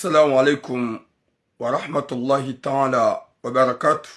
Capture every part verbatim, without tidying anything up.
السلام عليكم ورحمة الله تعالى وبركاته.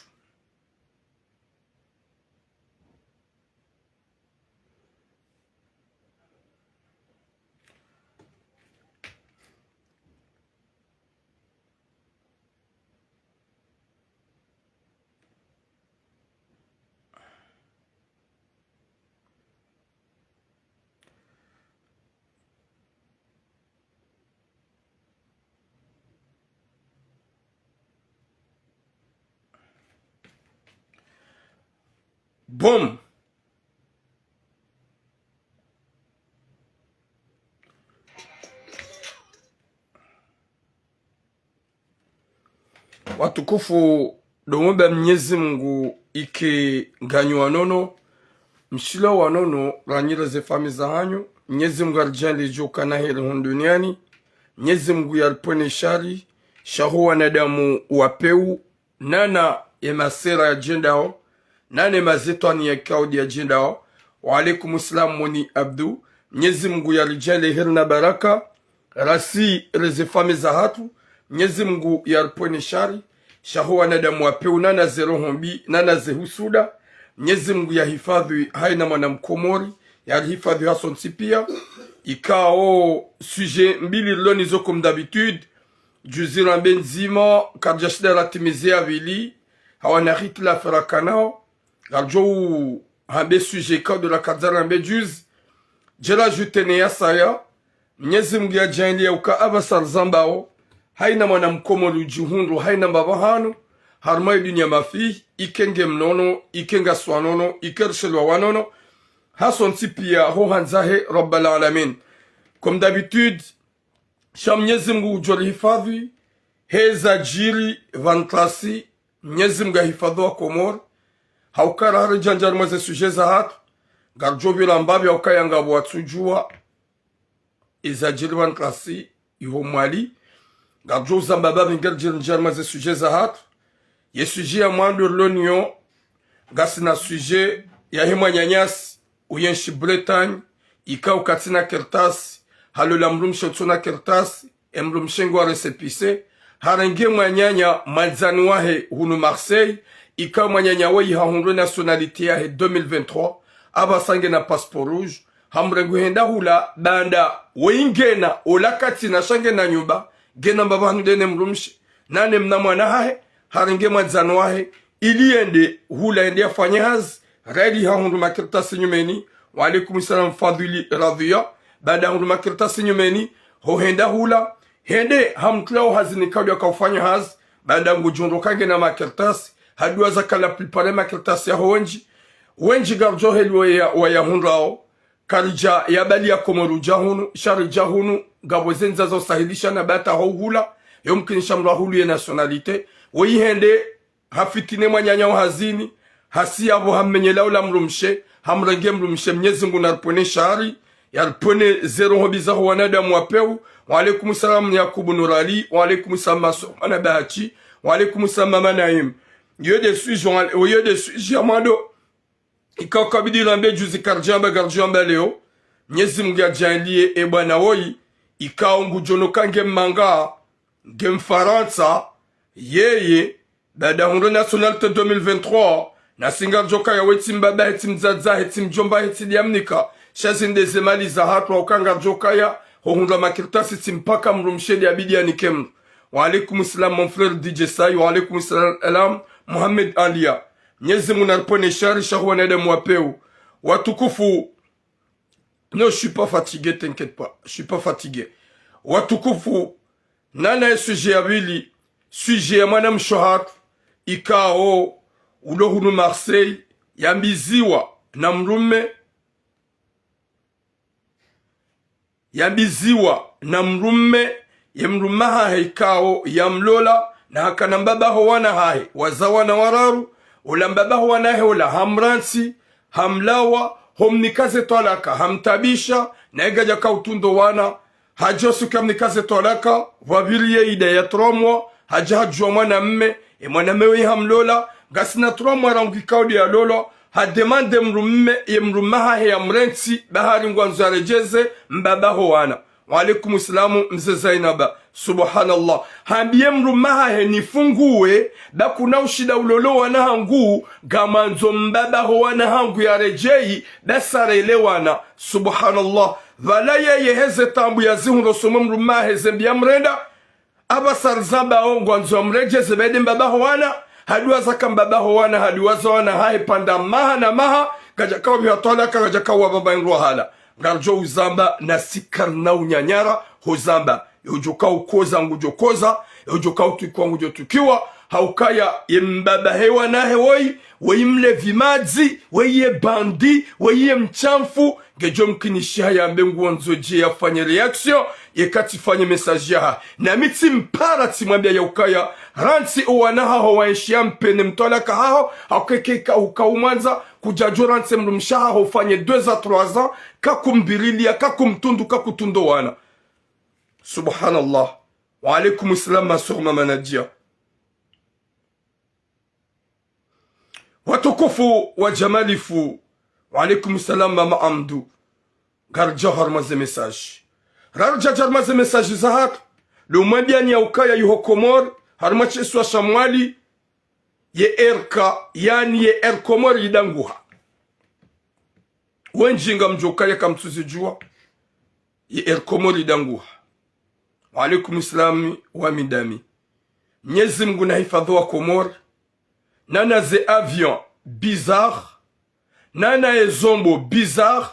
Bom. Watukufu, ndo muomba Mnyezi Mungu ike nganyi wanono, mshile wanono, ranyi ne ze famiyi zahanyu. Mnyezi Mungu yaridjaanlie djo kana heri hunu duniani. Mnyezi Mungu yaripvwene shari, sha ho wanadamu wa pewu, nana ye masera yadjendao, nana ye mashetwani ya kaudi yadjendao. Wa alaikum salam, Moni Abdu. Mnyezi Mungu yaridjaanlie heri na baraka, rasi ne ze famiyi zahatru. Mnyezi Mungu yaripvwene shari, sha ho wanadamu wa pewu, nana ze roho mbi, nana ze husuda. Mnyezi Mungu yahifadhwi hayina mwana Mkomori, yarihifadhwi hasontsi pia. Ikao sujet mbili rilo nazo comme d'habitude. Juzi rambe ndzima, karidjashinda ratimize ya pvili, hawana hitilafu rakanao. Ngaridjo hambe sujet ikao ndo rakaridja rambe juzi. Djela jutene ya saya, Mnyezi Mungu yadjaanlie uka apvasa rizambao, hayina mwana Mkomori udjihundru hayina mbapvi hanu, harumwa yi dunia mafi, ike nge mnono, ike ngasi wanono, ike rishelwa wanono, hasontsi pia ho handza he Rabbal Alamin. Comme d'habitude, sha Mnyezi Mungu udjo rihifadhwi, he zadjiri pvanu ntasi, Mnyezi Mungu yahifadhwi wa Komori. Hauka raha ridjandja harumwa ze sujet zahatru, ngaridjo pvira mbapvi hauka yangapvo watsudjua ye zadjiri pvanu ntasi iho Mwali. Ngaridjo uzamba mbapvi ngeri djiri ndjia harumwa ze sujet zahatru. Ye sujet ya mwando rilo nayo, ngasina sujet yahe mwananyasi uyenshi Bretagne, ikao katsina kartasi, halola mdrumshe utsona kartasi, e mdrumshe ngwa récépissé, harenge mwananya mwandzani wahe hunu Marseille, ikao mwananya woyi hahundru nationalité yahe deux mille vingt-trois, apvasa ngena passeport rouge, hamrenge uhenda hula, baanda woyi ngena, ola katsina sha ngena nyumba, ngena mbapvi hanu ndene mdrumshe, nane mna mwana hahe, harenge mwandzani wahe, ili yende hula yende yafanye hazi, reli hahundru makartasi nyumeni. Wa alaikum salam Fadhili Radhia. Baanda hahundru makartasi nyumeni, ho henda hula, hende hamtulao hazini kaudi yakaufanya hazi, baanda ngudjo hundru ka ngena makartasi, haduwa zaka la plupart ye makartasi yaho wendji, wendji ngaridjo heli waya, wayahundrao, karidja ya bali ya Komori udja hunu, sha ridja hunu, ngapvo ze ndzia za usahilisha na bata ho hula, yo mkinisha mdru ahulu ye nationalité, woyi hende, hafitine mwananya wo hazini, hasi yapvo hammenyela ola mdrumshe, hamrenge mdrumshe, Mnyezi Mungu naripvwene shari, yaripvwene ze roho mbi zaho wanadamu wa pewu. Wa alaikum salam Yakubu Nurali, wa alaikum salam Maso, Mana Bahati, wa alaikum salam Mama Naim. Iyo nde sujet, iyo nde sujet ya mwando. Ikao kabidi rambe juzi karidjamba, ngaridjo amba leo. Mnyezi Mungu yadjaanlie e bwana woyi, ikao ngudjo noka nge mmanga, nge mfarantsa, yeye, baanda hundru nationalité deux mille vingt-trois, nasi ngaridjo kaya we tsi mbaba, he tsi mdzadze, he tsi mdjomba, he tsi diamnika, sha zinde ze mali zahatru, hauka ngaridjo kaya, ho hundru makartasi tsi mpaka mdrumshe nde yabidi yanike mdru. Wa alaikum salam, mon frère D J Sai, wa alaikum salam, Mohamed Alia. Mnyezi Mungu naripvwene shari, sha ho wanadamu wa pewu. Watukufu, non, je suis pas fatigué, t'inquiète pas, je suis pas fatigué. Watukufu, nana ye sujet ya pvili, sujet ya mwanamshe hatru, ikao, ulo hunu Marseille, yambiziwa na mdrume, yambiziwa na mdrume, ye mdrume hahe ikao yamlola, na hakana mbaba ho wana hahe, waza wana wararu, ola mbaba ho wana hahe ola hamrantsi, hamlawa, homnika ze twalaka, hamtabisha, na ye ngadjaka utundo wana, hadja suku yamnika ze twalaka, pvwapviri ye ida ya trois mois, hadja hadjuwa mwanamme, e mwanamme woyi hamlola, ngasina trois mois rangu ikao nde yalolwa, hademande mdrume, ye mdrume hahe yamrantsi, bahari ngwandzo yaredjeze mbaba ho wana. Wa alaikum salam, mze Zainaba. Subhanallah. Hambiye mdrume hahe nifunguwe, ba kuna ushinda ulole wana hangu, ngamwandzo mbaba ho wana hangu yaredjeyi, ba sarelewana. Subhanallah. Pvala yeye heze taabu yazihundro somwe mdrume hahe zembi yamrenda, apvasa rizambao ngwandzo yamredjeze ba yende mbaba ho wana, haduwaza ka mbaba ho wana, haduwaza wana hahe pvanda maha na maha, kadjaka wapviha twalaka, kadjaka wapva mba indru wahala. Ngaridjo uzamba na si karina unyanyara, huzamba. Yodjoka ukoza ngudjo koza, yodjoka utukiwa ngudjo tukiwa, haukaya ye mbaba he wana hahe woyi, woyi mlevi madzi, woyi ye bandi, woyi ye mshamfu, ngedjo mkinishiha yambe nguwandzo dje yafanye réaction, yeka tsifanye message yaha. Nami tsimpara tsimwambia yaukaya, rantsi owana haho waenshi yampvene mtwalaka haho, haukekeka uka umwandza, kudjadjo rantsi mdrumshe haho ufanye deux à trois ans, kakumbililia, kakumtundu, kakutundo wana. Subhanallah. Wa alaikum salam, ma sœur Mama Nadia. Watukufu wa Jamalifu. Wa alaikum salam, Mama Amdu. Ngaridja harumwa ze message. Raridja harumwa ze message zahatru. Lumwambiani yaukaya yiho Komori, harumwa shisiwa sha Mwali, ye R K, yaani ye Air Comores yidanguha. Wendji ngamdjo ukaya kamtsuzidjuwa, ye Air Comores yidanguha. Wa alaikum salam wa midami. Mnyezi Mngu nahifadhwi wa Komori, nana ze avion bizarre, nana ye zombo bizarre,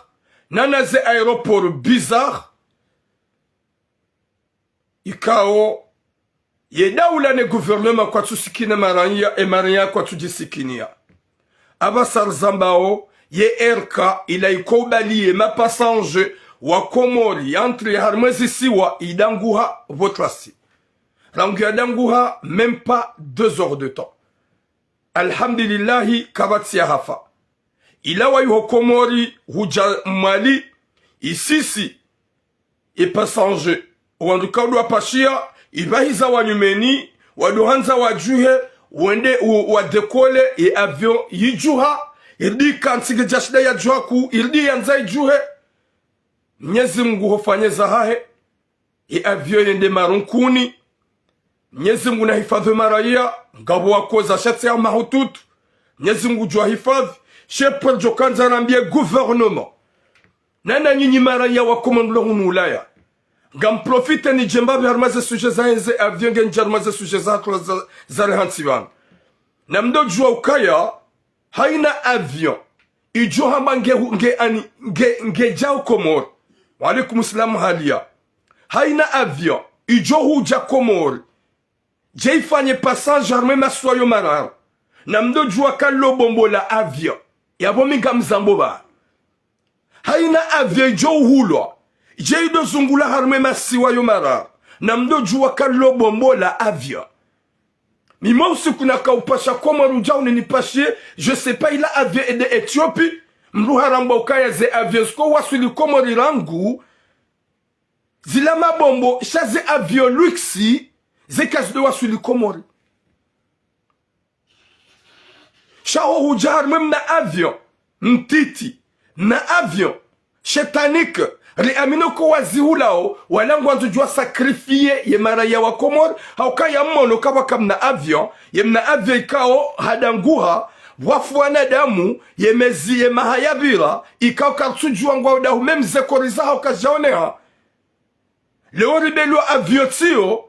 nana ze aéroport bizarre. Ikao, ye daula ne gouvernement kwatsusikina maranya, e maranya kwatsudjisikinia. Apvasa rizambao, ye R K ila ikoubali ye ma passagers wa Komori yantri harumwa ezisiwa yidanguha pvo twasi. Rangu yadanguha, même pas deux heures de temps. Alhamdulillahi, kapvatsi yahafa. Ila wayiho Komori hudja Mwali, isisi, e passagers, wandru kaudjo wapashia, ipvahiza wa nyumeni, wadjo handza wadjuhe, wende u-, wa décoller, e avion yidjuha, iridi kantsi ngedjashinda yadjuha ku, iridi yandza yidjuhe. Mnyezi Mngu hufanya zahahe, e avion yende marunkuni. Mnyezi Mngu nahifadhwi maraya, ngapvo wakoza sha tsi ya mahututu. Mnyezi Mngu ngudjo wahifadhwi, she pvwandjo kandza nambie gouvernement. Nana nyinyi maraya wa Komori mlo hunu Ulaya. Ngamprofite nidje mbapvi harumwa ze sujet zahe ze avion ngendje harumwa ze sujet zahatru za, za rehantsi pvanu. Namdodjuwa ukaya, haina avion idjo hamba nge, nge, ani, nge, ngedjao Komori. Wa alaikum salam Halia. Haina avion idjo hudja Komori, dje ifanye passage harumwa emasiwa yo mararu. Namdodjuwa ka lo bombo la avion. Yapvo mi ngamzambo pvanu. Haina avion idjo uhulwa, dje ido zungula harumwa emasiwa yo mararu. Namdodjuwa ka lo bombo la avion. Mi mo usiku nakaupasha Komori udja uninipashie, je sais pas, ila avion ende Ethiopie, mdru harambwa ukaya ze avion ziko waswili Komori rangu, zila mabombo, sha ze avion luxe, ze kazido waswili Komori. Sha ho hudja harumwa emna avion mtiti, mna avion shetanique, riamino ko wazihulao, wala ngwandzo djuwa sacrifier ye maraya wa Komori, haukaya mmono kapvwaka mna avion, ye mna avion ikao hadanguha, pvwafu wanadamu, ye mezi ye maha yapvira, ikao karitsudjuwa ngwao dahu, même ze kori zaho kazidjaoneha. Leo ribelwa avion tsiyo,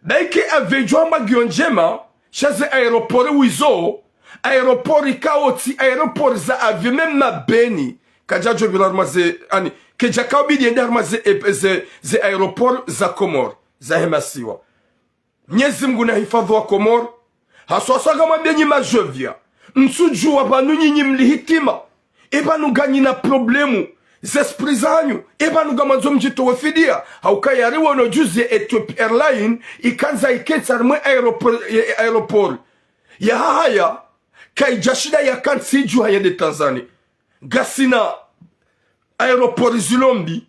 baike avion idjo hamba ngiyo ndjema, sha ze aéroport wizo, aéroport ikao tsi aéroport za avion, même mabeni, kadjadjo pvira harumwa ze, ani, kedjaka ubidi yende harumwa ze, e, ze, ze aéroport za Komori, zahe masiwa. Mnyezi Mngu nahifadhwi wa Komori, haswa haswa ngamwambia nyi majovia, mtsudjuwa pvanu nyinyi mli hitima, epvanu nganyina problème, ze esprit zanyu, epvanu ngamwandzo mdjitowe fidia, haukaya riwono juzi ye Ethiopia Airline, ikandza ikentsi harumwa e aéroport, e, e aéroport ya Hahaya, kaidjashinda yakantsi idjuha yende Tanzanie. Ngasina aéroport zilo mbi,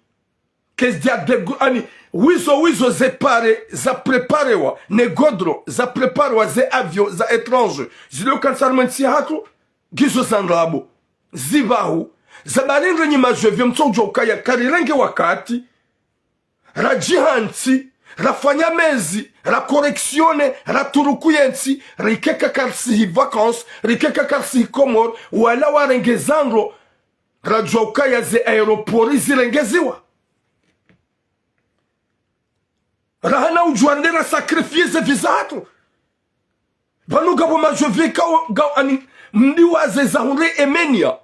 kezidja degu-, ani, wizo, wizo ze pare za préparewa, ne godro za préparewa ze avion za étranger, zilo kantsi harumwa entsi yahatru, ngizo za ndrabo. Zipvahu, za barindre nyi majovia mtsoudjuwa ukaya karirenge wakati. radjihantsi, rafanya mezi, racollectionner, raturuku yentsi, rike kakarisihi vacances, rike kakarisihi Comores, wala warenge zandro, radjuwa ukaya ze aéroport zirengeziwa. Rahana udjuwa nde rasacrifier ze vie zahatru. Pvanu ngapvo ma avion ikao, ngao ani, mdiwaze zahundre Yemenia.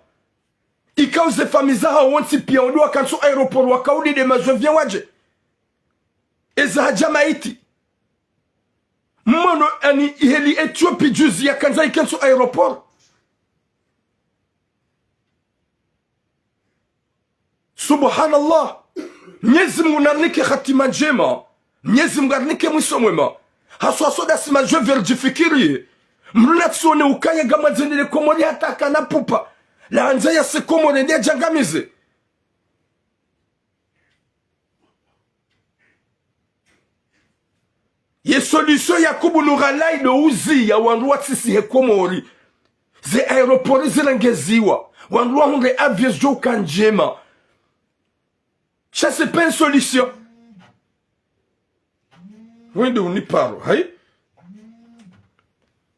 Ikao ze famille zahawo wontsi piya wandru wakantsi aéroport wakaulinde ma avion wadje. Eza hadja maiti. Mmono ani iheli Éthiopie juzi yakandza ikentsi aéroport. Subhanallah. Mnyezi Mungu narinike hatima ndjema. Mnyezi Mungu arinike mwiso mwema. Haswa soda si ma avion verdjifikiri. Mruna tsione ukaya ngamwadzendele Komori hata kana pupa. La handza yase Komori nde yadjangamize. Ye solution ya kubunura layi ndo uziya wandru watsisihe Komori. Ze aéroport zirengeziwa. Wandru wahundre avion zidjo uka ndjema. Ça, c'est pas une solution. Wende uniparo, hayi?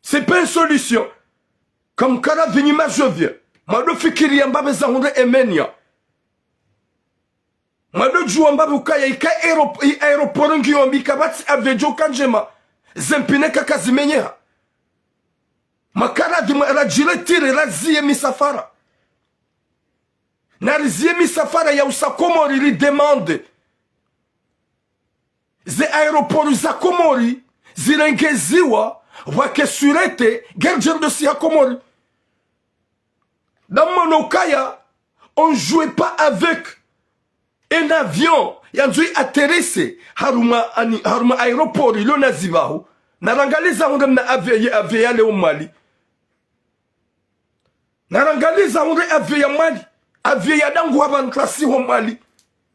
C'est pas une solution. Kamkara vinyi ma avion. Mwado fikiri ya mbapvi zahundre Yemenia. Mwado djuwa mbapvi ukaya ika aéro-, i aéroport ngiyo mbi kapvatsi avion djo uka ndjema. Ze mpine kakazimenyeha. Makara dhi mwa radjire tire raziye misafara. Nariziye misafara ya usa Komori ridemande. Ze aéroport za Komori zirengeziwa, pvwake sûreté, gardien de siha Komori. Dammono ukaya, on joue pas avec un avion, yandzo i atterrisse, harumwa ani, harumwa aéroport, ilo na zipvahu. Narangaliza hundre mna avion, ye avion yale Mwali. Narangaliza hundre avion ya Mwali. Avion yadanguha pvanu ntsi ho Mwali.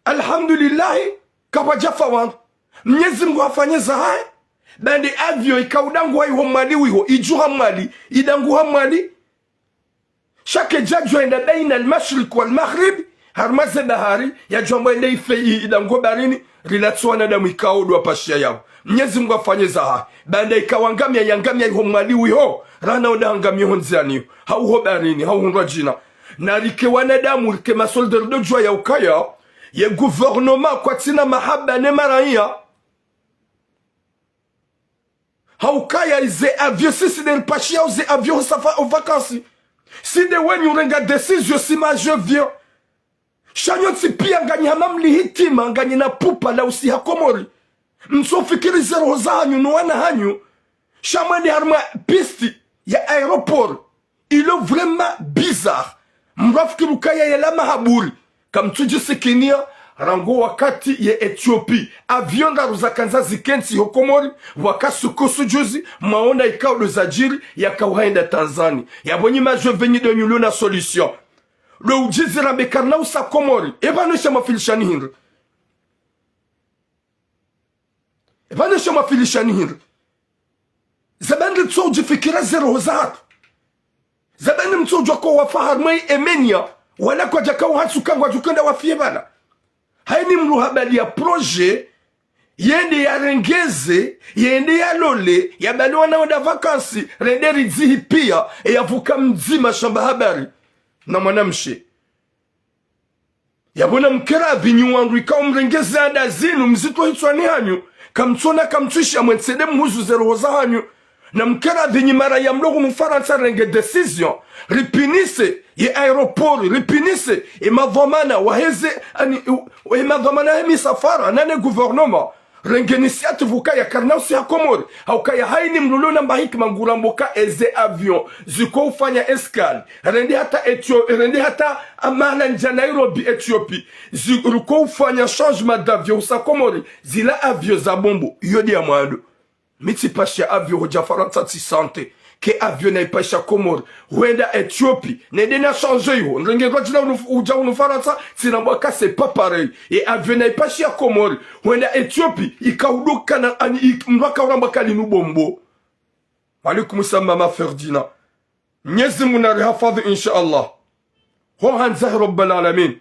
Alhamdulillahi, kapvadjafa wandru. Mnyezi Mungu hafanye zahahe. Bande avion ikaudanguha iho Mwali wiho, idjuha Mwali, idanguha Mwali. Sha kedjadjuwa enda baina al-mashriq wal-maghrib, harumwa ze bahari, yadjuwa mbo ende ife i-, idanguho baharini, rilatsi wanadamu ikao ndo wapashiya yapvo. Mnyezi Mungu hafanye zahahe. Bande ikao angamia, yangamia iho Mwali wiho, rahana uda hangamia ho ndziani ho. Hau ho baharini, hau hundrwa djina. Na rike wanadamu, rike ma soldats ridodjuwa ya ukaya, ye gouvernement kwatsina mahaba ne maraiya. Haukaya ize avion sisi nde ripashiyao ze avion ho safa ho vacances. Si nde wenyi urenga décision si ma avion. Sha nyontsi piya nganyi hama mli hitima nganyi na pupa la usiha Komori. Mtsofikiri ze roho zahanyu no wana hanyu. Sha mwende harumwa piste ya aéroport. Ilo vraiment bizarre. Mrafikiri ukaya yela mahaburi. Kamtsudjisikiniya, rangu wakati ye Ethiopie. Avion ndraru zakandza zikentsi ho Komori, wakasukusu juzi, mwaona ikao ndo zadjiri, yakao hayenda Tanzanie. Yapvo nyi ma avion venyi ndo nyi ulo na solution. Ndo udjizi rambe karina usa Komori. Epvanu sha mwafilisha ni hindri. Epvanu sha mwafilisha ni hindri. Zabandi mtso udjifikira ze roho zahatru. Zabandi mtso udjuwa ko wafa harumwa i Emenia, wala kwadjaka uhatsu kangwa djukenda wafiye pvala. Hayini mdru habaliya projet, yende yarengeze, yende yalole, yabali wana wenda vacances, rende ridzihi piya, e yapvuka mdzima shamba habari. Na mwanamshe. Yapvo namkere vinyi wandru ikao mrengeze anda zinu mzitwe hitswani hanyu, kamtsona kamtswisha mwentsi nde mhuzu ze roho zahanyu. Namkere vinyi maraiya mlo hunu Farantsa renge décision, ripinise ye aéroport, ripinise ye madhwamana waheze, ani, ye madhwamana he misafara, nane gouvernement. Renge initiative ukaya karina usiha Komori. Haukaya hayini mdru ulo na mahikima ngurambo ka eze avion ziko ufanya escale. Rende hata Etio-, rende hata amana ndja Nairobi, Ethiopie. Zi-, riko ufanya changement d'avion usa Komori. Zila avion za bombo. Iyo ndi ya mwando. Mi tsipashiya avion hodja Farantsa tsisante. Ke avion naipasha Komori, hwenda Ethiopie, nende na change iho. Nrenge ndrwadjina unu-, udja unu Farantsa, tsirambwa ka c'est pas pareil. E avion naipashiya Komori, hwenda Ethiopie, ikauduka na ani ik-, mdru akaurambwa kalinu bombo. Wa alaikum salam, Mama Ferdina. Mnyezi Mungu narihafadhi, insha Allah. Ho handza he Rabbal Alamin.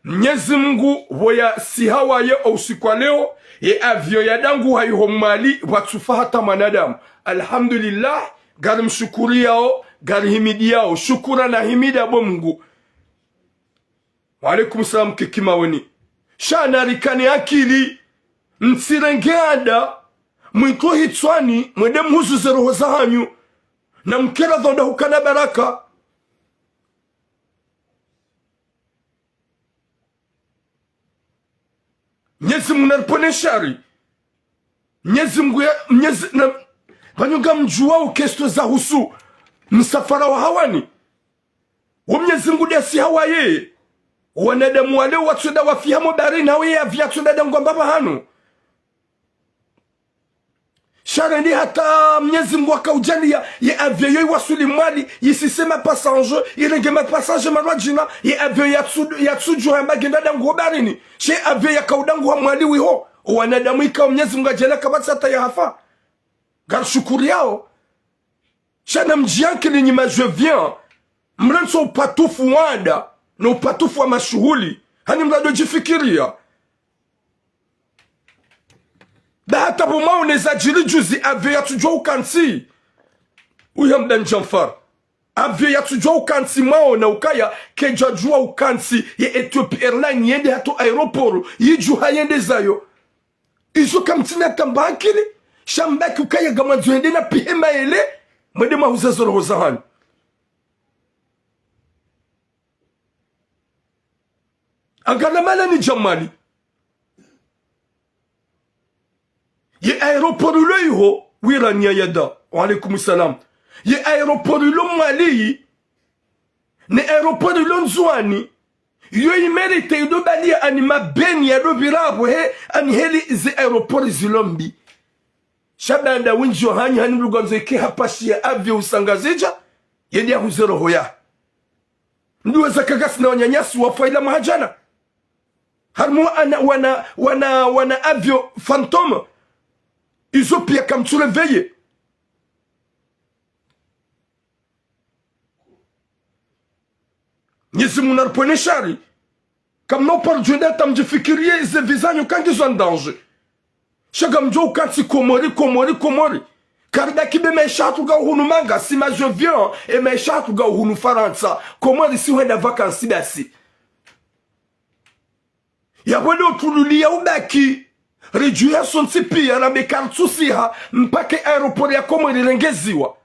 Mnyezi Mungu pvo yasiha waye o usiku wa leo, ye avion yadanguha iho Mwali, pvwatsufa hata mwanadamu. Alhamdulillah, ngarimshukuriyao, ngarihimidiyao. Shukura na himida bo Mungu. Wa alaikum salam Kiki Maweni. Sha narikane akili, mtsirenge ada, mwitro hitswani, mwende muhuzuze roho zahanyu, na mkera dhonda hukana baraka. Mnyezi Mungu naripvone shari. Mnyezi Mungu ya, Mnyezi, na, pvanu ngamdjuwao question zahusu msafara wa hawani. Wo Mnyezi Mungu nde yasiha waye. Wanadamu wale watswenda wafiha mo baharini, hawu ye avion yatswenda danguha mbapvi hanu. Sha rende hata Mnyezi Mungu akaujaliya, ye avion yo iwaswili Mwali, yisise ma passagers, yirenge ma passagers marwadjina, ye avion yatsu-, yatsudjuha yamba ngenda danguha baharini. She avion yakaudanguha Mwali wiho, wanadamu ikao Mnyezi Mungu ajaliya kapvatsi hata yahafa. Ngarishukuriyao. Sha namdjiankili nyi ma je viens, mrantsi upatufu wanda, no upatufu wa mashuhuli, hani mrado djifikiriya. Ba hata pvo mwaone zadjiri juzi, avion yatsudjuwa ukantsi. Uya mdani Janfar. Avion yatsudjuwa ukantsi mwaona ukaya, kedjadjuwa ukantsi ye Ethiopia Airlines yende hata o aéroport, yidjuha yende zayo. Izo kamtsina tamba akili, sha mbaki ukaya ngamwandzo yende na pihe maele, mwende mwahuze zo roho zahanyu. Angana mala ni Jamali. Ye aéroport ilo iho, wirani ya yada. Wa alaikum salam. Ye aéroport ilo Mwali, ne aéroport ilo Ndzuani, yo imérité ido baliya ani mabeni yado pvirapvo he, ani heli ze aéroport zilo mbi. Sha baanda windji wahanyu hani mdru ngwandzo ike hapashiya avion usa Ngazidja, yende yahuze roho ya. Mdru weza kakasi na wananyasi wafa ila mwaha djana. Harimwa wana, wana, wana, wana avion fantôme. Izo piya kamtsu réveiller. Mnyezi Mungu naripvone shari. Kamna uparo djwenda hata mdjifikiriye ze vie zanyu kangizo en danger. Sha ngamdjo ukantsi Komori, Komori, Komori. Karibaki be maesha hatru ngahunu manga, si ma je viens, e maesha hatru ngahunu Farantsa. Komori si hwenda vacances basi. Yapvo ndo utululiya ubaki, ridjuhe sontsi piya, rambe kartsusiha, mpaka aéroport ya Komori rengeziwa.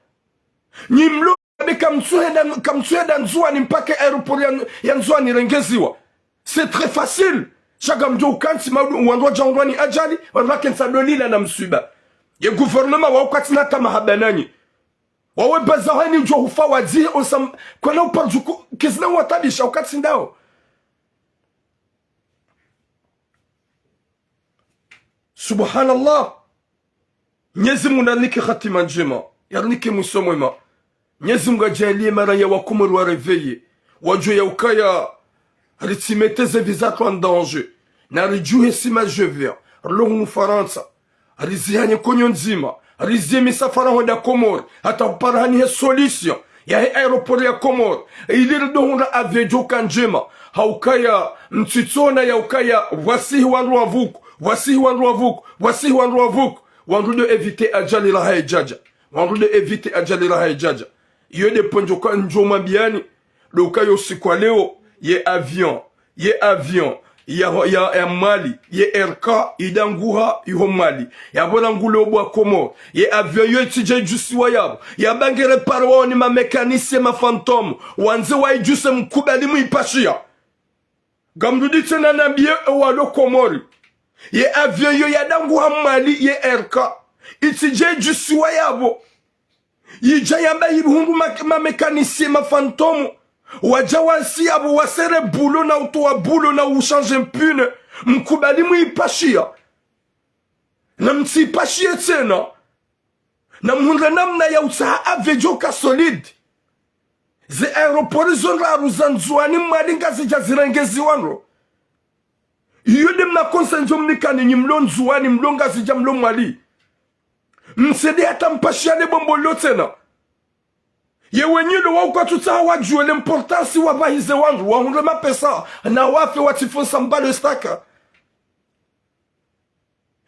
Nyi mlo, rambe kamtsuhenda, kamtsuhenda Ndzuani mpaka aéroport ya, ya Ndzuani rengeziwa. C'est très facile. Sha ngamdjo ukantsi maudu, wandru wadja undrwani ajali, wandru wakentsa dolila na mswiba. Ye gouvernement wa ukatsi na tama haba nanyi. Wawe baza hani udjo hufa wadzihe osam, kwana uparo djuku, kizina watabisha ukatsi ndao. Subhanallah. Mnyezi Mungu narinike hatima ndjema, yarinike mwiso mwema. Mnyezi Mungu ajaliye maraya wa Komori wa réveiller, wadjuwe ya ukaya ritsimete ze vie zatru en danger, na ridjuhe si ma je viens, rilo hunu Farantsa, rizihanye konyo ndzima, riziye misafara hwenda Komori, hata hupara hani he solution yahe aéroport ya Komori, ili rido hundra avion djo uka ndjema. Ha ukaya mtsitsona ya ukaya pvwasihi wandru wa pvuku, pvwasihi wandru wa pvuku, pvwasihi wandru wa pvuku. Wandru ndo éviter ajali raha yidjadja. Wandru ndo éviter ajali raha yidjadja. Iyo nde pvondjo ka ndjo mwambiyani, ndo ukaya usiku wa leo, ye avion, ye avion ya, ya, ya Mwali, ye R K, idanguha iho Mwali. Yapvo rangule obwa Komori. Ye avion yo itsidja idjusiwa yapvo. Yabangere paro wao ni ma mécanicien ma fantôme. Wandze waidjuse, mkubali mwipashiya. Ngamrudi tsena nambiye ewalo Komori. Ye avion yo yadanguha Mwali, ye R K, itsidja idjusiwa yapvo. Yidja yamba yihundru ma, ma mécanicien ma fantôme. Wadja wasi yapvo wasere bulo na utowa bulo na uchanger pneu. Mkubali mwipashiya. Na mtsipashiye tsena. Na mhundre namna ya utsaha avion djo uka solide. Ze aéroport zo ndraru za Ndzuani, Mwali, Ngazidja zirengeziwa ndro. Iyo nde mna conseil ndjo mnikani nyi mlo Ndzuani, mlo Ngazidja, mlo Mwali. Msende hata mpashiyane bombo lo tsena. Ye wenyi lo wao kwatsutsaha wadjuwe l'importance wapvahize wandru, wahundre mapesa, na wafe watsifonsa mbalo staka.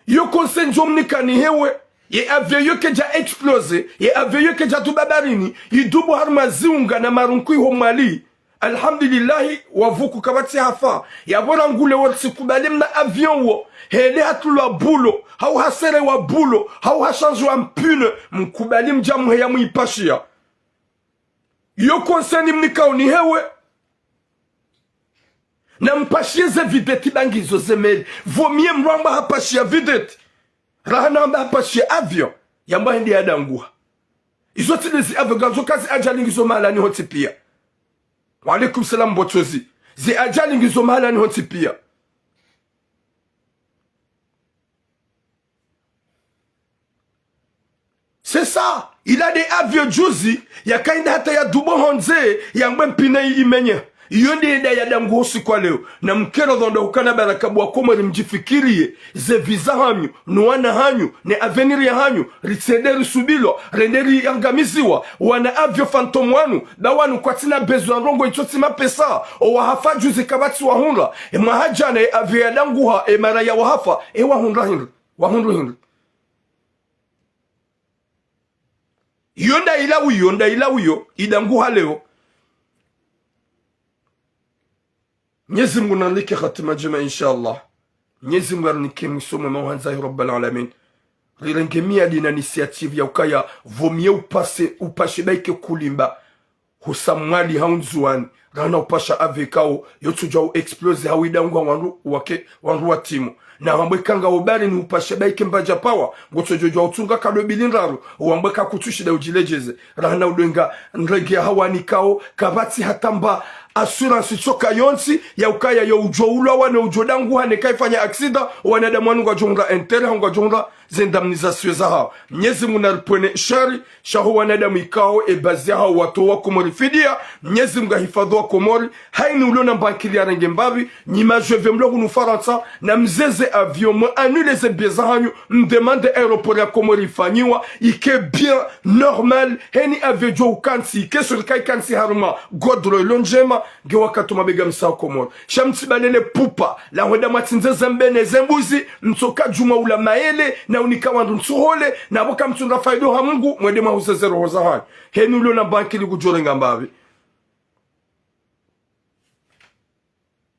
Yo conseil ndjo mnikani hewe, ye avion yo kedja exploser, ye avion yo kedja duba baharini, idubu harumwa ziunga na marunku iho Mwali. Alhamdulillahi, wavuku kapvatsi hafa. Yapvo rangu leo ritsikubali mna avion wo, hele hatulwa bulo, hau haserewa bulo, hau hachangewa mpine, mkubali mdja muhe ya muipashia. Yo conseil nimnikao ni hewe. Na mpashie ze vedette ba ngizo ze meli. Vaut mieux mdru amba hapashia vedette, raha na amba hapashia avion, yamba hende yadanguha. Izo tsi nde zi avion ngazo ka zi ajali ngizo mahalani hontsi pia. Wa alaikum salam Botsozi. Zi ajali ngizo mahalani hontsi pia. C'est ça. Ila nde avion juzi, yakaenda hata yadubu hondze, yangwe mpine imenye. Iyo nde yenda yadanguha usiku wa leo. Na mkero dhondo hukana baraka bo wakomori mdjifikirie, ze vie za hanyu, no wana hanyu, ne avenir ya hanyu, ritsende risubilwa, rende riangamiziwa, wana avion fantôme wanu, ba wanu kwatsina besoin ndrongo itsotsi mapesa, owahafa juzi kapvatsi wahundra, e mwaha jana e avion yadanguha, e maraya wahafa, e wahundra hindri, wahundru hindri. Iyo nda ila wiyo, nda ila wiyo, idanguha leo. Mnyezi Mungu narinike hatima ndjema, inshallah. Mnyezi Mungu arinike mwiso mwema uhandza hi Rabbal Alamin. Rirenge miadi na initiative ya ukaya, vaut mieux upase, upashe baike kulimba. Husa Mwali hau Ndzuwani, raha na upasha avion ikao, yo tsudjua u exploser hau idanguha wandru wake, wandru watimu. Na wambwe ka ngawo baharini upashe baike mbadja pawa, ngo tsodjo djua utsunga kado bili ndraru, wambwe ka kutsushinda udjiledjeze. Raha na udwenga ndrege ya hawani ikao, kapvatsi hata mba assurance tsoka yontsi, ya ukaya yo udjo ulwa wane udjo danguha ne kaifanya accident, wanadamu wanu ngwadjo hundra intérêt, hau ngwadjo hundra ze indemnisation za hao. Mnyezi Mungu naripvwene shari, sha ho wanadamu ikao, e baadhwi ya hao watowa Komori fidia, Mnyezi Mungu ahifadhwi wa Komori, haini ulo na mbankili yarenge mbapvi, nyi ma joueurs mlo hunu Farantsa, na mzeze avion, mwa annuler ze billets za hanyu, mdemande aéroport ya Komori ifanyiwa, ike bien, normal, heni avion djo ukantsi, ike sur le cas ikantsi harumwa godoro ilo ndjema, nge wakati mabega msa Komori. Sha mtsibalele pupa, la hwenda mwatsindze ze mbe ne ze mbuzi, mtsoka djuma ula mayele, na unika wandru ntsuhole, na pvo kamtsundra faida ha Mungu, mwende mwahuze ze roho za hanyu. Heni ulo na mbankili kudjorenga mbapvi.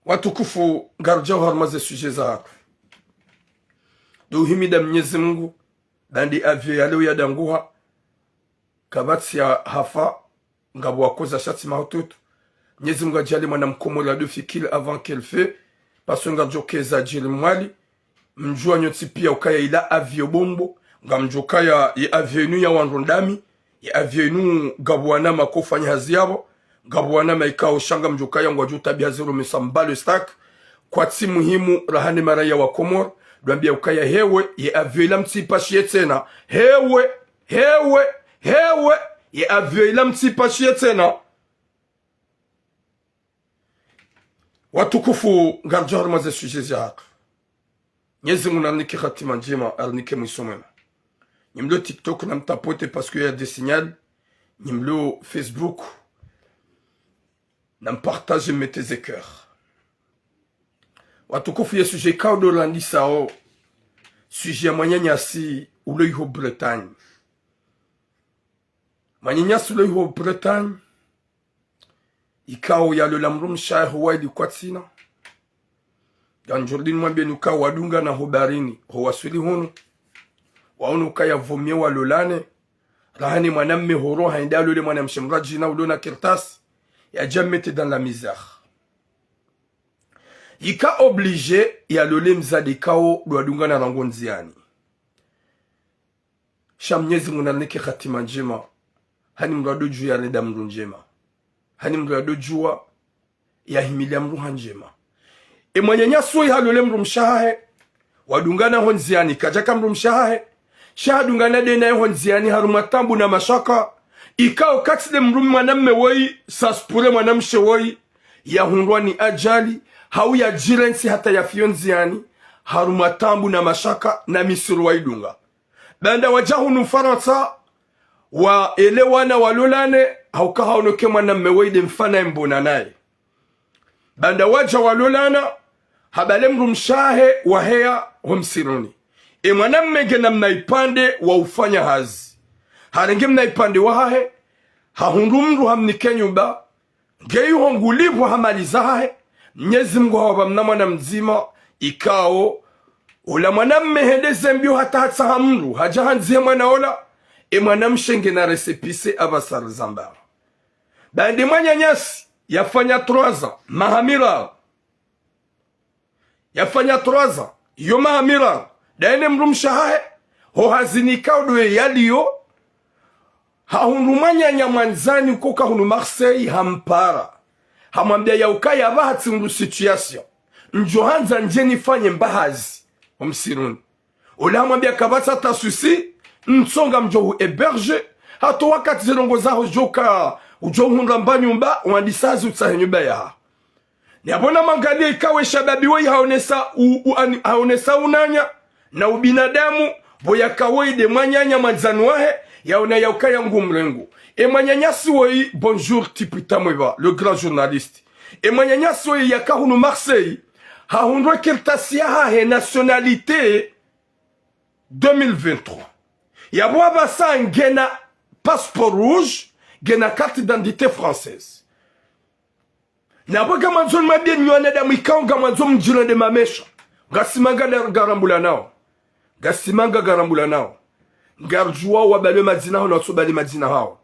Watukufu, ngaridjao harumwa ze sujet zahatru. Ndo uhimida Mnyezi Mungu, ba nde avion ya leo yadanguha, kapvatsi yahafa, ngapvo wakoza sha tsi mahututu. Mnyezi Mungu adjaanlie mwana mkomori ado fikiri avant qu'elle fait, parce que ngaridjo keza djiri Mwali, mdjua nyontsi pia ukaya ila avion bombo, ngamdjo kaya ye avion inu ya wandru ndami, ye avion inu ngapvo wanama kofanya hazi yapvo, ngapvo wanama ikao sha ngamdjo kaya ngwadjo tabiha zero mesa mbalo stack, kwatsi muhimu raha ne maraya wa Komori, ndo wambia ukaya hewe, ye avion ila mtsipashie tsena, hewe, hewe, hewe, ye avion ila mtsipashie tsena. Watukufu, ngaridjo harumwa ze sujet zahatru. Mnyezi Mungu narinike hatima ndjema, arinike mwiso mwema. Nyi mlo TikTok na mtapote parce que y a des signal. Nyi mlo Facebook na mpartage, mettez ze cœur. Watukufu, ye sujet ikao ndo randisao, sujet ya mwananyasi ulo iho Bretagne. Mwananyasi ulo iho Bretagne, ikao yalola mdrumshe wahe ho waili kwatsina. Ngamdjo rudi nimwambieni ukao wadungana ho baharini, ho waswili hunu. Waono ukaya vaut mieux walolane. Raha ne mwanamme horo, haende yalole mwanamshe mradjina ulo na kartasi. Yadja mmettre dans la misère. Yika obligé yalole mdzadze ikao ndo wadungana rangu ndziani. Sha Mnyezi Mungu narinike hatima ndjema. Hani mdru ado djua yarenda mdru ndjema. Hani mdru ado djua yahimilia mdru ha ndjema. E mwananyasi woyi halole mdrumshe wahahe, wadungana ho ndziani, kadjaka mdrumshe wahahe. Sha hadungana nde naye ho ndziani harumwa taabu na mashaka. Ikao kati nde mdru mwanamme woyi, ça se pourrait mwanamshe woyi yahundrwa ni ajali, hau yadjirentsi hata yafe ho ndziani, harumwa taabu na mashaka na misiru waidunga. Baanda wadja hunu Farantsa, waelewana, walolane, hauka haono ke mwanamme woyi nde mfano yembona naye. Baanda wadja walolana, habale mdrumshe wahe waheya ho msiruni. E mwanamme ngena mna ipvandre wa ufanya hazi. Harenge mna ipvandre wahahe, hahundru mdru hamnike nyumba, nge iho ngulipvwa ha mali zahahe, Mnyezi Mngu hawapva mna mwana mdzima, ikao, ola mwanamme hende ze mbio hata hatsaha mdru, hadja handzihe mwana ola, e mwanamshe ngena récépissé apvasa rizambao. Baanda mwananyasi, yafanya trois ans, maha miraru. Yafanya trois ans, yo maha miraru, ndaye ne mdrumshe wahahe, ho hazini ikao ndo ye yaliyo, hahundru mwananya mwandzani ukoka hunu Marseille hampara. Hamwambia yaukaya apvaha tsihundru situation. Ndjo handza ndje nifanye mba hazi, ho msiruni. Ola hamwambia kapvatsi hata souci, ntso ngamdjo hu héberger, hata wakati ze ndrongoo zaho zidjoka, udjo hundra mba nyumba, wandisa hazi utsahe nyumba yahaho. Ni apvo namwangalie ikao e shababi woyi haonesa u, u, ani, haonesa unanya na ubinadamu, pvo yaka woyi nde mwananya mwandzani wahe, yaona yaukaya ngu mrengo. E mwananyasi woyi, bonjour Tipita Mweba, le grand journaliste. E mwananyasi woyi yaka hunu Marseille, hahundru e kartasi yahahe nationalité deux mille vingt-trois. Yapvo apvasa ngena passeport rouge, ngena carte d'identité française. Na pvo ngamwandzo nimwambie nyi wanadamu ikao ngamwandzo mdjirende mamesha. Ngasimanga nda-, ngarambulanao. Ngasimanga ngarambulanao. Ngaridjuwao wabale madzina hawo na watsubale madzina hawo.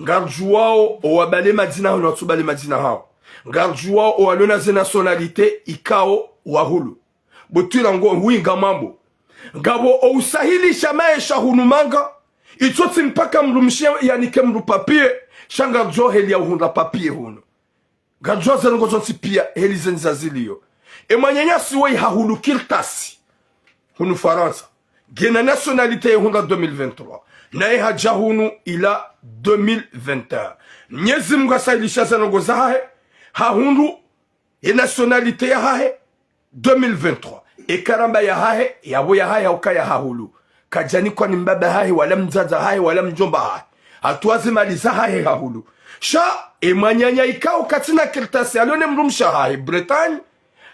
Ngaridjuwao owabale madzina hawo na watsubale madzina hawo. Ngaridjuwao owalona ze nationalité ikao wahulu. Butwira ngo huinga mambo. Ngapvo ousahilisha maesha hunu manga. Itso tsi mpaka mdrumshe yanike mdru papier, sha ngaridjo heli ya uhundra papier hunu. Ngaridjo ze ndrongoo zontsi pia heli zendza ziliyo. E mwananyasi woyi hahulu kartasi hunu Farantsa. Ngena nationalité yahundra deux mille vingt-trois. Naye hadja hunu ila deux mille vingt et un. Mnyezi Mngu hasahilisha ze ndrongoo zahahe. Hahundru ye nationalité yahahe, deux mille vingt-trois. E karamba yahahe, yapvo yahahe hauka yahahulu. Kadjanikwa ni mbaba hahe, wala mdzadze hahe, wala mdjomba hahe. Hatowa ze mali zahahe hahulu. Sha, e mwananya ikao katsina kartasi, alone mdrumshe wahahe Bretagne,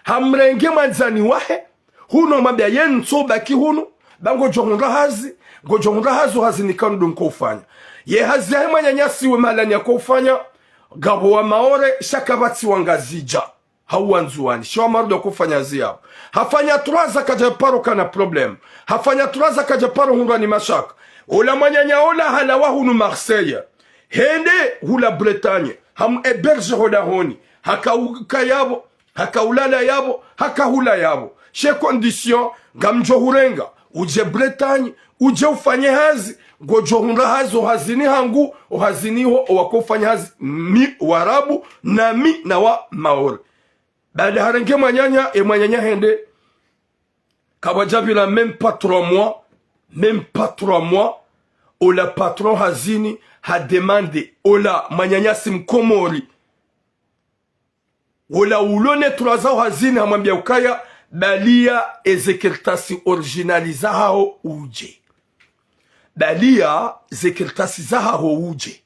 hamrenge mwandzani wahe, hunu hamwambia ye ntso baki hunu, ba ngodjo hundra hazi, ngodjo hundra hazi, hazi nikao ndo nko ufanya. Ye hazi yahe mwananyasi we mahalani yako ufanya, ngapvo wa Maore, sha kapvatsi wa Ngazidja. Hau wa Ndzuwani, sha wa Maore ndo wako ufanya hazi yapvo. Hafanya trois ans kadja paro kana problème. Hafanya trois ans kadja paro hundrwa ni mashaka. Ola mwananya ola halawa hunu Marseille. Hende hula Bretagne. Hamu héberger ho dahoni. Hakauka yapvo. Hakaulala yapvo, hakahula yapvo. She condition, ngamdjo hurenga, udje Bretagne, udje ufanye hazi, ngodjo hundra hazi, ohazini hangu, ohazini ho, owako ufanya hazi, mi Warabu, nami na wa Maore. Baada harenge mwananya, e mwananya hende, kapvadja pvira même pas trois mois, même pas trois mois, ola patron hazini, ha demande, ola mwananyasi Mkomori. Wola ulone trois ans hazini hamwambia ukaya, baliya eze kartasi original zahaho udje. Baliya ze kartasi zahaho udje.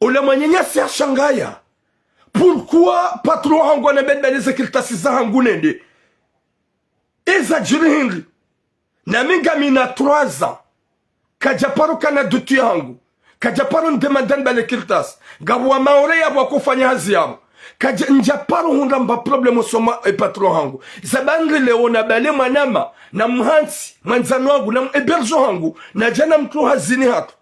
Ola mwananyasi hashangaya. Pourquoi patron hangu hanambia nibaliye ze kartasi zahangu nende? Eza djiri hindri? Nami ngamina trois ans. Kadja paro kana dutu yahangu. Kadja paro ndemanda nibale kartasi. Ngapvo wa Maore yapvo wako ufanya hazi yapvo. Kadja ndja paro hundra mba problème osoma e patron hangu. Zabandri leo nabale mwanama, na muhantsi, mwandzani wangu, na mu héberger hangu, na djana mtru hazini hatru.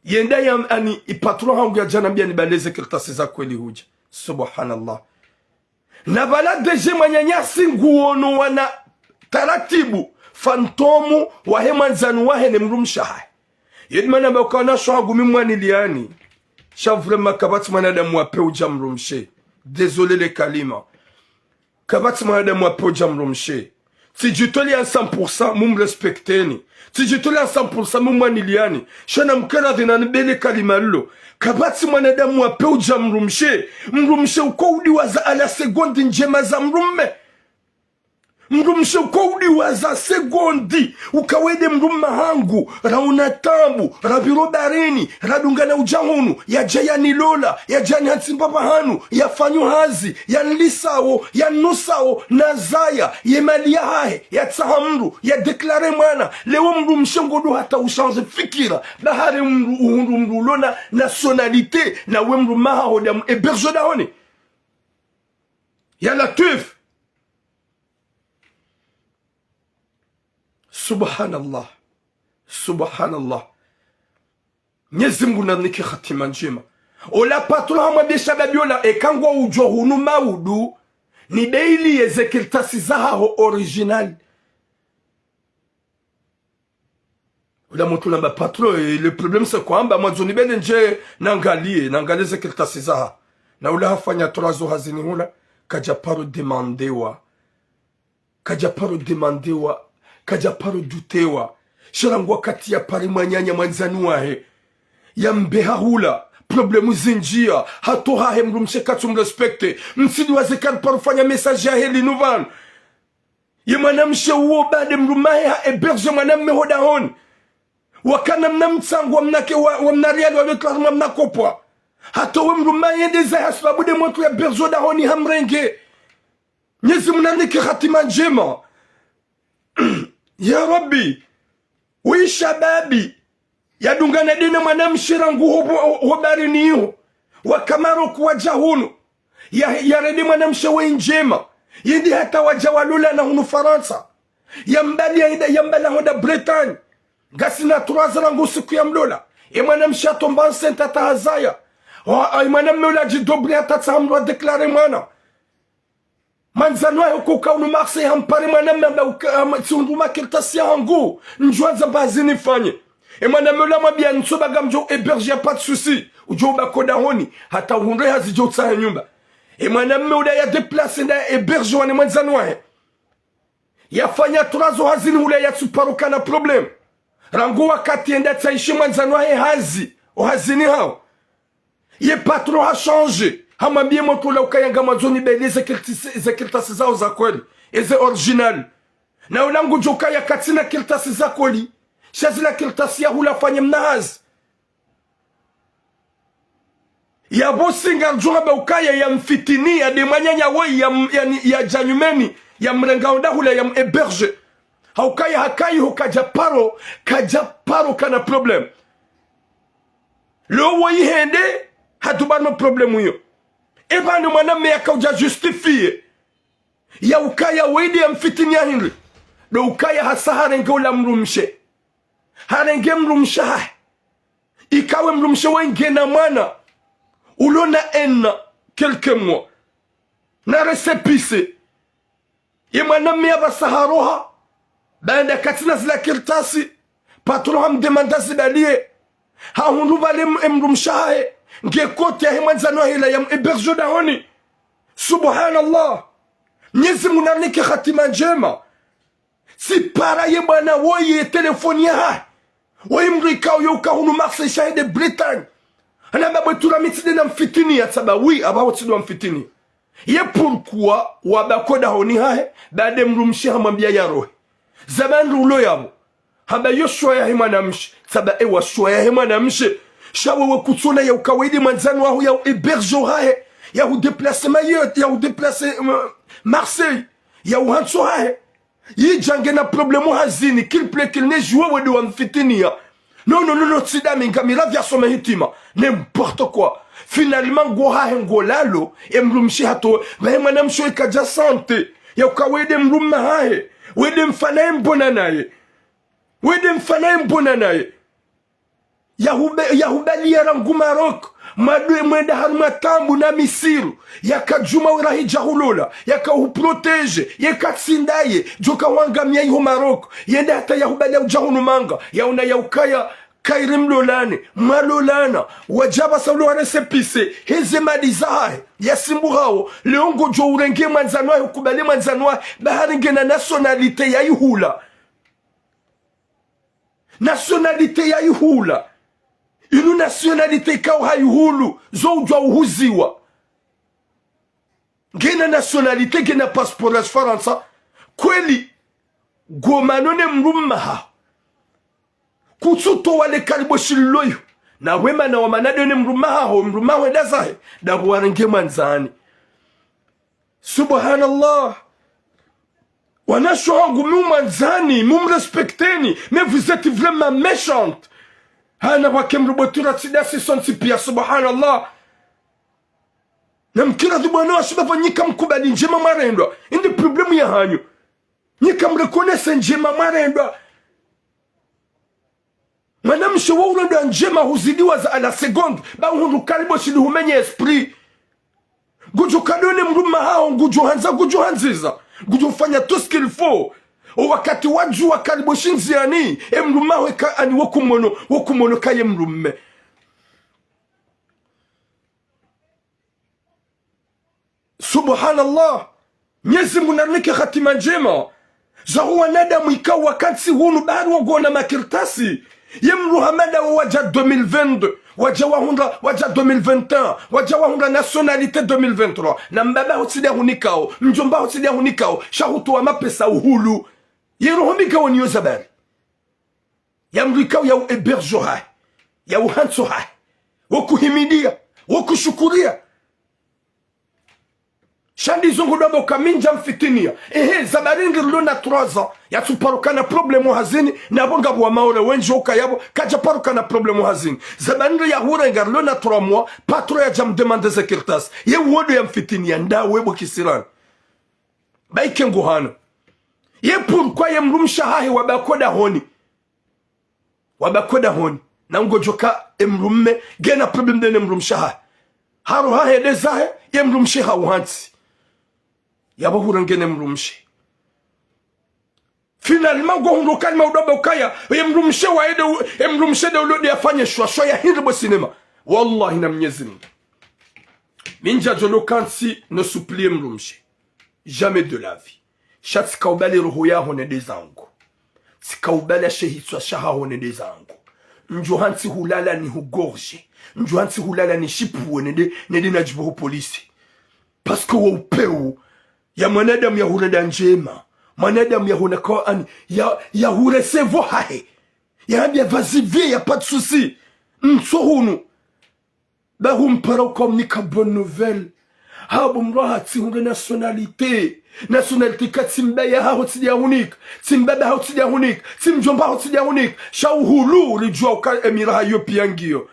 Yenda ya, ani, i patron hangu yadja nambia nibale ze kartasi za kweli hudja. Subhanallah. Na pvala D G mwananyasi nguono wana taratibu, fantôme wahe mwandzani wahe ne mdrumshe wahahe. Yedi mana mba ukana sho hangu mi mwaniliyani. Sha vraiment kapvatsi mwanadamu wa pve udja mdrumshe. Désolé le kalima. Kapvatsi mwanadamu wa pve udja mdrumshe. Tsidjitolea cent pour cent, mumrespecteni. Tsidjitolea cent pour cent, mumwaniliyani. Sha namkere radhi nanibele kalima lilo. Kapvatsi mwanadamu wa pve udja mdrumshe. Mdrumshe uko udiwaza à la seconde ndjema za mdrume. Mdrumshe uko udiwaza segondi, uka wende mdrumme hangu, raona taabu, rapviro baharini, radungana udja hunu, yadja yanilola, yadja yanihantsi mbapvi hanu, yafanyo hazi, yanilisao, yaninusao, nazaya, ye mali yahahe, yatsaha mdru, yadéclare mwana, leo mdrumshe ngodo hata uchanger fikira, bahari mdru, uhundru mdru ulona nationalité, na we mdrumme haho nda mhébergé dahoni. Ya Latwif. Subhanallah. Subhanallah. Mnyezi Mngu narinike hatima ndjema. Ola patron hamwambia shababi ola, eka ngwaudjo hunu maudu, nibeyiliye ze kartasi zahaho original. Ola mutru hamba patron, eh, le problème c'est quoi? Hamba mwandzo nibele ndje nangaliye, nangaliye ze kartasi zaha. Na ola hafanya trois jours hazini hula, kadja paro demandewa. Kadja paro demandewa, kadja paro doutewa. Sha rangu wakati yapare mwananya mwandzani wahe, yambeha hula, problème zindjia, hatoha he mdrumshe katsu mrespecter. Msidi waze kari paro fanya message yahe linu pvanu. Ye mwanamshe uwo baada mdrumme hahe ha hébergé mwanamme ho dahoni. Wakana mna mtsango wa mna ke-, wa, wa mna riali wa lotla mna kopwa. Hata we mdrumme yende zahe hasibabu nde mutru ya hébergé ho dahoni hamrenge. Mnyezi Mngu narinike hatima ndjema. Ya Rabbi, we shababi, yadungana nde na mwanamshe rangu ho, ho, ho baharini iho. Waka Maroc wadja hunu. Ya, yarende mwanamshe we ndjema. Yende hata wadja walolana hunu Farantsa. Yambali yahenda, yambali hwenda Bretagne. Ngasina trois ans rangu siku yamlola. E mwanamshe hatomba enceinte hata hazaya. Wa, e mwanamme ula djidobri hata tsaha mdru adéclare mwana. Mwandzani wahe uka hunu Marseille hampare mwanamme hamba uka, am-, tsihundru makartasi yahangu. Ndjwandza mba hazi nifanye. E mwanamme ula hamwambia ntso ba ngamdjo hébergé, y a pas de souci. Udjo ubaki ho dahoni. Hata uhundre hazi djo utsahe nyumba. E mwanamme ula ya déplacé nda ya hébergé wa ne mwandzani wahe. Yafanya trois jours hazini hula yatsu paro kana problème. Rangu wakati yende yatsahishi mwandzani wahe hazi, o hazini hawo. Ye patron ha changé, hamwambie mutru ula ukaya ngamwandzo nibeyiliye ze kartasi, ze kartasi zaho za kweli, eze original. Na ula ngudjo ukaya katsina kartasi za kweli, sha zila kartasi ya hula fanye mna hazi. Yapvo singa djuha ba ukaya yamfitiniya nde mwananya woyi ya m-, yani, yadja nyumeni, yamrenga ho dahula yam hébergé. Ha ukaya hakayi ho kadja paro, kadja paro kana problème. Leo woyi hende, hadubano problème iyo. Eba nde mwanamme yaka udja justifié. Ya ukaya woyi nde yamfitiniya hindri. Ndo ukaya hasa harenge ula mdrumshe. Harenge mdrumshe hahe. Ikawe mdrumshe woyi ngena mwana. Ulona un an, quelques mois. Na récépissé. Ye mwanamme yapvasa haroha. Baanda katsina zila kartasi. Patron hamdemanda zibaliye. Hahundru pvale m-, e mdrumshe hahe. Nge côté yahe mwandzani wahe ula yam hébergé dahoni. Subhanallah. Mnyezi Mngu narinike hatima ndjema. Tsipara ye bwana woyi ye téléphone yahahe. Woyi mdru ikao yo uka hunu Marseille sha hende Bretagne. Hanamba bwe tura mi tsi nde namfitiniya, tsamba oui, aba wo tsi nde wamfitiniya. Ye pourquoi wabaki ho dahoni hahe, baanda mdrumshe hamwambia yarohe. Zaba ndru ulo yapvo. Hamba yo choix yahe mwanamshe, tsamba ewa choix yahe mwanamshe. Sha wewe kutsona ya uka woyi nde mwandzani waho ya u hébergé hahe, ya u déplacé Mayotte, ya u déplacé, euh, Marseille, ya uhantsi hahe. Yidja ngena problème hazini, qu'il pleuve qu'il neige, wewe nde wamfitiniya. Non, non, non, non, tsi nda mi, ngami radhi yasome hitima. N'importe quoi. Finalement, ngo hahe ngo lalo, e mdrumshe hatowa, ba e mwanamshe kadja sentir ya uka woyi nde mdrumme hahe, woyi nde mfana ye mbona naye. Woyi nde mfana ye mbona naye. Yahube-, yahubaliya rangu Maroc, mwadwe mwenda harumwa taabu na misiru, yaka djuma wira hidja hulola, yaka uhu protégé, yeka tsi ndaye, djoka wangamia iho Maroc, yende hata yahubaliya udja hunu manga, yaona ya ukaya, kayiri mlolane, mwalolana, wadja pvasa ulo wa récépissé, heze mali zahahe, yasimbuhawo, leo ngodjo urenge mwandzani wahe, ukubali mwandzani wahe, bahari ngena nationalité ya ihula. Nationalité ya ihula. Inu nationalité ikao ha ihulu, zo udjwa uhuziwa. Ngena nationalité, ngena passeport ya Farantsa. Kweli, ngomano ne mdrumme haho. Kutsutowa le kalibo shilo yo. Na we mana wa mana de ne mdrumme haho, mdrumme haho enda zahe, ndapvo warenge mwandzani. Subhanallah. Wanashe wangu, mi umwandzani, mi umrespecteni, mais vous êtes vraiment méchante. Hana wake mrubotura tsi dasi sontsi pia, subhanallah. Na mkira dhubwana wa shiba pvanyika mkubali ndjema mwarendwa. Inde problème ya hanyu. Nyika mreconnaisse ndjema mwarendwa. Mwanamshe wa urendwa ndjema huzidiwa za à la seconde. Ba uhundru kalibo shili humenye esprit. Ngudjo kado ne mdrumme haho, ngudjo handza, ngudjo handziza. Ngudjo fanya tout ce qu'il faut. O wakati wadjuwa kalibo shi ndziani, e mdrumme haho eka ani wokumono, wokumono kaye mdrumme. Subhanallah. Mnyezi Mungu narinike hatima ndjema. Zaho wanadamu ikao wakantsi hunu bahari wagona makartasi. Ye mdru hama dawo wadja deux mille vingt-deux, wadja wahundra, wadja deux mille vingt et un, wadja wahundra nationalité deux mille vingt-trois. Na mbaba haho tsi de ahunikao, mdjomba haho tsi de ahunikao, sha hutowa mapesa uhulu. Ye roho mbi ikao niyo zabari. Ya mdru ikao ya u héberge hahe, ya uhantso hahe, wokuhimidia, wokushukuria. Sha ndizo ngudjo amba uka mi ndja mfitinia. Ehe, zabari ndri rilo na trois ans, yatsuparukana problème hazini, na pvo ngapvo wa Maore wendji uka yapvo, kadjaparukana problème hazini. Zabari ndri yahurenga rilo na trois mois, patron yadja mdemande ze kartasi. Ye uwo ndo ya mfitinia, ndawe bo kisirani. Ba ike nguhana. Ye pourquoi ye mdrumshe hahe wabaki dahoni? Wabaki dahoni. Na ngodjoka e mdrumme, ngena problème de ne mdrumshe hahe. Haro hahe de zahe, ye mdrumshe hauhantsi. Yapvo hurenge ne mdrumshe. Finalement, ngohundro kalima udjo amba ukaya, ye mdrumshe wa ede u-, e mdrumshe de ulo de yafanye shwa, shwa ya hindri bo cinéma. Wallahi na Mnyezi Mungu. Mi ndjadjo lo kantsi no supplier mdrumshe. Jamais de la vie. Sha tsikaubali roho yaho nende zangu. Tsikaubali she hitswa shahaho nende zangu. Ndjo hantsi hulala nihugorge. Ndjo hantsi hulala nishipvuwe nende, nende nadjipve ho polisi. Parce que wo upeu ya mwanadamu ya hurenda ndjema. Mwanadamu ya hona kwa ani, ya, ya huresevo hahe. Ya hambia vas-y, viens, y a pas de souci. Ntso hunu. Ba humpara uka umnika bonne nouvelle. Habo mdru hatsi hunge nationalité. Nationalité ka tsi mbaba haho tsi de ahunika. Tsi mbaba haho tsi de ahunika. Tsi mdjomba haho tsi de ahunika. Sha uhulu ridjuwa uka e miraha yo pia ngiyo.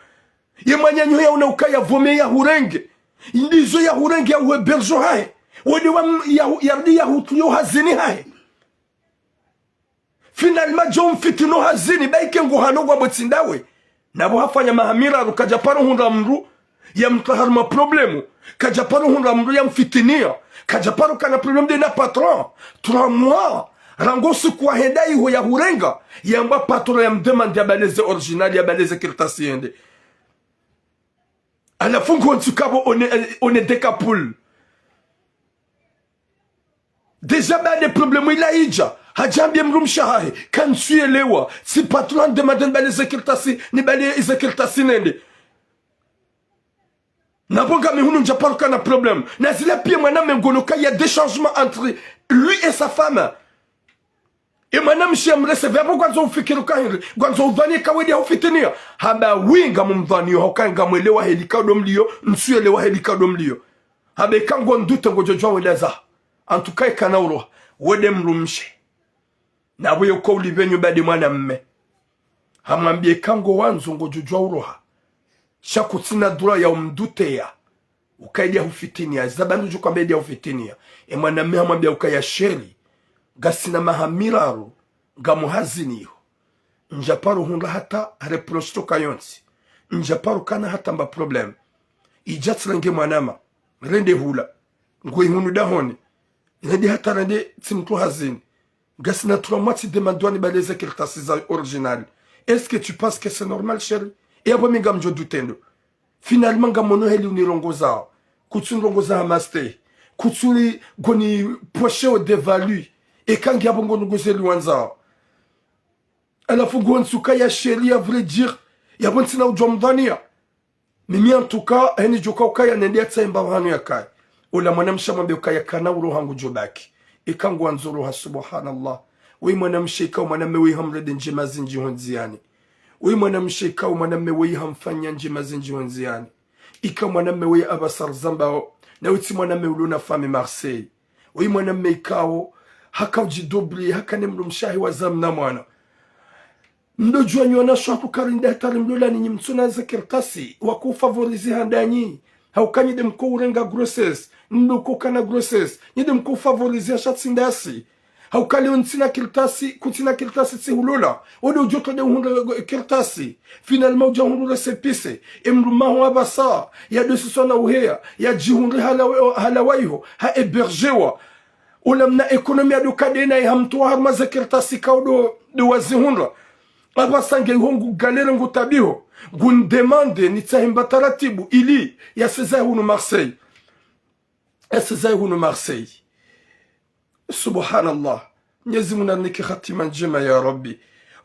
Ye mwananyaho ya una ukaya vome ya hurenge. Ndizo ya hurenge ya uhéberge hahe. Wende wa m-, ya hu-, ya rudi ya hutuyo hazini hahe. Finalement, djo mfitino hazini, ba ike nguhano ngwa bo tsi ndawe. Na pvo hafanya maha miraru, kadjaparo hundra mdru ya mtria harumwa problème. Kadjaparo hundra mdru ya mfitinia. Kadjaparo kana problème de na patron. Trois mois. Rangu siku wahenda iho ya hurenga. Yamba patron ya mdemande ya baleze original, ya baleze kartasi yende. Halafu ngontsu kabo one, one décapule. Déjà ba de problème ila idja. Hadja hambie mdrumshe hahe. Kantsu yelewa. Tsi patron de madame bale ze kartasi, ni bale ze kartasi nende. Na pvo ngami hunu ndjaparukana problème. Na zila pia mwanamme ngono ka y a des changements entre lui et sa femme. E mwanamshe ya mrecevoir pvo ngwandzo ufikiri uka hindri, ngwandzo udhwani ka wende ya hufitinia. Hamba wi ngamumdhwaniyo, hauka ngamwelewa heli ka ndo mliyo, ntsu yelewa heli ka ndo mliyo. Hamba ika ngo ndute ngodjo djuwa wenda zaho. En tout cas ikana uroha, wende mdrumshe. Na pvo ye uka ulipve nyumba de mwanamme. Hamwambie ika ngo wandzo ngodjo djuwa uroha. Sha kutsina droit ya umduteya. Uka edi ya hufitinia, zaba ndudjo kwamba edi ya hufitinia. E mwanamme hamwambia ukaya chéri, ngasina maha miraru, ngamu hazini iho. Ndjaparo hundra hata reproche toka yontsi. Ndjaparukana hata mba problème. Idja tsirenge mwanama, rende hula. Ngwe hunu dahoni. Rende hata rende tsi mtru hazini. Ngasina trois mois tsi demandwa ni bale ze kartasi za original. Est-ce que tu penses que c'est normal, chéri? E apvo mi ngamdjo dute ndo. Finalement, ngamono heli unirongozao. Kutsu nirongoza ha mastehi. Kutsu ni ngoni poshe o devalu. Eka ngi apvo ngo nirongoze li wandzao. Halafu ngontsu kaya chéri, à vrai dire. Yapvo ntsina udjuwa mdhwaniya. Mimi en tout cas, heni djoka ukaya nende ya tsaimba wahanu ya kaya. Ola mwanamshe hamwambia ukaya kana uroha ngudjo baki. Ika ngwandzo roha, subhanallah. Woyi mwanamshe ikao mwanamme woyi hamrende ndjema zindji ho ndziani. Woyi mwanamshe ikao mwanamme woyi hamfanya ndjema zindji ho ndziani. Ika mwanamme woyi apvasa rizambao, na wutsi mwanamme ulo na fami Marseille. Woyi mwanamme ikao, haka udjidobri, haka ne mdrumshe wahe wazaa mna mwana. Mdodjuwa nyi wanashe hatru karinde hatwari mlola ni nyi mtsuna ze kartasi, wako ufavorize handanyi. Hauka nyi nde mko urenga grossesse, mdo uko kana grossesse, nyi nde mko ufavorize ya sha tsi ndasi. Hauka leo ntsina kartasi, kutsina kartasi tsihulola. Wo nde udjo twa nde uhundra kartasi. Finalement udja hundru récépissé. E mdrumme waho apvasa, ya ndo siswa na uheya, ya djihundre hala, hala wayiho, ha hébergewa. Ola mna économie ado kade naye hamtowa harumwa ze kartasi ikao ndo, ndo wazihundra. Apvasa nge iho ngu galère ngu tabiho. Ngu ndemande nitsahe mba taratibu ili yasezahe hunu Marseille. Yasezahe hunu Marseille. Subhanallah. Mnyezi Mungu narinike hatima ndjema ya Rabbi.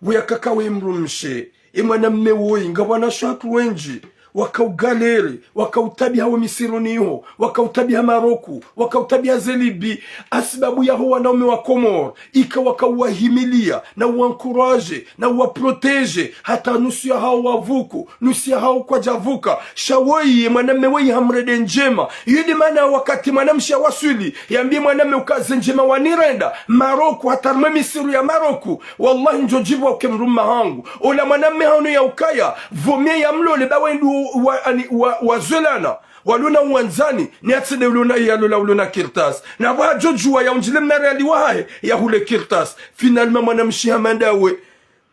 Pvo yakaka we mdrumshe, e mwanamme woyi, ngapvo wanashe hatru wendji, waka ugalère, waka utabiha wo misiruni iho, waka utabiha Maroku, waka utabiha ze Libye, hasibabu yaho wanaume wa Komori, ika waka uwahimilia, na uwa encourager, na uwa protéger, hata nusu yahawo wavuku, nusu yahawo kwadjavuka. Sha woyi, mwanamme woyi hamrende ndjema. Iyo nde mana wakati mwanamshe yawaswili, yambie mwanamme uka ze ndjema wanirenda, Maroku, hata harumwa e misiru ya Maroku. Wallahi, ndjo djipva uke mdrumme hangu. Ola mwanamme hanu ya ukaya, vaut mieux yamlole, ba wendru wa, ani, wa, wazwelana. Walo na uwandzani, ni yatsende ulo na, yalola ulo na kartasi. Na pvo hadjo djuwa ya undjile mna riali wahahe, yahule kartasi. Finalement, mwanamshe hama ndawe.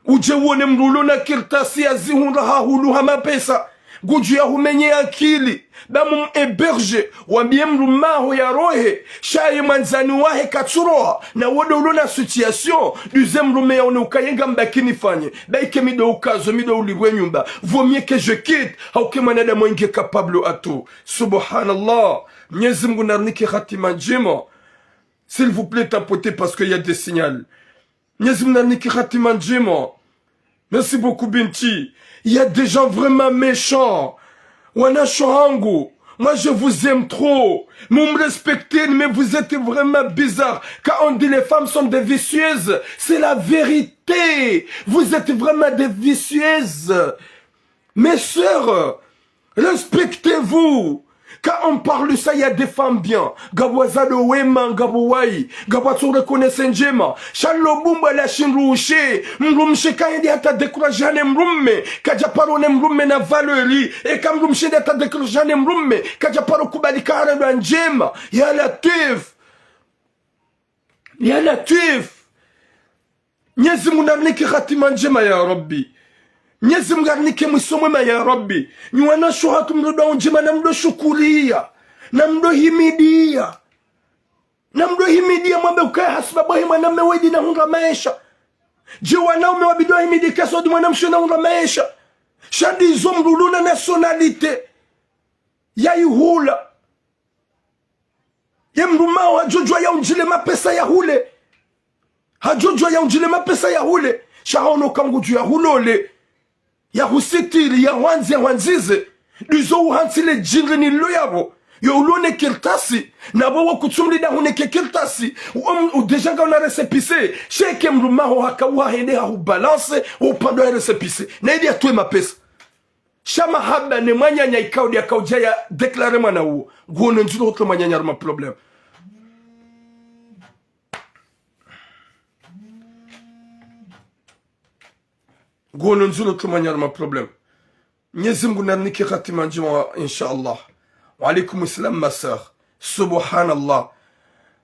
Udje uone mdru ulo na kartasi yazihundra hahulu ha mapesa. Ngudjo yahumenye akili. Ba mum héberger, wambie mdrumme waho yarohe, sha ye mwandzani wahe katsuroha, na wo ndo ulo na situation, nduze mdrumme yaone uka ye ngam baki nifanye, ba ike mi ndo ukazo, mi ndo ulipvwe nyumba, vaut mieux que je quitte, hauka e mwanadamu nge capable à tout. Subhanallah. Mnyezi Mungu narinike hatima ndjema. S'il vous plaît, tapotez parce qu'il y a des signaux. Mnyezi Mungu narinike hatima ndjema. Merci beaucoup, Binti. Il y a des gens vraiment méchants. Wanashe hangu, moi je vous aime trop. Vous me respectez, mais vous êtes vraiment bizarres. Quand on dit les femmes sont des vicieuses, c'est la vérité. Vous êtes vraiment des vicieuses. Mes sœurs, respectez-vous. Quand on parle ça, il y a des femmes bien. Ngapvo wazade wema, ngapvo wayi, ngapvo watso reconnaître ndjema. Sha lo bumbwa la shindru ushe, mdrumshe kayende hata décourager hane mdrumme, kadja paro ne mdrumme na valeur, eka mdrumshe nde hata décourager hane mdrumme, kadja paro kubali ka harendwa ndjema. Ya Latwif. Ya Latwif. Mnyezi Mungu narinike hatima ndjema ya Rabbi. Mnyezi Mungu arinike mwiso mwema ya Rabbi. Nyi wanashe hatru mdro dua ndjema na mdro shukuriya. Na mdro himidiya. Na mdro himidiya mwambe ukaya hasibabu yahe mwanamme woyi nahundra maesha. Dje wanaume wabidi wahimidi kaso di mwanamshe nahundra maesha. Sha ndizo mdru ulo na nationalité. Yayihula. Ye mdrumme waho hadjo djuwa yaundjile mapesa yahule. Hadjo djuwa yaundjile mapesa yahule. Sha haono uka ngudjo yahulole. Yahusitiri, yahwandzi, yahwandzize. Ndizo uhantsi le djindri ni lo yapvo. Yo ulo ne kartasi. Na pvo wo kutsumlida huneke kartasi. Um, u déjà ngauna récépissé. Sha eke mdrumme waho haka uhahende hahubalance. Upvandwa ya récépissé. Na ili yatowe mapesa. Sha mahaba ne mwananya ikao nde yakaudja ya déclarer mwana uwo. Nguono ndziro hutro mwananya harumwa problème. Nguono ndziro hutro mwananya harumwa problème. Mnyezi Mungu narinike hatima ndjema, inshallah. Wa alaykum salam, ma sœur. Subhanallah.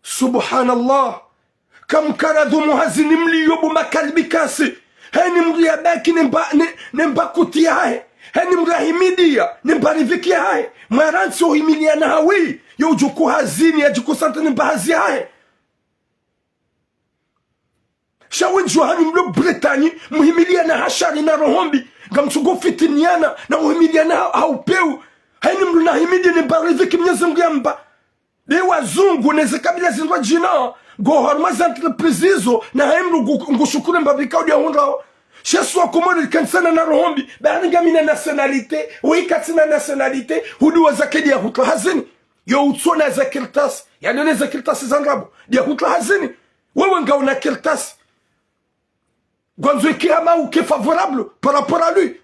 Subhanallah. Kamkara dhumu hazini mliyo bo makalbi kasi. Hayini mdru yabaki ne mba, ne, ne mba kuti yahahe. Hayini mdru yahimidiya ne mba riziki yahahe. Mwarantsi uhimiliana hawi. Yo udjuku hazini yadjiku santa ne mba hazi yahahe. Sha wendji wahanyu mlo Bretagne, muhimiliana ha shari na roho mbi. Ngamtsugo fitiniana na uhimiliana ha, ha upvewu. Hayini mdru nahimidi ne mba riziki Mnyezi Mungu yamba. Nde wazungu ne ze kabila zindrwadjina, ngo harumwa ze entreprise izo, na hayini mdru ngu, ngushukuru mba pvi ikao nde yahundrao. Sha si wa Komori rikantsi sana na roho mbi, ba hari ngamina nationalité, woyi katsina nationalité, hudi wa zakedi ya hutwa hazini. Yo utsona ze kartasi, Yalio neze kartasi za ndrabo. Dia hutwa hazini. Wewe ngauna kartasi. Ngwandzo ike hama uke favorable par rapport à lui.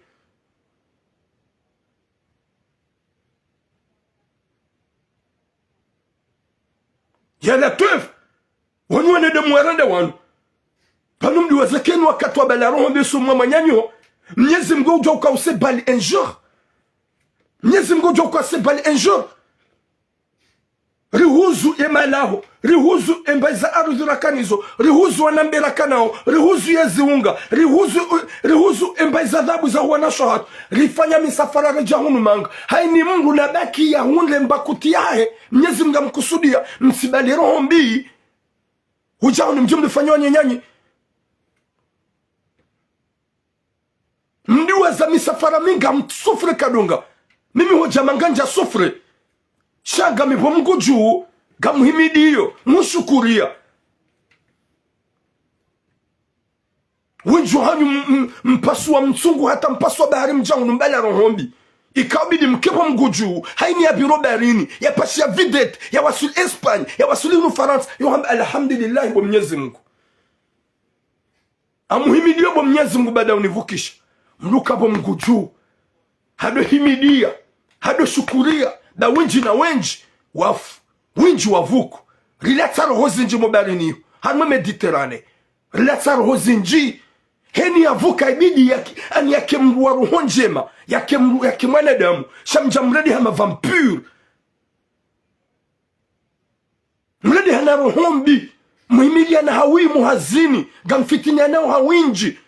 Ya Latwif. Wanu wanadamu waranda wanu. Pvanu mdru wazekeni wakati wa bala roho mbi so mwa mwananyaho. Mnyezi Mngu udjo uka use bali un jour. Mnyezi Mngu udjo uka use bali un jour. Rihuzu emalaho, rihuzu embayi za ardhwi rakanazo, rihuzu wanambe rakanao, rihuzu yeziunga, rihuzu, rihuzu embayi za dhahabu za huwana shahat, rifanya misafara redja hunu manga. Haini mdru nabaki yahundre mbakuti yahe, Mnyezi Mngu amkusudia, msibali roho mbi, hudja hunu mdji mdru fanya wananyanyi. Mdru weza misafara mingi ngamsufri kadunga. Mimi hudja manga ndja sufri. Sha ngami pvo Mngu dju, ngamhimidiyo, mshukuria. Wendji hanyu m-, m-, mpasua mtsungu hata mpasua bahari mdja hunu mbala roho mbi. Ikabidi mke pvo Mngu dju, haini yapviro baharini, yapashia vedette, yawaswili Espagne, yawaswili hunu Farantsa, yohamba alhamdulillahi bo Mnyezi Mngu. Amuhimidiyo bo Mnyezi Mngu baada univukisha. Mdru ka pvo Mngu dju. Hado himidia. Hado shukuria. Ba wendji na wendji. Wafu. Wendji wavuku. Rilatsa roho zindji mo baharini yo. Harumwa Méditerranée. Rilatsa roho zindji. Heni yavuka ibidi yake, ani yake mdru wa roho ndjema. Yake mdru, yake mwanadamu. Sha mdja mradi hama vampire. Mladi hana roho mbi, muhimiliana ha wi muhazini, ngamfitinianao ha windji,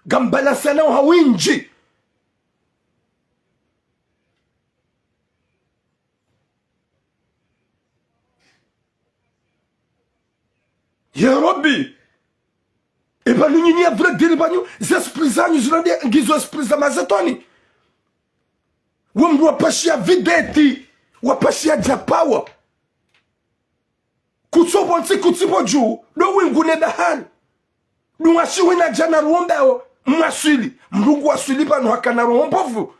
ngambalansianao ha windji. Ya Rabbi, epvanu nyinyi ya vrai dire pvanyu, ze esprit zanyu zilande ngizo esprit za mashetwani. We mdru wapashia vedette, wapashia djapawa. Kutso pvo ntsi, kutsi pvo dju, ndo wingu ne bahari. Ndo washiwi na djana ruombao, mwaswili. Mdru ngu waswili pvanu hakana roho mbovu.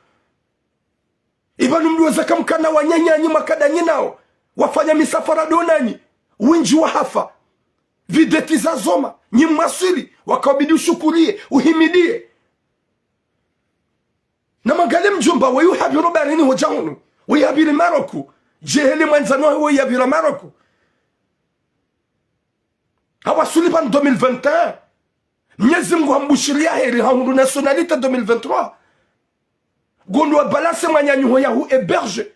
Ipvanu mdru weza kamkana wananyanyi mwakada nyinyi nao. Wafanya misafara ndo nanyi. Windji wahafa. Vedette za zoma. Nyi mwaswili. Wakabidi ushukurie, uhimidie. Na mwangalie mdjomba, wewe uhapviro baharini hodja hunu. Wewe uhapviri Maroc. Djehele mwandzani wahe wewe uhapvira Maroc. Hawaswili pvanu deux mille vingt et un. Mnyezi Mngu hambushiriya heri hahundru nationalité deux mille vingt-trois. Ngondo wabalanse mwananyaho yahu héberge.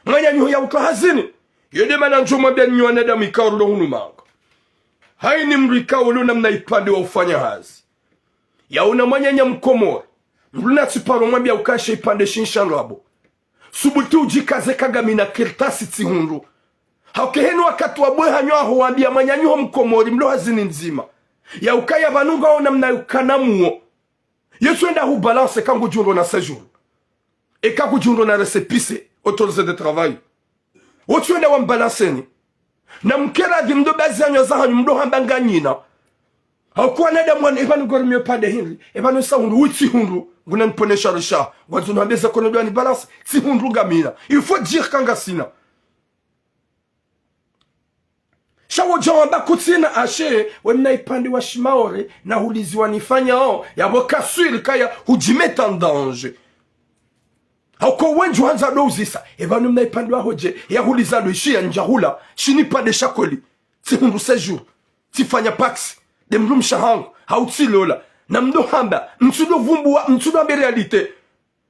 Mwananyaho yahutowa hazini. Yo nde mana ndjo mwambia nyi wanadamu ikao ndo hunu manga. Haini mdru ikao lo namna ipvandre wa ufanya hazi. Yaona mwananya mkomori. Mdru natsiparo mwambia ukaya she ipvandre shinu sha ndrabo. Subuti udjikaze ka ngamina kartasi tsihundru. Hauka heni wakati wa bwe hanyu aho wambia mwananyaho mkomori mlo hazini ndzima. Ya ukaya pvanu ngao namna ukana muo. Ye tsi wenda hubalanse ka ngudjo ndo na séjour. Eka ngudjo ndo na récépissé, autorisé de travail. Wo tsi wenda wambalanseni. Na mkeradhi mdo bazi hanyu za hanyu mdo hamba nganyina. Hauka wanadamu wanu, epvanu ngori mio pvandre hindri, epvanu sa hundru, witsi hundru, nguna niponesha risha. Ngwandzo nuhambe za kono ndo wanibalanse, tsi hundru ngamina. Il faut dire ka ngasina. Sha wodja wamba kutsina ashe, we mna ipvandre wa shimaore, na huliziwa nifanyao, yapvo kaswiri kaya hudji mettre en danger. Hauka wendji wandza ndo uzisa, epvanu mna ipvandre wa hodje, ya huliza ndo ishiya ndja hula, shini pvandre sha kweli, tsihundru séjour, tsifanya pacs, nde mdrumshe wahangu, hau tsilola, na mdo hamba, mtsudo vumbua, mtsudo hambe réalité,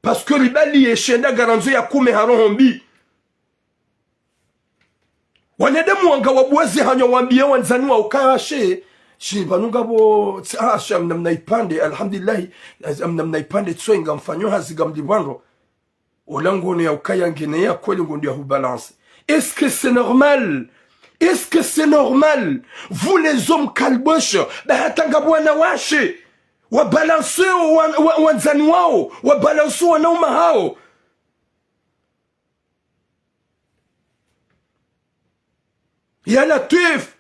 parce que ribali ye shenda ngarandzo ya kume ha roho mbi. Wanadamu wanga wabuwazi hanyu wambia wandzani wa ukaya she, shi pvanu ngapvo, tsi, ah, she amna mna ipvandre, alhamdulillahi, amna mna ipvandre, tso inga mfanyo hazi ngamlipvwandro. Ola ngono ya ukaya ngene ya kweli ngondo ya hubalanse. Est-ce que c'est normal? Est-ce que c'est normal? Vous les hommes kalbosh, ba hata ngapvo wanawashe, wabalanse wa, wa, wandzani wao, wabalanse wanaume hao. Ya Latwif,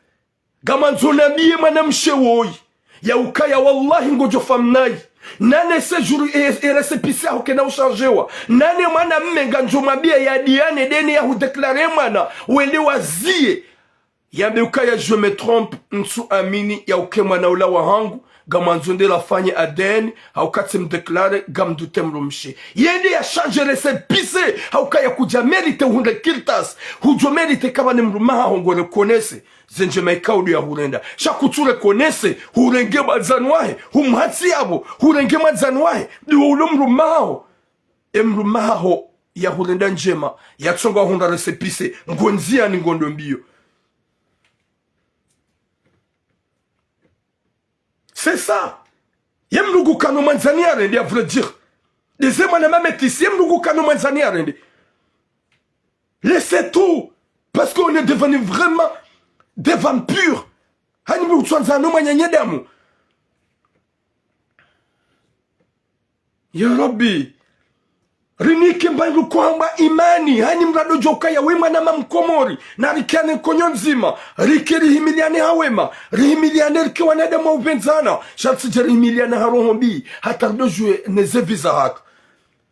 ngamandzo nambiye mwanamshe woyi, ya ukaya wallahi ngodjo fa mnayi. Nane séjour e, e récépissé yaho kena ushandjewa. Nane mwanamme ngandzo mwambiye ya diane deni ya hudéclaré mwana, wende waziye. Yambe ukaya je me trompe, ntsu amini ya uke mwana ula wa hangu, ngamwandzo nde rafanye A D N, hauka tsi mdéclaré, ngamdute mdrumshe. Yende ya changé récépissé, hauka ya kudja mérité uhundre kartasi, hudjo mérité kaba ne mdrume haho ngo reconnaître ze ndjema ikao ndo ya hurenda. Sha kutsu reconnaître, hurenge mwandzani wahe, humhatsi yapvo, hurenge mwandzani wahe, ndiwo ulo mdrume haho. E mdrume haho ya hurenda ndjema, ya tsonga hundra récépissé, ngo ndziani ngo ndo mbiyo. C'est ça. Ye mdru ngu kana mwandzani ya rende, à vrai dire. Ndeze mwana ma métis, ye mdru ngu kana mwandzani ya rende. Laissez tout. Parce qu'on est devenu vraiment des vampires. Hani mdru utsuandza no mwananya damu. Ya Rabbi, rinike mba ndo kwamba imani, hani mrado djoka ya we mwana ma Mkomori, na rikane konyo ndzima, rike rihimiliane ha wema, rihimiliane rike wanadamu wa upvendzana, sha ritsidje rihimiliane ha roho mbi, hata rido djuwe ne ze viza hatru.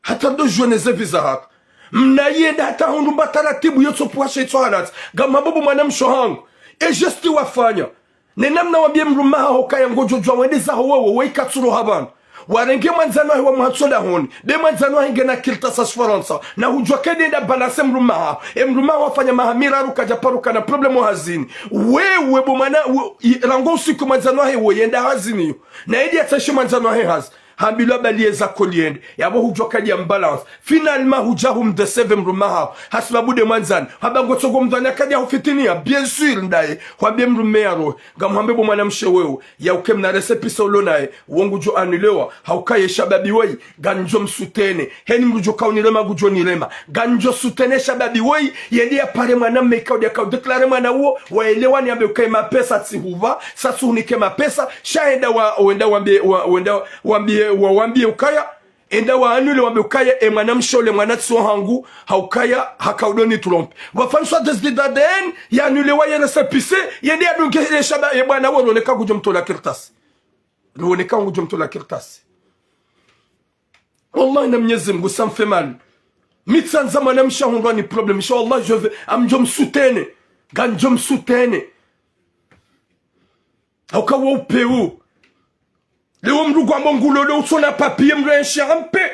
Hata rido djuwe ne ze viza hatru. Mna yenda hata hundru mba taratibu yo tso pvwasha itso halatsi. Ngamwambo bo mwanamshe hangu. E geste wafanya. Ne namna wambie mdrume haho kaya ngodjo djuwa wende zaho wewe, we ika tsi roha pvanu. Warenge mwandzani wahe wa muhatso dahoni. Be mwandzani wahe ngena kartasi za Farantsa. Na hudjuwa kede nda balance mdrume haho. E mdrume haho wafanya maha miraru kadja paro kana problème hazini. Wewe bo mwana, we, i, rangu usiku mwandzani wahe we yenda hazini yo. Na yedi ya tsashi mwandzani wahe hazi. Hambilwa baliye zako liende. Yapvo hudjuwa kadi ya mbalance. Finalement hudja humdécever mdrume haho. Hasibabu nde mwandzani. Hamba ngo tsongo mdhwani kadi ya hufitiniya. Bien sûr ndaye. Hwambie mdrume ya rohe. Ngamwambe bo mwanamshe wewe. Ya uke mna récépissé ulo naye. Wo ngudjo annulewa. Hauka ye shababi weyi. Ngandjo msoutenir. Heni mdru djoka unirema ngudjo nirema. Ngandjo soutenir shababi weyi. Yende ya pare mwana mme ikao nde yakao déclaré mwana uwo. Waelewane yambe ukaye mapesa tsi hupva. Sa tsi hunike mapesa. Sha enda wa, wenda wambie, wa, wenda wambie, wa, wambie ukaya. Enda wa annulé wambe ukaya, e mwanamshe ule mwana tsi wa hangu, haukaya, haka udo ni tromper. Ngwafanyiswa test d'A D N, ya annulé wa ye récépissé, yende ya dunge ye shaba, ye bwana wo, rioneka ngudjo mtola kartasi. Rioneka ngudjo mtola kartasi. Wallahi na Mnyezi Mngu, ça me fait mal. Mi tsandza mwanamshe ahundrwa ni problème. Inch'Allah, je vais, ngamdjo msoutenir. Ngamdjo msoutenir. Hauka wo upeu. Leo mdru ngwambo ngulole utsona papier mdru enshi ampe.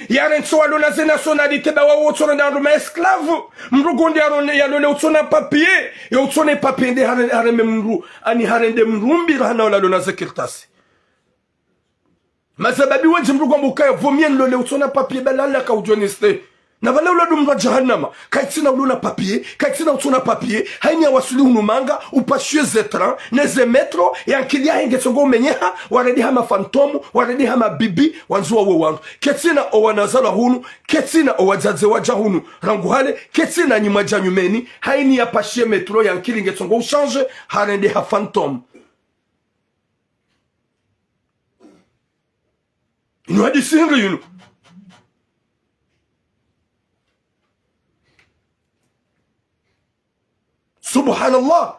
Yarentsi walo na ze nationalité ba wawo utsona nda wandru ma esclave. Mdru ngondi yarone, yalole utsona papier. Yo utsona papier nde hare-, hareme mdru. Ani harende mdru mbi rahana wala lo na ze kartasi. Masababi wendji mdru ngwambo ukaya vaut mieux nilole utsona papier ba lala ka udjoniste. Na pvala ula ndo mdru wa jahannama. Kaitsina ulo na papier, kaitsina utsona papier, haini ya wasuli hunu manga, upashiwe ze train, ne ze métro, ye ankili yahe nge tsongo umenyeha, waredi hama fantôme, waredi hama bibi, wandzuwa we wandru. Kaitsina owanazalwa hunu, kaitsina owadzadze wadja hunu, rangu hale, kaitsina nyi mwadja nyumeni, haini ya pashiye métro, ye ankili nge tsongo uchange, harende ha fantôme. Inu hadisi hindri yinu? Subhanallah.